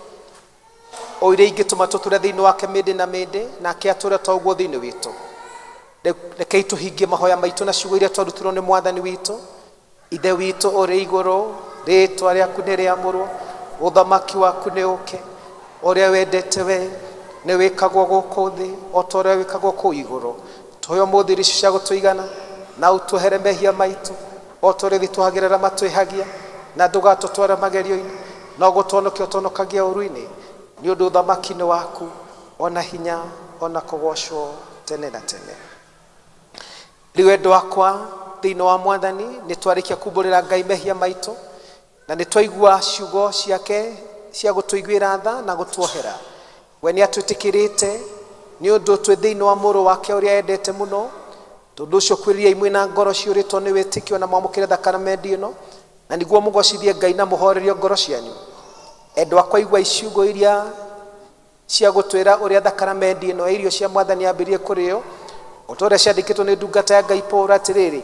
o iria ingĩtũma tũtũre thĩinĩ wake mĩndĩ na mĩndĩ, nake atũre ta ũguo thĩinĩ witũ. Rekei tũhingie mahoya maitũ na ciugo iria twarutirwo nĩ Mwathani witũ. Ithe witũ ũrĩ igũrũ, rĩtwa rĩaku nĩ rĩamũrwo, ũthamaki waku nĩ ũke, ũrĩa wendete we nĩ wĩkagwo gũkũ thĩ o ta ũrĩa wĩkagwo kũu igũrũ. Tũhe ũmũthĩ irio cia gũtũigana, na ũtuohere mehia maitũ O ta ũrĩa ithuĩ tũhagĩra arĩa matwĩhagia, na ndũgatũtware magerio-inĩ, no gũtũhonokia ũtũhonokagia ũũru-inĩ, nĩ ũndũ ũthamaki nĩ waku, ona hinya, ona kũgoocwo tene na tene. Rĩu endwa akwa thĩinĩ wa Mwathani, nĩ twarĩkia kumbũrĩra Ngai mehia maitũ, na nĩ twaigua ciugo ciake cia gũtũiguĩra tha na gũtuohera. We nĩ atwĩtĩkĩrĩte nĩ ũndũ twĩ thĩinĩ wa mũrũ wake ũrĩa endete mũno. Tondũ ũcio kwĩrirĩai mwĩna ngoro ciyũrĩtwo nĩ wĩtĩkio na mwamũkĩre thakame ĩno, na nĩguo mũgocithie Ngai na mũhorerio ngoro cianyu. Endwa akwa, iguai ciugo iria cia gũtwĩra ũrĩa thakame ĩno ya irio cia Mwathani yambĩrĩirie kũrĩo, o ta ũrĩa ciandĩkĩtwo nĩ ndungata ya Ngai Paũlũ atĩrĩrĩ,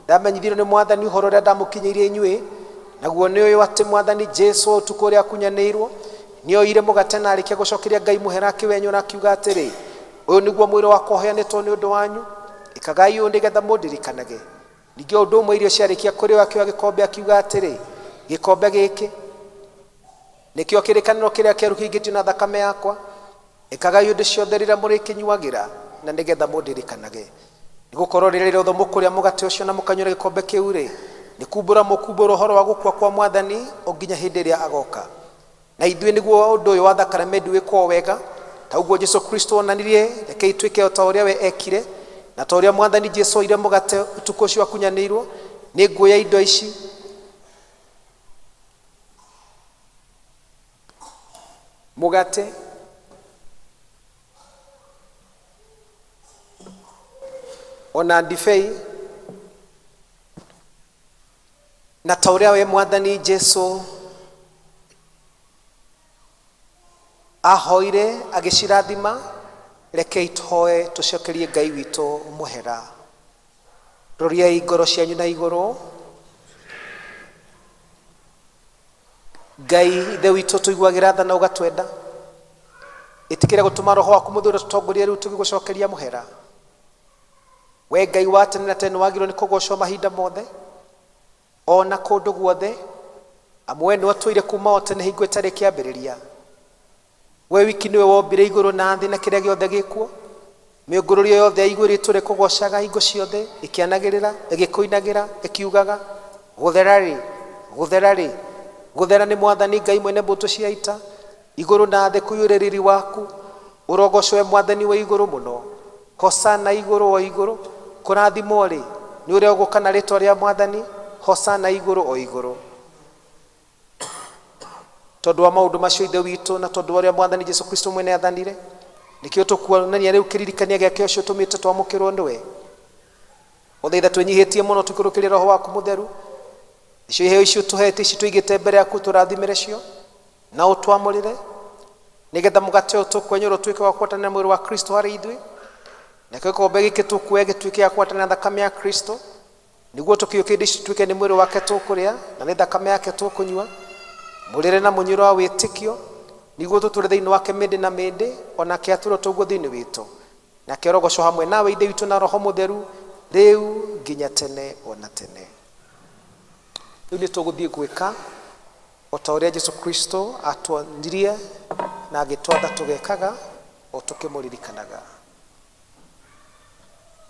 ndamenyithirio nĩ Mwathani ũhoro ũrĩa ndamũkinyĩirie inyuĩ, naguo nĩ ũyũ atĩ Mwathani Jesũ ũtukũ ũrĩa akunyanĩirwo, nĩoire mũgate na arĩkia gũcokeria Ngai mũhera akĩwenyũra akiuga atĩrĩ, ũyũ nĩguo mwĩrĩ wakwa ũheanĩtwo nĩ ũndũ wanyu, ĩkagai ũũ nĩgetha mũndirikanage. Ningĩ ũndũ ũmwe irio ciarĩkia kũrĩo akĩoya gĩkombe akiuga atĩrĩ, gĩkombe gĩkĩ nĩkĩo kĩrĩkanĩro kĩrĩa kĩerũ kĩhingĩtio na thakame yakwa, ĩkagai ũndũ ciothe rĩrĩa mũrĩkĩnyuagĩra na nĩgetha mũndirikanage. Nĩgũkorwo rĩrĩa rĩothe mũkũrĩa mũgate ũcio na mũkanyuĩra gĩkombe kĩu rĩ, nĩ kumbũra mũkumbũra ũhoro wa gũkua kwa Mwathani o nginya hĩndĩ ĩrĩa agoka. Na ithuĩ nĩguo ũndũ ũyũ wa thakame wĩkwo wega, ta ũguo Jesũ Kristo onanirie, rekei twĩke o ta ũrĩa we ekire, na ta ũrĩa Mwathani Jesũ oire mũgate ũtukũ ũcio akunyanĩirwo, nĩ nguoya indo ici mũgate ona ndibei, na ta ũrĩa we Mwathani Jesũ ahoire agĩcirathima, rekei tũhoe tũcokerie Ngai witũ mũhera. Roriai ngoro cianyu na igũrũ. Ngai Ithe witũ tũiguagĩra tha na ũgatwenda, ĩtĩkĩra gũtũma roho waku mũtheru ũtũtongorie rĩu tũgĩgũcokeria mũhera. We Ngai wa tene na tene wagĩrĩirwo nĩ kũgocwo mahinda mothe ona kũndũ guothe, amu we nĩwe ũtũire kuma o tene hingo ĩtarĩ kĩambĩrĩria. We wiki nĩwe wombire igũrũ na thĩ na kĩrĩa gĩothe gĩkuo. Mĩũngũrũrio yothe ya igũrũ ĩtũre kũgocaga hingo ciothe, ĩkĩanagĩrĩra, ĩgĩkũinagĩra, ĩkiugaga, gũthera rĩ, gũthera rĩ, gũthera nĩ Mwathani Ngai mwene mbũtũ cia ita, igũrũ na thĩ kũiyũre riri waku. Ũrogocwo we Mwathani wa igũrũ mũno. Hosana igũrũ o igũrũ, kũrathimwo rĩ nĩ ũrĩa ũgũka na rĩtwa rĩa Mwathani, hosana igũrũ o igũrũ. Tondũ wa maũndũ macio Ithe witũ, na tondũ wa ũrĩa Mwathani Jesũ Kristo mwene athanire, nĩkĩo tũkuonania rĩu kĩririkania gĩake ũcio ũtũmĩte twamũkĩrwo nĩwe. Ũthaitha twĩnyihĩtie mũno tũkĩrũkĩrie roho waku mũtheru, icio iheo icio ũtũhete ici tũigĩte mbere yaku tũrathimĩre cio na ũtwamũrĩre, nĩgetha mũgate ũyũ tũkwenyũra ũtuĩke wa kũgwatanĩra mwĩrĩ wa Kristo harĩ ithuĩ, nakĩo gĩkombe gĩkĩ tũkuoya gĩtuĩke gĩa kũgwatanĩra thakame ya Kristo, nĩguo tũkĩũkĩria indo ici tuĩke nĩ mwĩrĩ wake tũkũrĩa na nĩ thakame yake tũkũnyua, mũrĩre na mũnyuĩre wa wĩtĩkio, nĩguo tũtũre thĩinĩ wake mĩndĩ na mĩndĩ, onake atũre tũguo thĩinĩ witũ. Nake arogocwo hamwe nawe Ithe witũ na Roho Mũtheru, rĩu nginya tene ona tene. Rĩu nĩ tũgũthiĩ gwĩka o ta ũrĩa Jesũ Kristo atuonirie na agĩtwatha tũgekaga o tũkĩmũririkanaga.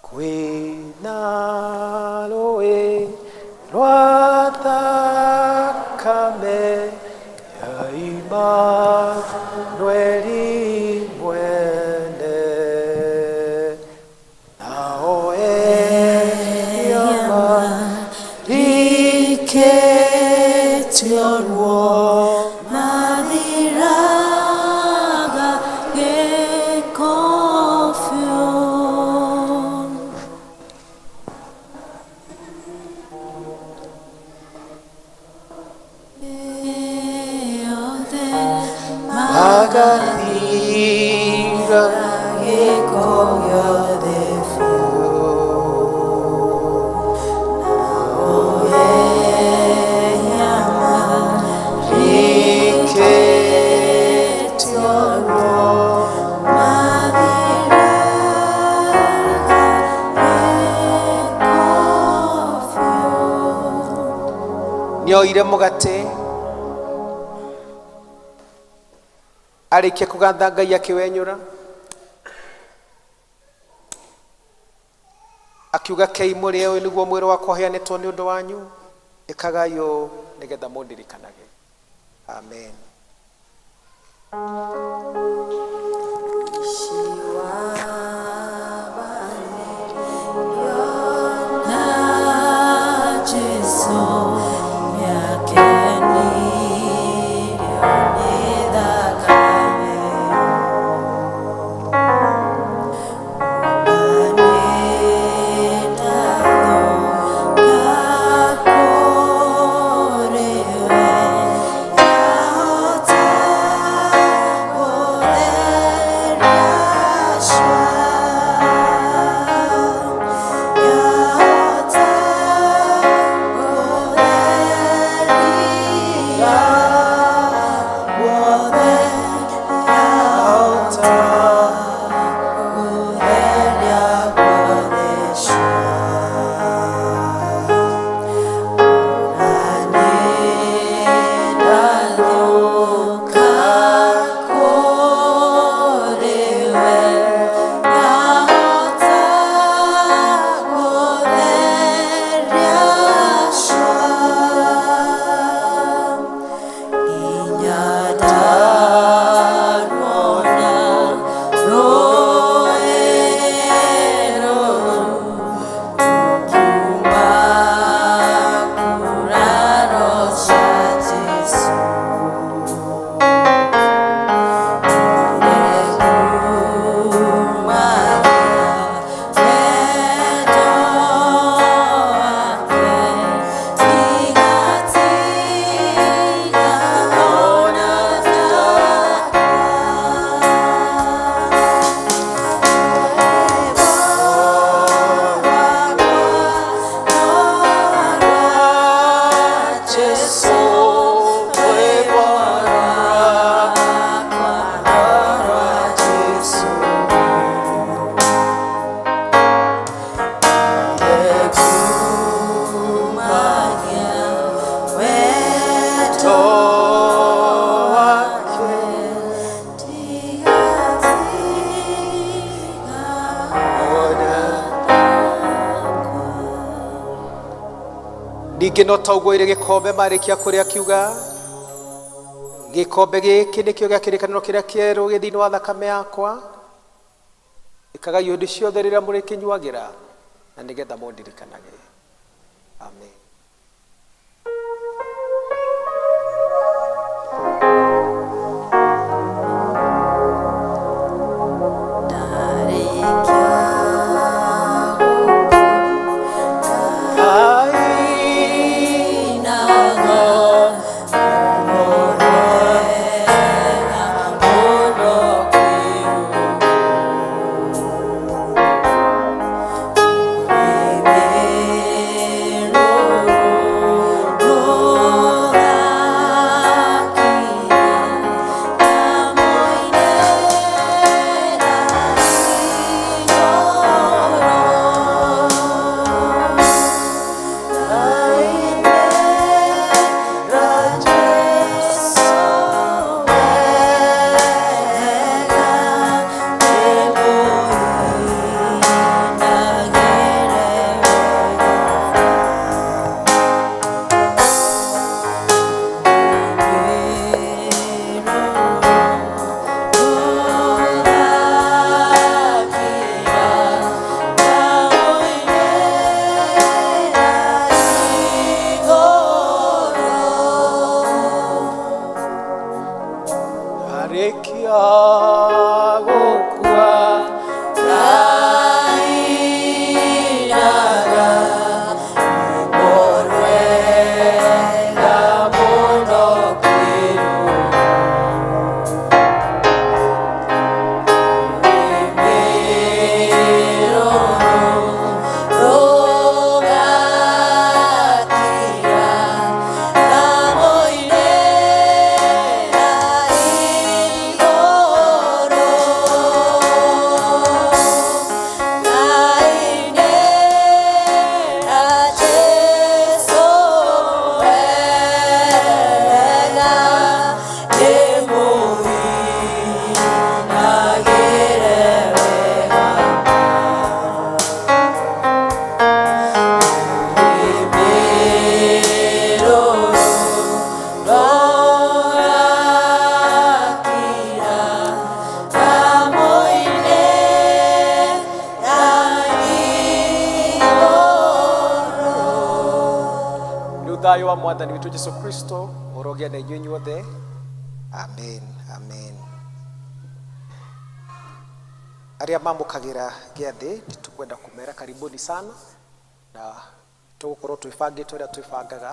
Kwĩna rũĩ rwa thakame ya Imanueli mwene, nao ehia marikĩtio ruo Mathiraga gĩko biũ. Yothe magathira gĩko gĩothe biũ. Nao ehia marikĩtio ruo mathiraga gĩko biũ. Nĩoire mũgate arĩkia kũgatha Ngai akĩwenyũra, Akiuga kei mũrĩe, ũyũ nĩguo mwĩrĩ wakwa ũheanĩtwo nĩ ũndũ wanyu, ĩkagai ũũ nĩgetha mũndirikanage. Amen. Ningĩ no ta ũguo irĩ gĩkombe marĩkia kũrĩa akiuga, gĩkombe gĩkĩ nĩkĩo gĩa kĩrĩkanĩro kĩrĩa kĩerũ gĩ thĩinĩ wa thakame yakwa, ĩkagai hĩndĩ ciothe rĩrĩa mũrĩkĩnyuagĩra na nĩgetha mũndirikanage. Amen. Amen. Thayũ wa Mwathani witũ Jesu Kristo ũrogĩa na inyuĩ inyuothe. Amen, amen. Arĩa mamũkagĩra gĩathĩ nĩ tũkwenda kũmera karibuni sana, na tũgũkorwo twĩbangĩte ũrĩa twĩbangaga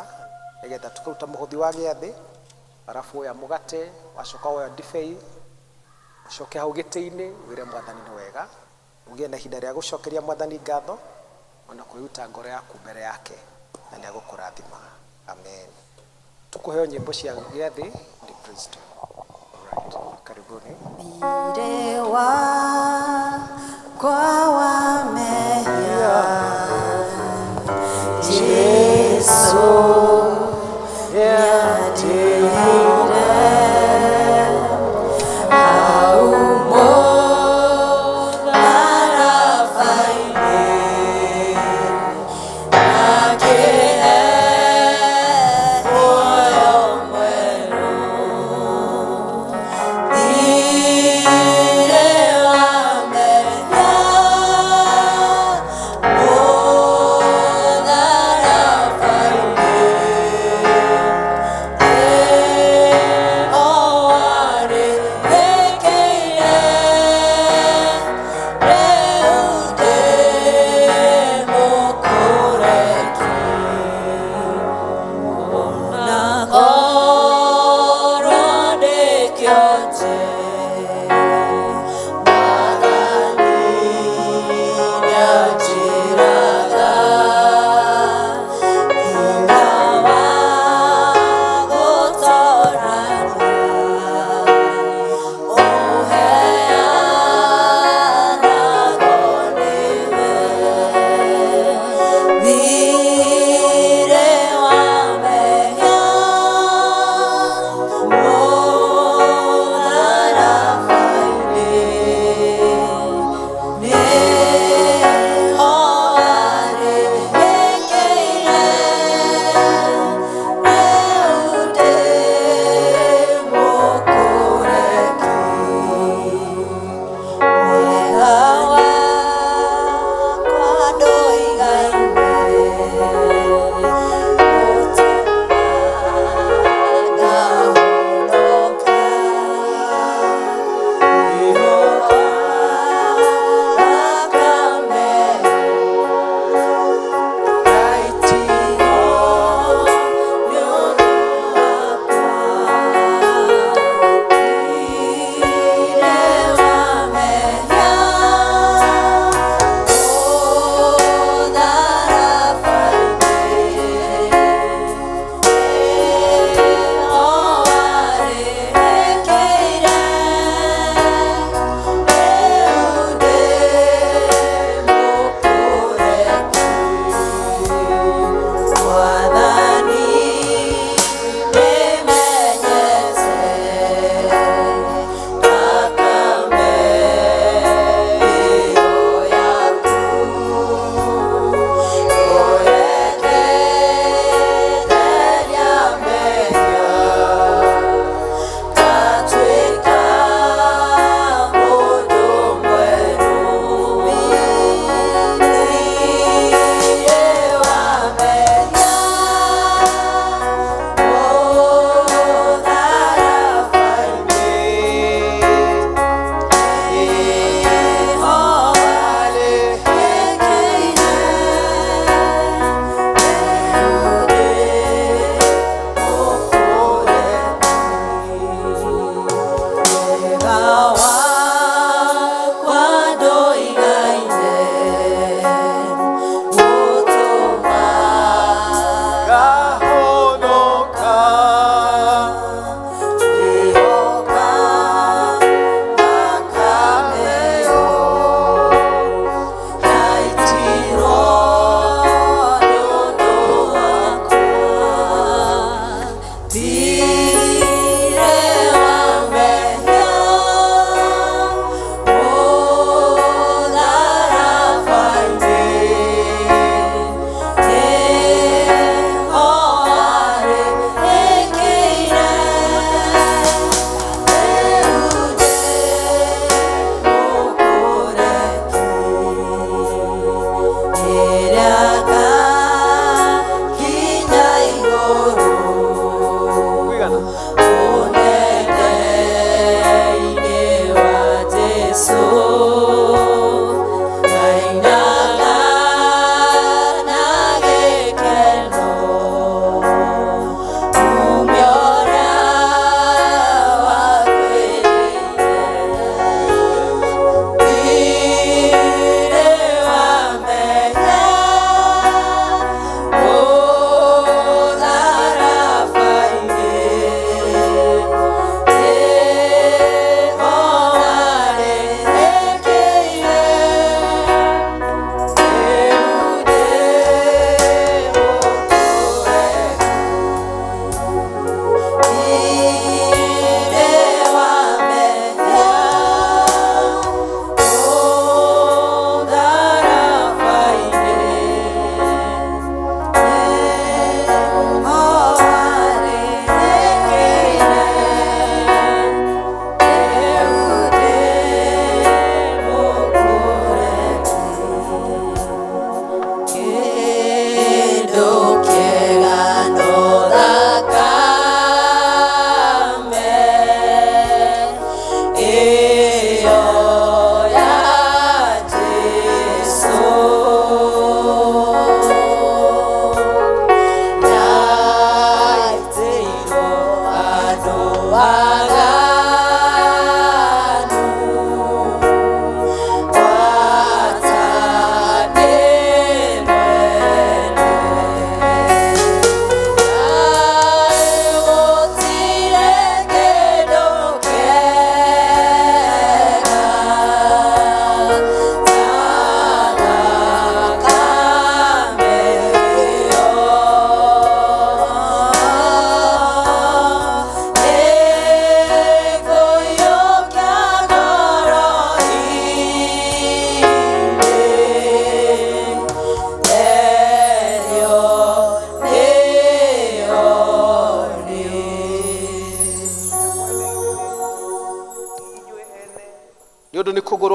nĩgetha tũkaruta mũhothi wa gĩathĩ, arabu woya mũgate, wacoka woya ndibei, ũcoke hau gĩtĩ-inĩ wĩre Mwathani nĩ wega, ũgĩe na ihinda rĩa gũcokeria Mwathani ngatho ona kwĩruta ngoro yaku mbere yake, na nĩ agũkũrathima. Amen. Tũkũheo nyĩmbo cia gĩathĩ nĩ Kristo. Alright, karibuni. Kwa wamenya Jesu yatire aumo marafaine nakehe moyo mwenu ire wamenya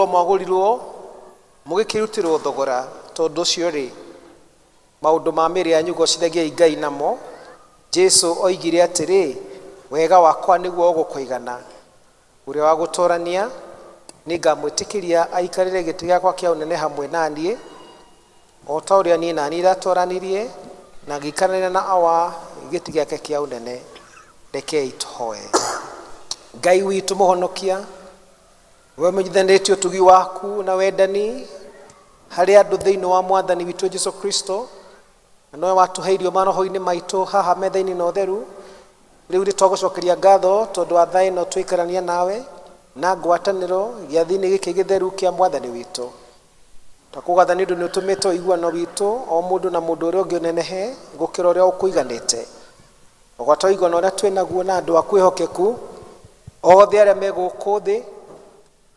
Kũgũrwo mwagũrirwo mũgĩkĩrutĩrwo thogora, tondũ ũcio rĩ, maũndũ ma mĩĩrĩ yanyu gocithagiai Ngai namo. Jesu oigire atĩrĩ, wega wakwa nĩguo ũgũkũigana, ũrĩa wa gũtorania nĩngamwĩtĩkĩria aikarĩre gĩtĩ gĩakwa kĩa ũnene hamwe na niĩ, o ta ũrĩa niĩ na niĩ ndatoranirie na ngĩikaranĩra na Awa gĩtĩ gĩake kĩa ũnene. Rekei tũhoe. Ngai witũ mũhonokia, we ũmenyithanĩtie ũtugi waku na wendani harĩ andũ thĩinĩ wa mwathani witũ Jesu Kristo, na nowe watũhe irio maroho-inĩ maitũ haha metha-inĩ na ũtheru. Rĩu nĩ twagũcokeria ngatho tondũ wa thaa ĩno twaikarania nawe na ngwatanĩro gĩathĩ-inĩ gĩkĩ gĩtheru kĩa mwathani witũ. Twakũgatha nĩ ũndũ nĩ ũtũmĩte ũiguano witũ o mũndũ na mũndũ ũrĩa ũngĩ ũnenehe gũkĩra ũrĩa ũkũiganĩte. Ũgwata ũiguano ũrĩa twĩ naguo na andũ aku ehokeku othe arĩa me gũkũ thĩ,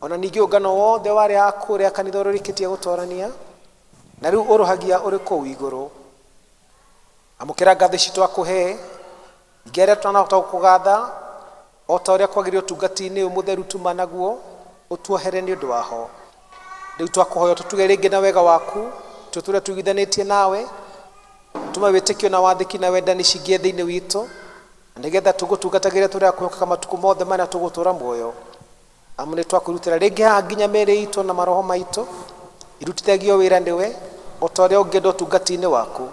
ona ningĩ ũngano wothe wa arĩa akũrĩa kanitha ũrĩa ũrĩkĩtie gũtorania na rĩu ũrũhagia ũrĩ kũu igũrũ. Amũkĩra ngatho ici twakũhe, ningĩ arĩa twanahota gũkũgatha o ta ũrĩa kwagĩrĩire ũtungati-inĩ ũyũ mũtheru tuma naguo, ũtuohere nĩ ũndũ waho. Rĩu twakũhoya ũtũtuge rĩngĩ na wega waku, tũtũre tũiguithanĩtie nawe, tũme wĩtĩkio na wathĩki na wendani cingĩe thĩinĩ witũ, na nĩgetha tũgũtungatagĩre tũrĩ a kwĩhokeka matukũ mothe marĩa tũgũtũũra muoyo. Amu nĩ twakũrutĩra rĩngĩ haha nginya mĩĩrĩ itũ na maroho maitũ irutithagio wĩra nĩwe o ta ũrĩa ũngĩenda ũtungati-inĩ waku.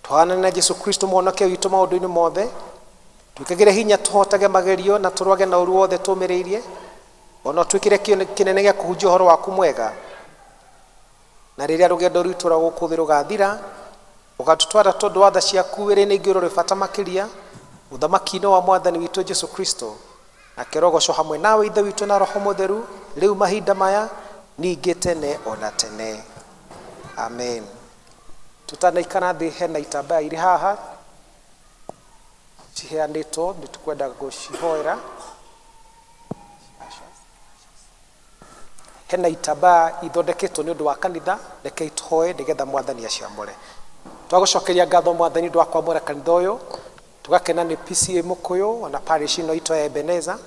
Tũhanane na Jesu Kristo mũhonokia witũ maũndũ-inĩ mothe, twĩkagĩre hinya tũhotage magerio na tũrwage na ũru wothe tũmĩrĩirie, ona twĩkĩre kĩo kĩnene gĩa kũhunjia ũhoro waku mwega. Na rĩrĩa rũgendo rwitũ rwa gũkũ thĩ rũgathira, ũgatũtwara tondũ wa tha ciaku wĩra-inĩ ingĩ ũrĩ bata makĩria, ũthamaki-inĩ wa mwathani witũ Jesu Kristo. Nake rogocwo hamwe nawe Ithe witũ na Roho Mũtheru, rĩu mahinda maya, ningĩ tene ona tene. Amen. Tutanaikara thĩ hena itambaya irĩ haha ciheanĩtwo, nĩ tũkwenda gũcihoera. Hena itambaya ithondeketwo nĩ ũndũ wa kanitha, rekei tũhoe nĩgetha mwathani aciamũre. Twagũcokeria ngatho mwathani ũndũ wa kwamũra kanitha ũyũ, tũgakena nĩ PCA Mũkũyũ ona parish ĩno itũ ya Ebeneza.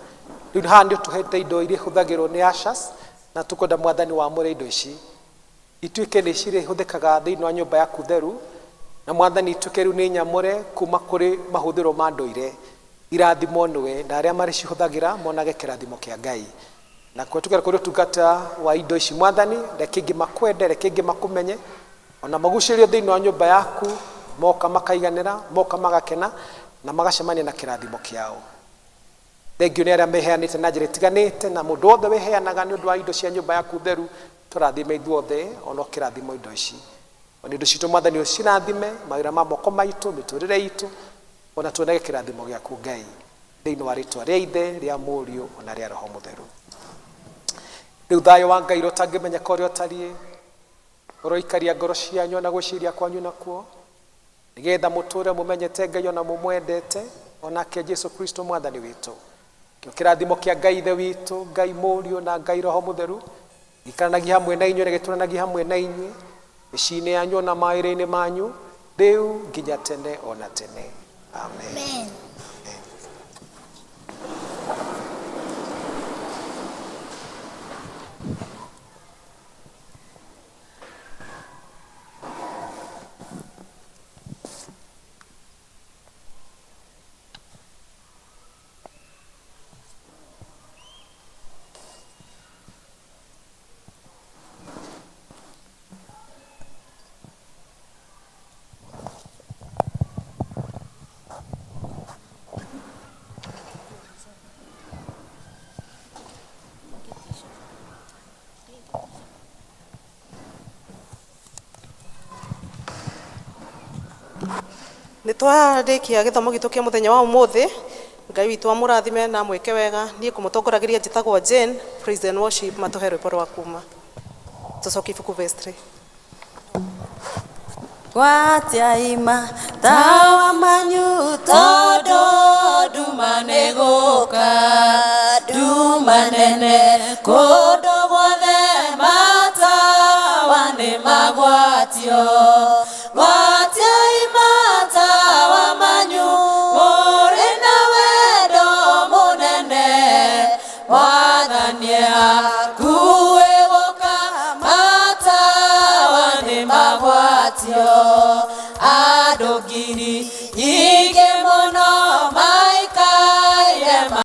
Rĩu haha nĩ ũtũhete indo iria ihũthagĩrwo nĩ ushers, na tũkwenda mwathani wamũre indo ici ituĩke nĩ cirĩhũthĩkaga thĩinĩ wa nyũmba yaku theru, na mwathani ituĩke rĩu nĩ nyamũre kuma kũrĩ mahũthĩro ma ndũire, irathimwo nĩwe na arĩa marĩcihũthagĩra monage kĩrathimo kĩa Ngai. Na kũhetũkĩra kũrĩ ũtungata wa indo ici mwathani, reke ingĩ makwende, reke ingĩ makũmenye, ona magucĩrĩrio thĩinĩ wa nyũmba yaku, moka makaiganĩra, moka magakena na magacemania na kĩrathimo kĩao. Thengio nĩ arĩa meheanĩte na njĩra ĩtiganĩte, na mũndũ wothe wĩheanaga nĩ ũndũ wa indo cia nyũmba yaku theru, tũrathime ithuothe ona ũkĩrathimwo indo ici. Ona indo citũ mwathani ũcirathime, mawĩra ma moko maitũ, mĩtũrĩre itũ, ona tuonage kĩrathimo gĩaku Ngai, thĩinĩ wa rĩtwa rĩa Ithe, rĩa Mũriũ, ona rĩa Roho Mũtheru. Rĩu thayũ wa Ngai ũrĩa ũtangĩmenyeka ũrĩa ũtariĩ, ũroikaria ngoro cianyu ona gwĩciria kwanyu nakuo, nĩgetha mũtũre mũmenyete Ngai ona mũmwendete, onake Jesu Kristo mwathani witũ. Kĩo kĩrathimo kĩa Ngai Ithe witũ, Ngai Mũriũ na Ngai Roho Mũtheru, gĩikaranagia hamwe na inyuĩ na gĩtũranagia hamwe na inyuĩ, mĩciĩ-inĩ yanyu ona mawĩra-inĩ manyu, rĩu nginya tene ona tene. Amen. Amen. Nĩ twarĩkia gĩthomo gitũ kĩa mũthenya wa ũmũthĩ. Ngai witũ amũrathime na amwĩke wega. Niĩ kũmũtongoragĩria njĩtagwo Jane. Praise and worship, matũhe rwĩmbo rwa kuma. Tũcokie ibuku verse 3. Gwatiaima tawa manyu tondũ nduma nĩ gũka, nduma nene kũndũ guothe matawa nĩ magwatio. Gwatiaima tawa manyu mũrĩ na wendo mũnene, Mwathani hakuhĩ. Andũ ngiri nyingĩ.